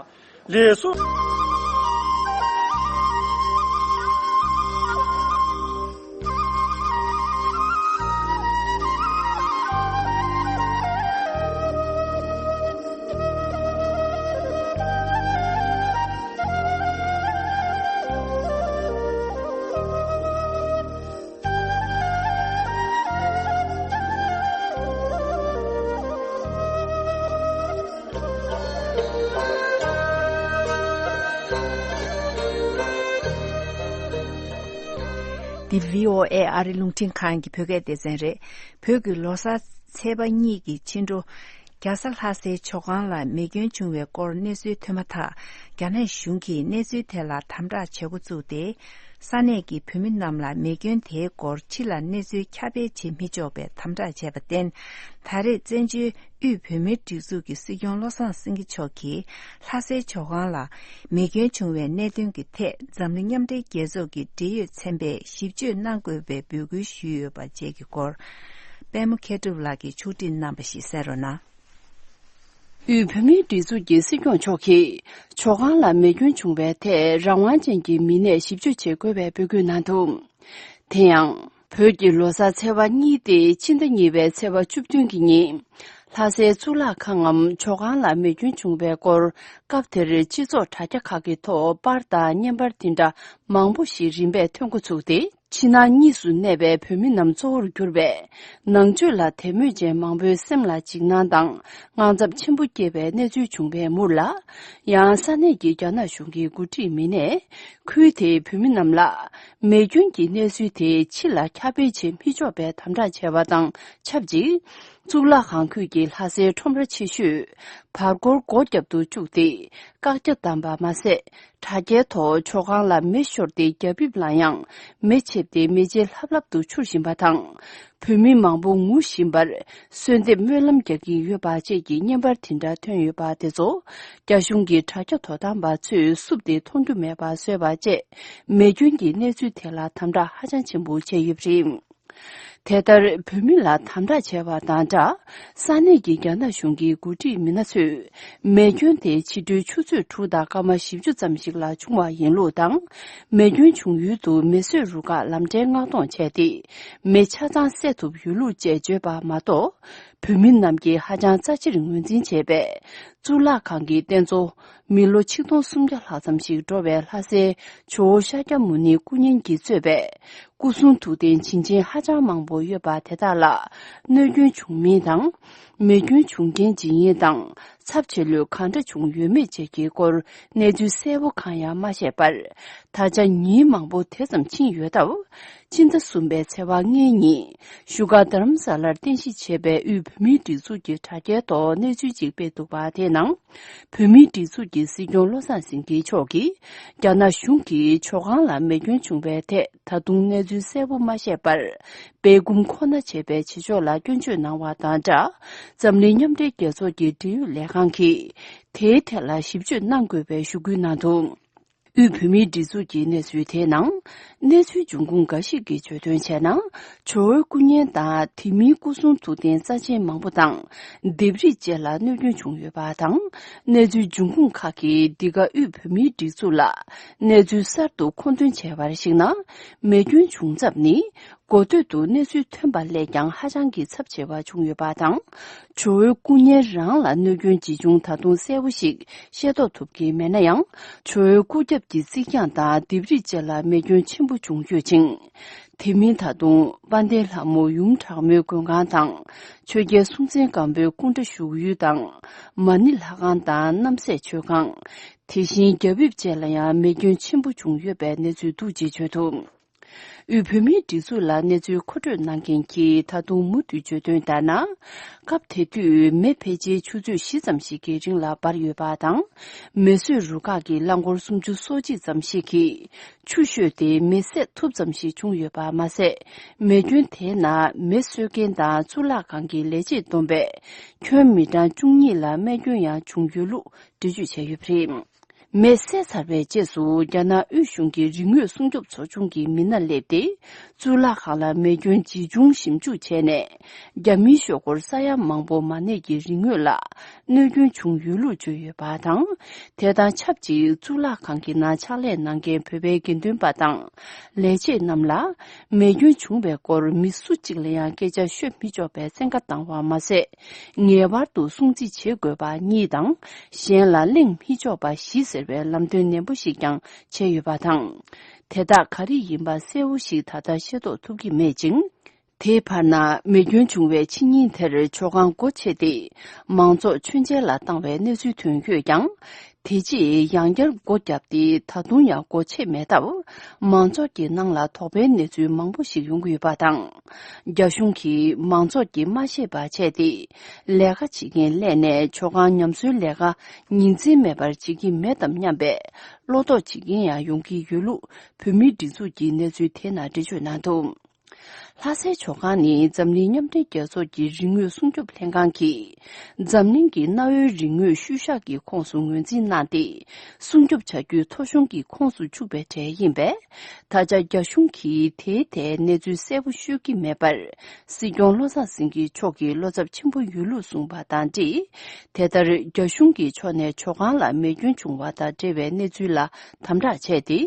ལེགས་སོ། ཝི་ཨོ་ཨེ་ཨ་རི་རླུང་འཕྲིན་ཁང་གི་བོད་སྐད་སྡེ་ཚན་རེད། བོད་ཀྱི་ལོ་གསར་ཚེས་པ་གཉིས་ཀྱི་ཕྱི་དྲོ། རྒྱ་བཟའ་ལྷ་སའི་ཇོ་ཁང་ལ་མེ་སྐྱོན་བྱུང་བའི་སྐོར་གནས་ཚུལ་ཐོན་མ་ཐག་རྒྱ་ནག་གཞུང་གིས་གནས་ཚུལ་དེ་ལ་དམ་དྲག་བྱེད་འགོ་བཙུགས་ཏེ། ས་གནས་ཀྱི་བོད་མི་རྣམས་ལ་མེ་སྐྱོན་དེའི་སྐོར་ཕྱི་ལ་གནས་ཚུལ་ཁྱབ་སྤེལ་བྱེད་མི་ཆོག་པའི་དམ་དྲག་བྱས་པར་བརྟེན། ད་རེས་བཙན་བྱོལ་དབུས་བོད་མིའི་སྒྲིག་འཛུགས་ཀྱི་སྲིད་སྐྱོང་བློ་བཟང་སེང་གེ་མཆོག་གིས་ལྷ་སའི་ཇོ་ཁང་ལ་མེ་སྐྱོན་བྱུང་བའི་གནད་དོན་གྱི་ཐད་འཛམ་གླིང་མཉམ་འབྲེལ་རྒྱལ་ཚོགས་ཀྱི་འབྲེལ་ཡོད་ཚན་པས་ཞིབ་དཔྱོད་གནང་དགོས་པའི་འབོད་སྐུལ་ཞུས་ཡོད་པ་བཅས་ཀྱི་སྐོར། པད་མ་མཁས་གྲུབ་ལགས་ཀྱིས་ཕྱོགས་སྒྲིག་གནང་བ་ཞིག་གསན་རོགས་གནང་། དབུས་བོད་མིའི་སྒྲིག་འཛུགས་ཀྱི་སྲིད་སྐྱོང་མཆོག་གིས་ཇོ་ཁང་ལ་མེ་སྐྱོན་བྱུང་བའི་ཐད་རང་དབང་ཅན་གྱི་མི་སྣས་ཞིབ་དཔྱོད་བྱེད་དགོས་པའི་འབོད་སྐུལ་གནང་འདུག་དེ་ཡང་། བོད་ཀྱི་ལོ་གསར་ཚེས་པ་གཉིས་ཏེ་ཕྱི་ཟླ་གཉིས་པའི་ཚེས་པ་བཅུ་བདུན་གྱི་ཉིན། ལྷ་སའི་གཙུག་ལག་ཁང་ངམ་ཇོ་ཁང་ལ་མེ་སྐྱོན་བྱུང་བའི་སྐོར། སྐབས་དེར་སྤྱི་ཚོགས་དྲ་རྒྱ་ཁག་གི་ཐོག་པར་དང་བརྙན་པར་དེ་འདྲ་མང་པོ་ཞིག་རིམ་པས་ཐོན་འགོ་ཚུགས་ཏེ། ཕྱི་ནང་གཉིས་སུ་གནས་པའི་བོད་མི་རྣམས་གཙོ་བོར་གྱུར་པའི་ནང་ཆོས་ལ་དད་མོས་ཅན་མང་པོའི་སེམས་ལ་འཇིགས་སྣང་དང་དངངས་འཚབ་ཆེན་པོ་སྐྱེས་པའི་གནས་ཚུལ་བྱུང་བའི་མུར་ལ། ཡང་ས་གནས་ཀྱི་རྒྱ་ནག་གཞུང་གི་འགོ་ཁྲིད་མི་སྣས་ཁུལ་དེའི་བོད་མི་རྣམས་ལ་མེ་སྐྱོན་གྱི་གནས་ཚུལ་དེ་ཕྱི་ལ་ཁྱབ་སྤེལ་བྱེད་མི་ཆོག་པའི་དམ་དྲག་བྱས་པ་དང་ཆབས་ཅིག་གཙུག་ལག་ཁང་ཁུལ་གྱི་ལྷ་སའི་ཁྲོམ་ར་ཆེ་ཤོས་བར་སྐོར་སྒོ་བརྒྱབ་ཏུ་བཅུག་སྟེ་བཀག་རྒྱ་བསྡམས་པ་མ་ཟད། དྲ་རྒྱའི་ཐོག་ཇོ་ཁང་ལ་མེ་ཤོར་ཏེ་རྒྱ་ཕིབས་ལ་ཡང་མེ་མཆེད་དེ་མེ་ལྕེ་ལྷབ་ལྷབ་ཏུ་འཕྱུར་བཞིན་པ་དང་། བོད་མི་མང་པོ་ངུ་བཞིན་པར་གསོལ་འདེབས་སྨོན་ལམ་རྒྱག་གིན་ཡོད་པ་བཅས་ཀྱི་བརྙན་པར་དེ་འདྲ་ཐོན་ཡོད་པ་དེ་ཚོ་རྒྱ་གཞུང་གི་དྲ་རྒྱ་དོ་དམ་པ་ཚོས་བསུབས་ཏེ་མཐོང་རྒྱུ་མེད་པ་བཟོས་པ་བཅས་མེ་སྐྱོན་གྱི་གནས་ཚུལ་དེ་ལ་དམ་དྲག་ཧ་ཅང་ཆེན་པོ་བྱས་ཡོད་པ་རེད། དེ་ལྟར་བོད་མི་ལ་དམ་དྲག་བྱས་པ་དང་སྦྲགས། ས་གནས་ཀྱི་རྒྱ་ནག་གཞུང་གི་འགོ་ཁྲིད་མི་སྣ་ཚོས། མེ་སྐྱོན་དེ་ཕྱི་དྲོའི་ཆུ་ཚོད་དྲུག་དང་སྐར་མ་བཞི་བཅུ་ཙམ་ཞིག་ལ་བྱུང་བ་ཡིན་ལུགས་དང་། མེ་སྐྱོན་བྱུང་ཡུལ་དུ་མེ་གསོད་རུ་ཁག་ལམ་འབྲས་མངགས་གཏོང་བྱས་ཏེ། མེ་ཆ་ཚང་བསད་ཐུབ་ཡོད་ལུགས་བཅས་བརྗོད་པ་མ་གཏོགས། བོད་མི་རྣམས་ཀྱིས་ཧ་ཅང་རྩ་ཆེར་ངོས་འཛིན་བྱས་པའི། གཙུག་ལག་ཁང་གི་རྟེན་གཙོ། མི་ལོ་ཆིག་སྟོང་སུམ་བརྒྱ་ལྷག་ཙམ་ཞིག་འགྲོ་བའི་ལྷ་སའི་ཇོ་བོ་ཤཱཀྱ་མུ་ནེ་སྐུ་བརྙན་གྱིས་གཙོས་པའི་སྐུ་གསུང་ཐུགས་རྟེན་བྱིན་ཅན་ཧ་ཅང་མང་པོ་ཡོད་པ་དེ་དག་ལ་གནོད་སྐྱོན་བྱུང་མིན་དང་། མེ་སྐྱོན་བྱུང་རྐྱེན་ཇི་ཡིན་དང་། ཚབས་ཆེ་ལོས་གང་འདྲ་བྱུང་ཡོད་མེད་བཅས་ཀྱི་སྐོར་གནས་ཚུལ་གསལ་པོ་གང་ཡང་མ་བཤད་པར། ད་ཆ་ཉིན་མང་པོ་དེ་ཙམ་ཕྱིན་ཡོད་སྟབས། སྤྱི་ཟླ་གསུམ་པའི་ཚེས་པ་ལྔའི་ཉིན། བཞུགས་སྒར་རྡ་རམ་ས་ལར་རྟེན་གཞི་བྱས་པའི་དབུས་བོད་མིའི་སྒྲིག་འཛུགས་ཀྱི་དྲ་རྒྱའི་ཐོག་གནས་ཚུལ་ཅིག་སྤེལ་འདུག་པ་དེའི་ནང་། བོད་མིའི་སྒྲིག་འཛུགས་ཀྱི་སྲིད་སྐྱོང་བློ་བཟང་སེང་གེ་མཆོག་གིས། རྒྱ་ནག་གཞུང་གིས་ཇོ་ཁང་ལ་མེ་སྐྱོན་བྱུང་བའི་ཐད་ད་དུང་གནས་ཚུལ་གསལ་པོ་མ་བཤད་པར། སྦས་སྐུང་ཁོ་ན་བྱས་པའི་བྱེད་ཕྱོགས་ལ་སྐྱོན་བརྗོད་གནང་བ་དང་སྦྲགས། འཛམ་གླིང་མཉམ་འབྲེལ་རྒྱལ་ཚོགས་ཀྱི་འབྲེལ་ཡོད་ལས་ཁང་གིས། དེའི་ཐད་ལ་ཞིབ་དཔྱོད་གནང་དགོས་པའི་ཞུ་སྐུལ་གནང་འདུག་དབུས་བོད་མིའི་སྒྲིག་འཛུགས་ཀྱི་གནས་ཚུལ་དེའི་ནང་། གནས་ཚུལ་འབྱུང་ཁུངས་འགའ་ཞིག་གིས་བརྗོད་དོན་བྱས་ན། ཇོ་བོའི་སྐུ་བརྙན་དང་དེ་མིན་སྐུ་གསུང་ཐུགས་རྟེན་རྩ་ཆེན་མང་པོ་དང་། ལྡེབས་རིས་བཅས་ལ་གནོད་སྐྱོན་བྱུང་ཡོད་པ་དང་། གནས་ཚུལ་འབྱུང་ཁུངས་ཁག་གིས་འདི་ག་དབུས་བོད་མིའི་སྒྲིག་འཛུགས་ལ་གནས་ཚུལ་གསར་དུ་མཁོ་འདོན་བྱས་པར་གཞིགས་ན། མེ་སྐྱོན་བྱུང་ཚབ་ནི། འགོ་སྟོད་དུ་གནས་ཚུལ་ཐོན་པ་ལས་ཀྱང་ཧ་ཅང་གི་ཚབས་ཆེ་བ་བྱུང་ཡོད་པ་དང་། ཇོ་བོའི་སྐུ་བརྙན་རང་ལ་གནོད་སྐྱོན་ཇི་བྱུང་ད་དུང་གསལ་པོ་ཞིག་ཤེས་རྟོགས་ཐུབ་ཀྱི་མེད་ན་ཡང་། ཇོ་བོའི་སྐུ་རྒྱབ་ཀྱི་རྩིག་གྱང་དང་ལྡེབས་རིས་བཅས་ལ་མེ་སྐྱོན་ཆེན་པོ་བྱུང་ཡོད་ཅིང་། དེ་མིན་ད་དུང་དཔལ་ལྡན་ལྷ་མོ་ཡུམ་དྲག་མོའི་མགོན་ཁང་དང་། ཆོས་རྒྱལ་སྲོང་བཙན་སྒམ་པོའི་སྐུ་འདྲ་བཞུགས་ཡུལ་དང་། མ་ཎི་ལྷ་ཁང་དང་རྣམ་སྲས་མཆོད་ཁང་། དེ་བཞིན་རྒྱ་ཕིབས་བཅས་ལ་ཡང་མེ་སྐྱོན་ཆེན་པོ་བྱུང་ཡོད་པའི་གནས་ཚུལ་འདུག་ཅེས་བརྗོད་འདུག་དབུས་བོད་མིའི་སྒྲིག་འཛུགས་ལ་གནས་ཚུལ་མཁོ་སྤྲོད་གནང་མཁན་གྱིས་ད་དུང་མུ་མཐུད་བརྗོད་དོན་ལྟར་ན། སྐབས་དེ་དུས་མེ་ཕལ་ཆེར་ཆུ་ཚོད་བཞི་ཙམ་ཞིག་གི་རིང་ལ་འབར་ཡོད་པ་དང་། མེ་གསོད་རུ་ཁག་གི་རླངས་འཁོར་སུམ་ཅུ་སོ་གཅིག་ཙམ་ཞིག་གིས་ཆུ་བཤོས་ཏེ་མེ་བསད་ཐུབ་ཙམ་ཞིག་བྱུང་ཡོད་པ་མ་ཟད། མེ་སྐྱོན་དེའི་ནང་མེ་གསོད་མཁན་དང་གཙུག་ལག་ཁང་གི་ལས་བྱེད་བསྡོམས་པས་ཁྱོན་མི་གྲངས་བཅུ་གཉིས་ལ་རྨས་སྐྱོན་ཡང་བྱུང་ཡོད་ལུགས་འགྲེལ་བརྗོད་བྱས་ཡོད་པ་རེད། མེ་བསད་ཚར་བའི་རྗེས་སུ་རྒྱ་ནག་དབུས་གཞུང་གི་རིག་དངོས་སྲུང་སྐྱོབ་ཚོ་ཆུང་གི་མི་སྣ་སླེབས་ཏེ། གཙུག་ལག་ཁང་ལ་མེ་སྐྱོན་ཇི་བྱུང་ཞིབ་འཇུག་བྱས་ནས། རྒྱ་མིའི་ཤོག་སྒོར་ས་ཡ་མང་པོ་མ་གནས་ཀྱི་རིག་དངོས་ལ་གནོད་སྐྱོན་བྱུང་ཡོད་ལུགས་བརྗོད་ཡོད་པ་དང་། དེ་དང་ཆབས་ཅིག་གཙུག་ལག་ཁང་གི་ནང་ཕྱག་ལས་གནང་མཁན་བོད་པའི་དགེ་འདུན་པ་དང་། ལས་བྱེད་རྣམས་ལ་མེ་སྐྱོན་བྱུང་བའི་སྐོར་མི་སུ་གཅིག་ལ་ཡང་སྐད་ཆ་ཤོད་མི་ཆོག་པའི་བཙན་བཀའ་བཏང་བ་མ་ཟད། ངེས་པར་དུ་སྲུང་བརྩི་བྱེད་དགོས་པ་གཉིས་དང་། གཞན་ལ་གླེང་མི་ཆོག་པ་བཞི་ཟེར་བའི་ལམ་སྟོན་ནན་པོ་ཞིག་ཀྱང་བྱས་ཡོད་པ་དང་། དེ་དག་ག་རེ་ཡིན་པ་གསལ་བོ་ཞིག་ད་ལྟ་ཤེས་རྟོགས་ཐུབ་ཀྱི་མེད་ཅིང་། དེའི་བར་ན་མེ་སྐྱོན་བྱུང་བའི་ཕྱི་ཉིན་དེར་ཇོ་ཁང་སྒོ་ཕྱེ་སྟེ། མང་ཚོགས་མཆོད་མཇལ་ལ་བཏང་བའི་གནས་ཚུལ་ཐོན་ཡོད་ཀྱང་། དེ་རྗེས་ཡང་བསྐྱར་སྒོ་བརྒྱབ་སྟེ། ད་དུང་ཡང་སྒོ་ཕྱེ་མེད་སྟབས། མང་ཚོགས་ཀྱི་ནང་ལ་དོགས་པའི་གནས་ཚུལ་མང་པོ་ཞིག་ཡོང་གི་ཡོད་པ་དང་། རྒྱ་གཞུང་གིས་མང་ཚོགས་ཀྱིས་མ་ཤེས་པ་བྱས་ཏེ། ལས་ཀ་བྱེད་མཁན་སླེབས་ནས་ཇོ་ཁང་ཉམས་གསོའི་ལས་ཀ་ཉིན་མཚན་མེད་པར་བྱེད་ཀྱི་མེད་དམ་སྙམ་པའི་བློ་དོགས་བྱེད་མཁན་ཡང་ཡོང་གི་ཡོད་ལུགས། བོད་མིའི་སྒྲིག་འཛུགས་ཀྱིས་གནས་ཚུལ་དེ་ནང་འགྲེལ་བརྗོད་གནང་འདུག། ལྷ་སའི་ཇོ་ཁང་ནི་འཛམ་གླིང་མཉམ་འབྲེལ་རྒྱལ་ཚོགས་ཀྱི་རིག་དངོས་སྲུང་སྐྱོབ་ལྷན་ཁང་གིས། འཛམ་གླིང་གི་གནའ་བོའི་རིག་དངོས་ཤུལ་བཞག་གི་ཁོངས་སུ་ངོས་འཛིན་གནང་སྟེ། སྲུང་སྐྱོབ་བྱ་རྒྱུའི་ཐོ་གཞུང་གི་ཁོངས་སུ་བཅུག་པའི་གྲས་ཡིན་པས། ད་ཆ་རྒྱ་གཞུང་གིས་དེའི་ཐད་གནས་ཚུལ་གསལ་པོ་ཤོད་ཀྱི་མེད་པར། སྲིད་སྐྱོང་བློ་བཟང་སེང་གེ་མཆོག་གིས་བློ་འཚབ་ཆེན་པོ་ཡོད་ལུགས་གསུངས་པ་དང་འབྲེལ། དེ་ལྟར་རྒྱ་གཞུང་གི་ཕྱོགས་ནས་ཇོ་ཁང་ལ་མེ་སྐྱོན་བྱུང་བ་དང་འབྲེལ་བའི་གནས་ཚུལ་ལ་དམ་དྲག་བྱས་ཏེ།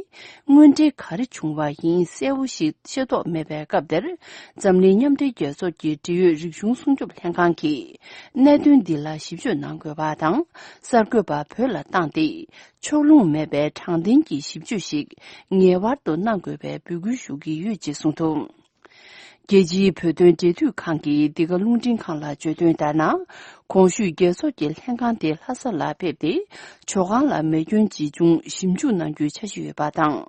དངོས་འབྲེལ་ག་རེ་བྱུང་བ་ཡིན་གསལ་པོ་ཞིག་ཤེས་རྟོགས་མེད་པའི་སྐབས་དེར། འཛམ་གླིང་མཉམ་འབྲེལ་རྒྱལ་ཚོགས་ཀྱི་འབྲེལ་ཡོད་རིག་གཞུང་སྲུང་སྐྱོབ་ལྷན་ཁང་གིས་གནད་དོན་འདི་ལ་ཞིབ་དཔྱོད་གནང་དགོས་པ་དང་། གསར་འགོད་པ་བོད་ལ་བཏང་སྟེ། ཕྱོགས་ལྷུང་མེད་པའི་དྲང་བདེན་གྱི་ཞིབ་དཔྱོད་ཞིག་ངེས་པར་དུ་གནང་དགོས་པའི་འབོད་སྐུལ་ཞུ་གི་ཡོད་ཅེས་གསུངས་འདུག། རྒྱལ་སྤྱིའི་བོད་དོན་འབྲེལ་མཐུད་ཁང་གི་འདི་ག་རླུང་འཕྲིན་ཁང་ལ་བརྗོད་དོན་ལྟར་ན། གོང་ཞུས་རྒྱལ་ཚོགས་ཀྱི་ལྷན་ཁང་དེ་ལྷ་ས་ལ་ཕེབས་ཏེ། ཇོ་ཁང་ལ་མེ་སྐྱོན་ཇི་བྱུང་ཞིབ་འཇུག་གནང་རྒྱུའི་འཆར་གཞི་ཡོད་པ་དང་།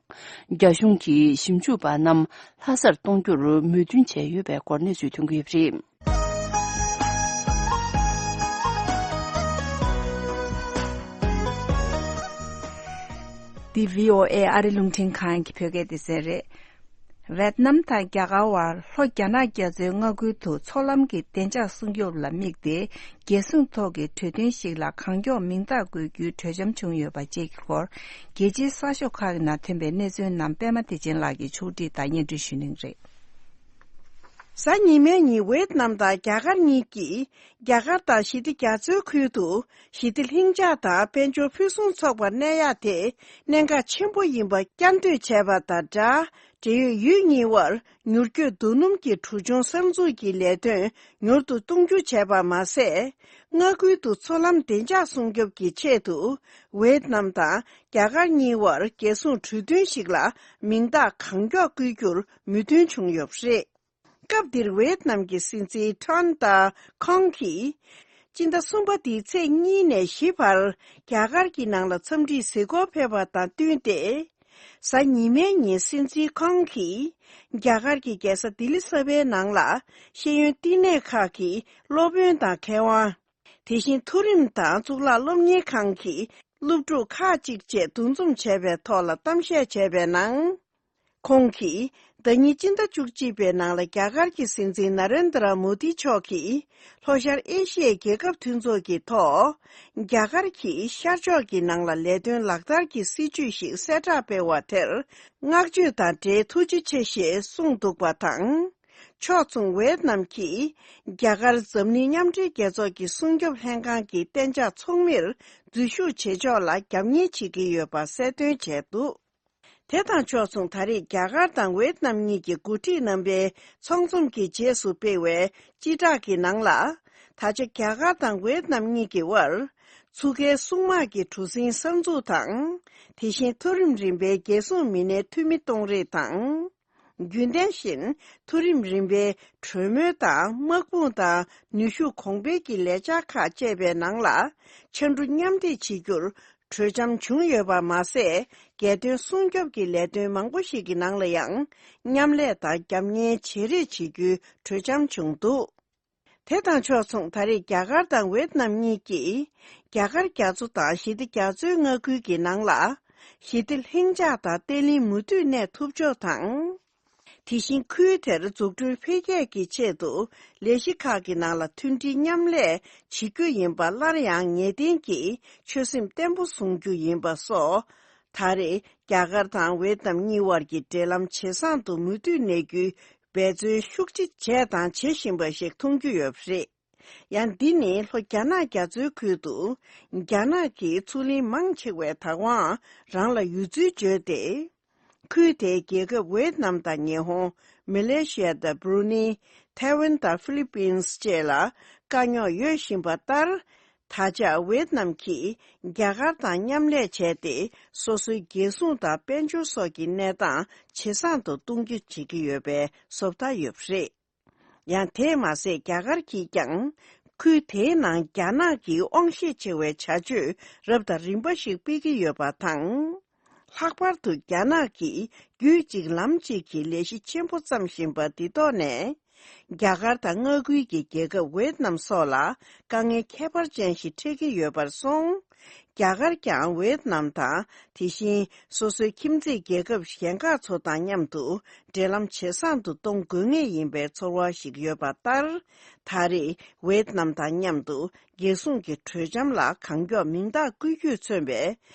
རྒྱ་གཞུང་གིས་ཞིབ་འཇུག་པ་རྣམས་ལྷ་སར་གཏོང་རྒྱུར་མོས་མཐུན་བྱས་ཡོད་པའི་སྐོར་གནས་ཚུལ་ཐོན་གྱི་ཡོད་པ་རེད། འདི་བྷི་ཨོ་ཨེ་ཨ་རི་རླུང་འཕྲིན་ཁང་གི་བོད་སྐད་སྡེ་ཚན་རེད། ཝེད་ནམ་དང་རྒྱ་གར་བར་ལྷོ་རྒྱ་ནག་རྒྱ་མཚོའི་མངའ་ཁུལ་དུ་མཚོ་ལམ་གྱི་བདེ་འཇགས་སྲུང་སྐྱོབ་ལ་དམིགས་ཏེ། རྒྱལ་སྲུང་ཐོག་གི་གྲོས་མཐུན་ཞིག་ལ་གང་མགྱོགས་མིང་རྟགས་བཀོད་རྒྱུའི་གྲོས་འཆམ་བྱུང་ཡོད་པ་བཅས་ཀྱི་སྐོར། རྒྱལ་སྤྱིའི་གསར་ཤོག་ཁག་གི་ནང་ཐོན་པའི་གནས་ཚུལ་རྣམས་པད་མ་བདེ་ཆེན་ལགས་ཀྱིས་ཕྱོགས་སྒྲིག་དང་སྙན་སྒྲོན་ཞུ་གནང་གི་རེད། གཟའ་ཉི་མའི་ཉིན་ཝེད་ནམ་དང་རྒྱ་གར་གཉིས་ཀྱིས། རྒྱ་གར་དང་ཞི་བདེ་རྒྱ་མཚོའི་ཁུལ་དུ་ཞི་བདེ་ལྷིང་འཇགས་དང་དཔལ་འབྱོར་ཕུན་སུམ་ཚོགས་པར་གནས་ཡག་དེ་གནད་འགག་ཆེན་པོ་ཡིན་པ་བསྐྱར་ཟློས་བྱས་པ་དང་སྦྲགས། འབྲེལ་ཡོད་ཡུལ་གཉིས་དབར་མྱུར་སྐྱོད་རྡོ་སྣུམ་གྱི་གྲུ་ཆུང་གསར་འཛུགས་ཀྱི་ལས་དོན་མྱུར་དུ་གཏོང་རྒྱུ་བྱས་པ་མ་ཟད། མངའ་ཁུལ་དུ་མཚོ་ལམ་བདེ་འཇགས་སྲུང་སྐྱོབ་ཀྱི་ཆེད་དུ། ཝེད་ནམ་དང་རྒྱ་གར་གཉིས་དབར་རྒྱལ་སྲུང་གྲོས་མཐུན་ཞིག་ལ་མིང་རྟགས་གང་མགྱོགས་བཀོད་རྒྱུར་མོས་མཐུན་བྱུང་ཡོད་པ་རེད། སྐབས་འདིར་ཝེད་ནམ་གྱི་སྲིད་འཛིན་ཁྲོན་ཏཱ་ཁོང་གིས། སྤྱི་ཟླ་གསུམ་པ་འདིའི་ཚེས་གཉིས་ནས་བཞི་བར་རྒྱ་གར་གྱི་ནང་ལ་འཚམས་འདྲིའི་གཟིགས་སྐོར་ཕེབས་པ་དང་བསྟུན་ཏེ། གཟའ་ཉི་མའི་ཉིན་སྲིད་འཛིན་ཁོང་གིས། རྒྱ་གར་གྱི་རྒྱལ་ས་ལྡི་ལི་གསར་པའི་ནང་ལ། ཤེས་ཡོན་བསྟི་གནས་ཁག་གི་སློབ་དཔོན་དང་མཁས་དབང་། དེ་བཞིན་མཐོ་རིམ་དང་གཙུག་ལག་སློབ་གཉེར་ཁང་གི་སློབ་ཕྲུག་ཁག་ཅིག་བཅས་འདུ་འཛོམས་བྱས་པའི་ཐོག་ལ་གཏམ་བཤད་བྱས་པའི་ནང་། ཁོང་གིས། ཟླ་ཉིན་སྤྱི་ཟླ་བཅུ་གཅིག་པའི་ནང་ལ་རྒྱ་གར་གྱི་སྲིད་འཛིན་ན་རེན་དྲ་མོ་དི་མཆོག་གིས། ལྷོ་ཤར་ཨེ་ཤི་ཡའི་རྒྱལ་ཁབ་མཐུན་ཚོགས་ཀྱི་ཐོག་རྒྱ་གར་གྱིས་ཤར་ཕྱོགས་ཀྱི་ནང་ལ་ལས་དོན་ལག་བསྟར་གྱི་སྲིད་ཇུས་ཤིག་གསལ་བསྒྲགས་སྤེལ་བ་དེར། བསྔགས་བརྗོད་དང་འབྲེལ་ཐུགས་རྗེ་ཆེ་ཞེས་གསུངས་འདུག་པ་དང་། ཕྱོགས་མཚུངས་ཝེད་ནམ་གྱིས། རྒྱ་གར་འཛམ་གླིང་མཉམ་འབྲེལ་རྒྱལ་ཚོགས་ཀྱི་སྲུང་སྐྱོབ་ལྷན་ཁང་གི་གཏན་འཇགས་ཚོགས་མིར་འཛུལ་ཞུགས་བྱེད་ཕྱོགས་ལ་རྒྱབ་གཉེར་བྱེད་ཀྱི་ཡོད་པ་གསལ་སྟོན་བྱས་འདུག། དེ་དང་ཕྱོགས་མཚུངས་ད་རེས་རྒྱ་གར་དང་ཝེད་ནམ་གཉིས་ཀྱི་འགོ་ཁྲིད་རྣམ་པའི་ཚོགས་འཛོམས་ཀྱི་རྗེས་སུ་སྤེལ་བའི་སྤྱི་བསྒྲགས་ཀྱི་ནང་ལ། ད་ཆ་རྒྱ་གར་དང་ཝེད་ནམ་གཉིས་ཀྱི་དབར། ཚུགས་ཀའི་སྲུང་དམག་གི་གྲུ་གཟིངས་གསར་འཛུགས་དང་། དེ་བཞིན་མཐོ་རིམ་རིམ་པའི་རྒྱལ་སྲུང་མི་སྣའི་འཐུས་མི་གཏོང་རེས་དང་། རྒྱུན་ལྡན་བཞིན་མཐོ་རིམ་རིམ་པའི་གྲོས་མོལ་དང་དམག་དཔུང་དང་ནུས་ཤུགས་གོང་འཕེལ་གྱི་ལས་འཆར་ཁག་བཅས་པའི་ནང་ལ་ཕྱར་གྲུ་མཉམ་འདེགས་བྱེད་རྒྱུར། གྲོས་འཆམ་བྱུང་ཡོད་པ་མ་ཟད། རྒྱལ་དོན་སྲུང་སྐྱོབ་ཀྱི་ལས་དོན་མང་པོ་ཞིག་གི་ནང་ལ་ཡང་མཉམ་ལས་དང་རྒྱབ་གཉེར་བྱེད་རེས་བྱེད་རྒྱུའི་གྲོས་འཆམ་བྱུང་འདུག། དེ་དང་ཕྱོགས་མཚུངས་ད་རེས་རྒྱ་གར་དང་ཝེད་ནམ་གཉིས་ཀྱིས་རྒྱ་གར་རྒྱ་མཚོ་དང་ཞི་བདེ་རྒྱ་མཚོའི་མངའ་ཁུལ་གྱི་ནང་ལ་ཞི་བདེ་ལྷིང་འཇགས་དང་བརྟན་ལྷིང་མུ་མཐུད་གནས་ཐུབ་ཕྱོགས་དང་། དེ་བཞིན་ཁུལ་དེར་འཛུགས་སྐྲུན་འཕེལ་རྒྱས་ཀྱི་ཆེད་དུ་ལས་གཞི་ཁག་གི་ནང་ལ་མཐུན་སྒྲིལ་མཉམ་ལས་བྱེད་རྒྱུ་ཡིན་པ་སླར་ཡང་ངེས་གཏན་གྱིས་ཆོད་སེམས་བརྟན་པོ་བཟུང་རྒྱུ་ཡིན་པ་སོགས། ད་རེས་རྒྱ་གར་དང་ཝེ་ཏམ་གཉིས་དབར་གྱི་འབྲེལ་ལམ་ཇེ་བཟང་དུ་མུ་མཐུད་གནས་རྒྱུའི་འབད་བརྩོན་ཤུགས་ཆེ་བྱས་དང་བྱེད་བཞིན་པ་ཞིག་མཐོང་རྒྱུ་ཡོད་པ་རེད། ཡང་འདི་ནི་ལྷོ་རྒྱ་ནག་རྒྱ་མཚོའི་ཁུལ་དུ་རྒྱ་ནག་གིས་མཚོ་གླིང་མང་ཆེ་བས་བདག་དབང་རང་ལ་ཡོད་ཚུལ་བརྗོད་དེ། ཁུལ་དེའི་རྒྱལ་ཁབ་ཝེ་ཏི་ནམ་དང་ཉི་ཧོང་། མ་ལེ་ཤི་ཡ་དང་བྷུ་རུ་ནི། ཐའེ་ཝན་དང་ཧྥི་ལི་པིན་བཅས་ལ་དཀའ་རྙོག་ཡོད་བཞིན་པ་ལྟར། ད་ཆ་ཝེ་ཏི་ནམ་གྱིས་རྒྱ་གར་དང་མཉམ་ལས་བྱས་ཏེ། སོ་སོའི་རྒྱལ་སྲུང་དང་དཔལ་འབྱོར་སོགས་ཀྱི་གནས་སྟངས་ཇེ་བཟང་དུ་གཏོང་རྒྱུ་བྱེད་ཀྱི་ཡོད་པའི་བཟོ་ལྟ་ཡོད་པ་རེད། ཡང་དེས་མ་ཟད། རྒྱ་གར་གྱིས་ཀྱང་ ཁུལ་དེའི་ནང་རྒྱ་ནག་གི་དབང་ཤེད་ཆེ་བའི་བྱ་སྤྱོད་རབ་དང་རིམ་པ་ཞིག་སྤེལ་གྱི་ཡོད་པ་དང་། ལྷག་པར་དུ་རྒྱ་ནག་གིས་རྒྱུད་གཅིག་ལམ་གཅིག་གི་ལས་གཞི་ཆེན་པོ་བརྩམས་བཞིན་པ་འདི་ཐོག་ནས། རྒྱ་གར་དང་མངའ་ཁུལ་གྱི་རྒྱལ་ཁབ་ཝེད་ནམ་སོགས་ལ་དཀའ་ངལ་ཁྱད་པར་ཅན་ཞིག་འཕྲད་ཀྱི་ཡོད་པར་སོང་། རྒྱ་གར་ཀྱང་ཝེད་ནམ་དང་དེ་བཞིན་སོ་སོའི་ཁྱིམ་མཚེས་རྒྱལ་ཁབ་གཞན་ཁག་ཚོ་དང་མཉམ་དུ་འབྲེལ་ལམ་ཇེ་བཟང་དུ་གཏོང་དགོས་ངེས་ཡིན་པའི་ཚོར་བ་ཞིག་ཡོད་པ་ལྟར། ད་རེས་ཝེད་ནམ་དང་མཉམ་དུ་རྒྱལ་སྲུང་གི་གྲོས་འཆམ་ལ་གང་མགྱོགས་མིང་རྟགས་བཀོད་རྒྱུས་མཚོན་པའི་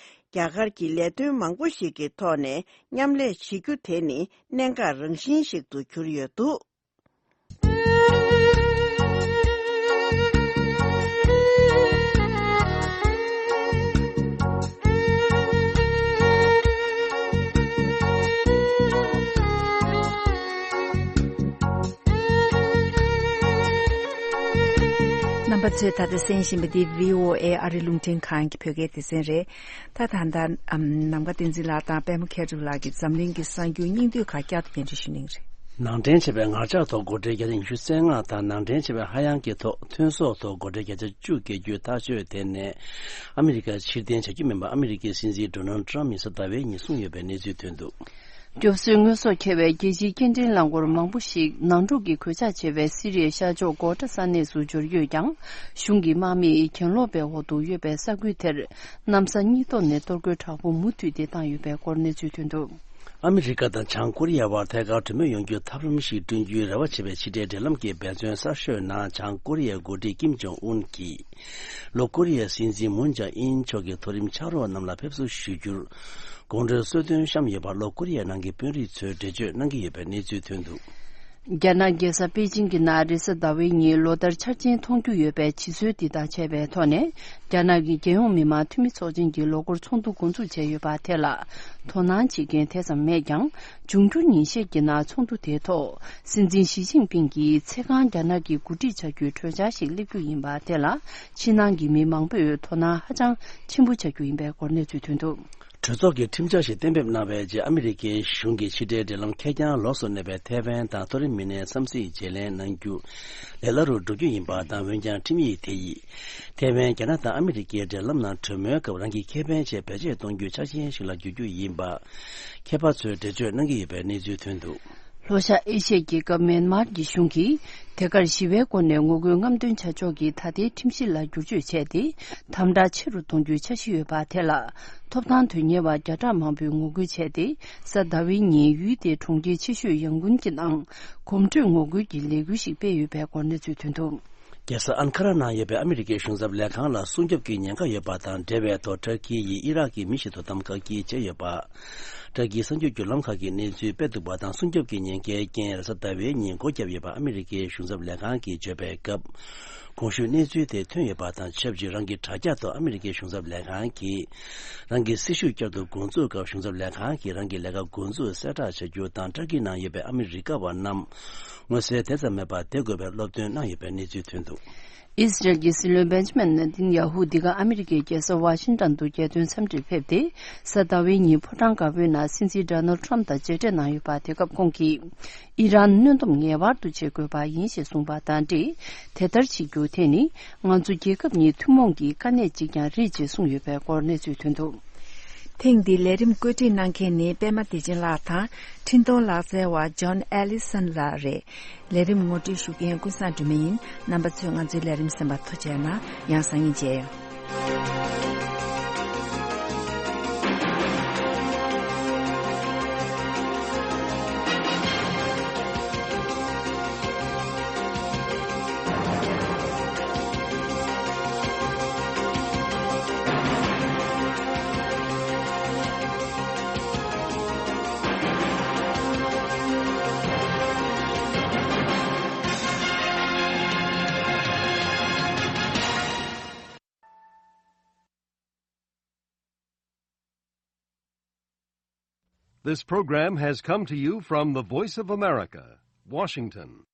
རྒྱ་གར་གྱི་ལས་དོན་མང་པོ་ཞིག་གི་ཐོག་ནས་མཉམ་ལས་བྱེད་རྒྱུ་དེ་ནི་གནད་འགག་རང་བཞིན་ཞིག་ཏུ་གྱུར་ཡོད་འདུག། རྣམ་པ་ཚོས་ད་ལྟ་གསན་བཞིན་པ་འདི་བྷི་ཨོ་ཨེ་ཨ་རི་རླུང་འཕྲིན་ཁང་གི་བོད་སྐད་སྡེ་ཚན་རེད། ད་ད་ལྟ་ཨམ་ནམ་མཁའ་བསྟན་འཛིན་ལགས་དང་པད་མ་མཁས་གྲུབ་ལགས་ཀྱིས་འཛམ་གླིང་གི་གསར་འགྱུར་སྙིང་བསྡུས་ཁག་བསྐྱར་དུ་སྙན་སྒྲོན་ཞུ་གནང་གི་རེད། ནང་འདྲེན་བྱས་པའི་ངར་ལྕགས་ཐོག་སྒོ་ཁྲལ་བརྒྱ་ཆ་ཉི་ཤུ་རྩ་ལྔ་དང་ནང་འདྲེན་བྱས་པའི་ཧ་ཡང་གི་ཐོག་ཐོན་ཟོག་ཐོག་སྒོ་ཁྲལ་བརྒྱ་ཆ་བཅུ་བཀལ་རྒྱུའི་ཐག་གཅོད་དེ་ནས་ཨ་མི་རི་ཀར་ཕྱིར་འཐེན་བྱ་རྒྱུ་མིན་པ་ཨ་མི་རི་ཀའི་སྲིད་འཛིན་ཌོ་ནལ་ཏྲམ་ཡིས་གཟའ་ཟླ་བའི་ཉིན་གསུངས་ཡོད་པའི་གནས་ཚུལ་ཐོན་འདུག། སྐྱོབ་གསོའི་དངོས་ཟོག་འཁྱེར་བའི་རྒྱལ་སྤྱིའི་སྐྱེལ་འདྲེན་རླངས་འཁོར་མང་པོ་ཞིག་ནང་འཁྲུག་གི་གོད་ཆག་ཆེ་བའི་སི་རི་ཡའི་ཤར་ཕྱོགས་གྷོ་ཊ་ས་གནས་སུ་འབྱོར་ཡོད་ཀྱང་། གཞུང་གི་དམག་མིས་གྱེན་ལོག་པའི་འོག་ཏུ་ཡོད་པའི་ས་ཁུལ་དེར་གནམ་ས་གཉིས་ཐོག་ནས་གཏོར་རྒོལ་དྲག་པོ་མུ་མཐུད་དེ་བཏང་ཡོད་པའི་སྐོར་གནས་ཚུལ་ཐོན་འདུག། ཨ་མི་རི་ཀ་དང་བྱང་ཀོ་རི་ཡའི་དབར་ཐད་ཀར་གྲོས་མོལ་ཡོང་རྒྱུའི་ཐབས་ལམ་ཞིག་བསྐྲུན་རྒྱུའི་རེ་བ་བྱེད་པའི་ཕྱི་འབྲེལ་འབྲེལ་ལམ་གྱི་འབད་བརྩོན་གསར་ཤོས་ནང་བྱང་ཀོ་རི་ཡའི་འགོ་ཁྲིད་ཀིམ་ཇོང་ཨུན་གྱིས། ལྷོ་ཀོ་རི་ཡའི་སྲིད་འཛིན་མུན་ཇཱ་ཨིན་མཆོག་གི་མཐོ་རིམ་ཕྱག་རོགས་རྣམས་ལ་ཕེབས་བསུ་ཞུ་རྒྱུར། དགོང་དྲོའི་གསོལ་སྟོན་བཤམས་ཡོད་པར་ལྷོ་ཀོ་རི་ཡའི་ནང་གི་དཔོན་རིགས་ཚོས་འགྲེལ་བརྗོད་གནང་གི་ཡོད་པའི་གནས་ཚུལ་ཐོན་འདུག། རྒྱ་ནག་རྒྱལ་ས་པེ་ཅིང་གི་ནང་རེས་གཟའ་ཟླ་བའི་ཉིན་ལོ་ལྟར་འཆར་ཅན་མཐོང་རྒྱུ་ཡོད་པའི་བྱི་ཚོད་འདི་དང་ཆད་པའི་ཐོག་ནས། རྒྱ་ནག་གི་རྒྱལ་ཡོངས་མི་དམངས་འཐུས་མི་ཚོགས་ཆེན་གྱི་ལོ་འཁོར་ཚོགས་འདུ་འགོ་འཛུགས་བྱས་ཡོད་པ་དེ་ལ་དོ་སྣང་བྱེད་མཁན་དེ་ཙམ་མེད་ཀྱང་། འབྱུང་འགྱུར་ཉིན་ཤས་ཀྱི་ནང་ཚོགས་འདུ་དེའི་ཐོག་སྲིད་འཛིན་ཞི་ཅིན་ཕིང་གིས་ཚེ་གང་རྒྱ་ནག་གི་འགོ་ཁྲིད་བྱ་རྒྱུའི་གྲོས་འཆར་ཞིག་སླེབས་རྒྱུ་ཡིན་པ་དེ་ལ་ཕྱི་ནང་གི་མི་མང་པོས་དོ་སྣང་ཧ་ཅང་ཆེན་པོ་བྱ་རྒྱུ་ཡིན་པའི་སྐོར་གནས་ཚུལ་ཐོན་འདུག། གྲོས་ཚོགས་ཀྱིས་ཁྲིམས་འཆར་ཞིག་གཏན་འབེབས་གནང་བའི་རྗེས་ཨ་མི་རི་ཀའི་གཞུང་གིས་ཕྱི་འབྲེལ་འབྲེལ་ལམ་ཁེར་རྐྱང་ལོགས་སུ་གནས་པའི་ཐའེ་ཝན་དང་མཐོ་རིམ་མི་སྣའི་འཚམས་གཟིགས་བརྗེ་ལེན་གནང་རྒྱུ་ལས་སླ་རུ་འགྲོ་རྒྱུ་ཡིན་པ་དང་འོན་ཀྱང་ཁྲིམས་ཡིག་དེ་ཡིས་ཐའེ་ཝན་རྒྱ་ནག་དང་ཨ་མི་རི་ཀའི་འབྲེལ་ལམ་ནང་གྲོས་མོལ་སྐབས་རང་གི་ཁེ་ཕན་ཆེད་བེད་སྤྱོད་གཏོང་རྒྱུའི་ཆ་རྐྱེན་ཞིག་ལ་འགྱུར་རྒྱུ་ཡིན་པ་མཁས་པ་ཚོས་འགྲེལ་བརྗོད་གནང་གི་ཡོད་པའི་གནས་ཚུལ་ཐོན་འདུག། ལྷོ་ཤར་ཨེ་ཤི་ཡའི་རྒྱལ་ཁབ་མེན་མར་གྱི་གཞུང་གིས་དེ་གར་ཞི་བའི་སྒོ་ནས་ངོ་རྒོལ་རྔམ་སྟོན་བྱ་ཕྱོགས་ཀྱི་ད་ལྟའི་ཁྲིམས་གཞི་ལ་བསྒྱུར་བཅོས་བྱས་ཏེ། དམ་དྲག་ཆེ་རུ་གཏོང་རྒྱུའི་འཆར་གཞི་ཡོད་པ་དེ་ལ་ཐོབ་ཐང་དོན་གཉེར་བ་བརྒྱ་ཕྲག་མང་པོས་ངོ་རྒོལ་བྱས་ཏེ། གཟའ་ཟླ་བའི་ཉིན་ཡུལ་དེའི་གྲོང་ཁྱེར་ཆེ་ཤོས་ཡང་གུན་གྱི་ནང་གོམ་བགྲོད་ངོ་རྒོལ་གྱི་ལས་འགུལ་ཞིག་སྤེལ་ཡོད་པའི་སྐོར་གནས་ཚུལ་ཐོན་འདུག། རྒྱལ་ས་ཨན་ཁ་ར་ནང་ཡོད་པའི་ཨ་མི་རི་ཀའི་གཞུང་ཚབ་ལས་ཁང་ལ་སྲུང་སྐྱོབ་ཀྱི་ཉེན་ཁ་ཡོད་པ་དང་འབྲེལ་བའི་ཐོག་ཏུར་ཀི་ཡིས་ཨི་རག་གི་མི་ཞིག་དོ་དམ་བཀག་སྐྱིལ་བྱས་ཡོད་པ། ཏུར་ཀིའི་གསར་འགྱུར་བརྒྱུད་ལམ་ཁག་གིས་གནས་ཚུལ་སྤེལ་འདུག་པ་དང་། སྲུང་སྐྱོབ་ཀྱི་ཉེན་ཁའི་རྐྱེན་རེས་གཟའ་ཟླ་བའི་ཉིན་སྒོ་བརྒྱབ་ཡོད་པ་ཨ་མི་རི་ཀའི་གཞུང་ཚབ་ལས་ཁང་གིས་བརྗོད་པའི་སྐབས། གོང་ཞུས་གནས་ཚུལ་དེ་ཐོན་ཡོད་པ་དང་ཆབས་ཅིག་རང་གི་དྲ་རྒྱ་ཐོག་ཨ་མི་རི་ཀའི་གཞུང་ཚབ་ལས་ཁང་གིས་རང་གི་སྲི་ཞུ་བསྐྱར་དུ་འགོ་འཛུགས་སྐབས། གཞུང་ཚབ་ལས་ཁང་གིས་རང་གི་ལས་ཀ་འགོ་འཛུགས་གསལ་བསྒྲགས་བྱ་རྒྱུ་དང་། ཏུར་ཀི་ནང་ཡོད་པའི་ཨ་མི་རི་ཀ་བ་རྣམས་མངོན་གསལ་དེ་ཙམ་མེད་པར་བསྡད་དགོས་པའི་སློབ་སྟོན་གནང་ཡོད་པའི་གནས་ཚུལ་ཐོན་འདུག། ཨི་སི་རལ་གྱི་སྲིད་བློན་བེན་ཇི་མིན་ནེ་ཐན་ཡ་ཧུ་འདི་ག་ཨ་མི་རི་ཀའི་རྒྱལ་ས་ཝ་ཤིང་ཏོན་དུ་རྒྱལ་དོན་འཚམས་འདྲིར་ཕེབས་ཏེ། གཟའ་ཟླ་བའི་ཉིན་ཕོ་བྲང་དཀར་པོའི་ནང་སྲིད་འཛིན་ཌོ་ནལ་ཁྲམ་དང་མཇལ་འཕྲད་གནང་ཡོད་པ། དེ་སྐབས་ཁོང་གིས་ཨི་རན་གནོན་སྡོམ་ངེས་པར་དུ་བྱེད་དགོས་པ་ཡིན་ཞེས་གསུངས་པ་དང་འབྲེལ། དེ་ལྟར་བྱེད་རྒྱུ་དེ་ནི་ང་ཚོ་རྒྱལ་ཁབ་གཉིས་ཐུན་མོང་གི་དཀའ་གནད་ཅིག་ཀྱང་རེད་ཅེས་གསུངས་ཡོད་པའི་སྐོར་གནས་ཚུལ་ཐོན་འདུག། ཐེངས་འདིའི་ལས་རིམ་བཀོད་སྒྲིག་གནང་མཁན་ནི་པད་མ་བདེ་ཆེན་ལགས་དང་། འཕྲིན་གཏོང་ལག་རྩལ་བ་ཇོན་ཨེ་ལི་སན་ལགས་རེད། ལས་རིམ་ངོ་སྤྲོད་ཞུ་མཁན་ཀུན་བཟང་སྒྲོལ་མ་ཡིན། རྣམ་པ་ཚོས་ང་ཚོའི་ལས་རིམ་གསན་པར་ཐུགས་རྗེ་གནང་། ཡང་སང་ཉིན་མཇལ་ཡོང་། This program has come to you from the Voice of America, Washington.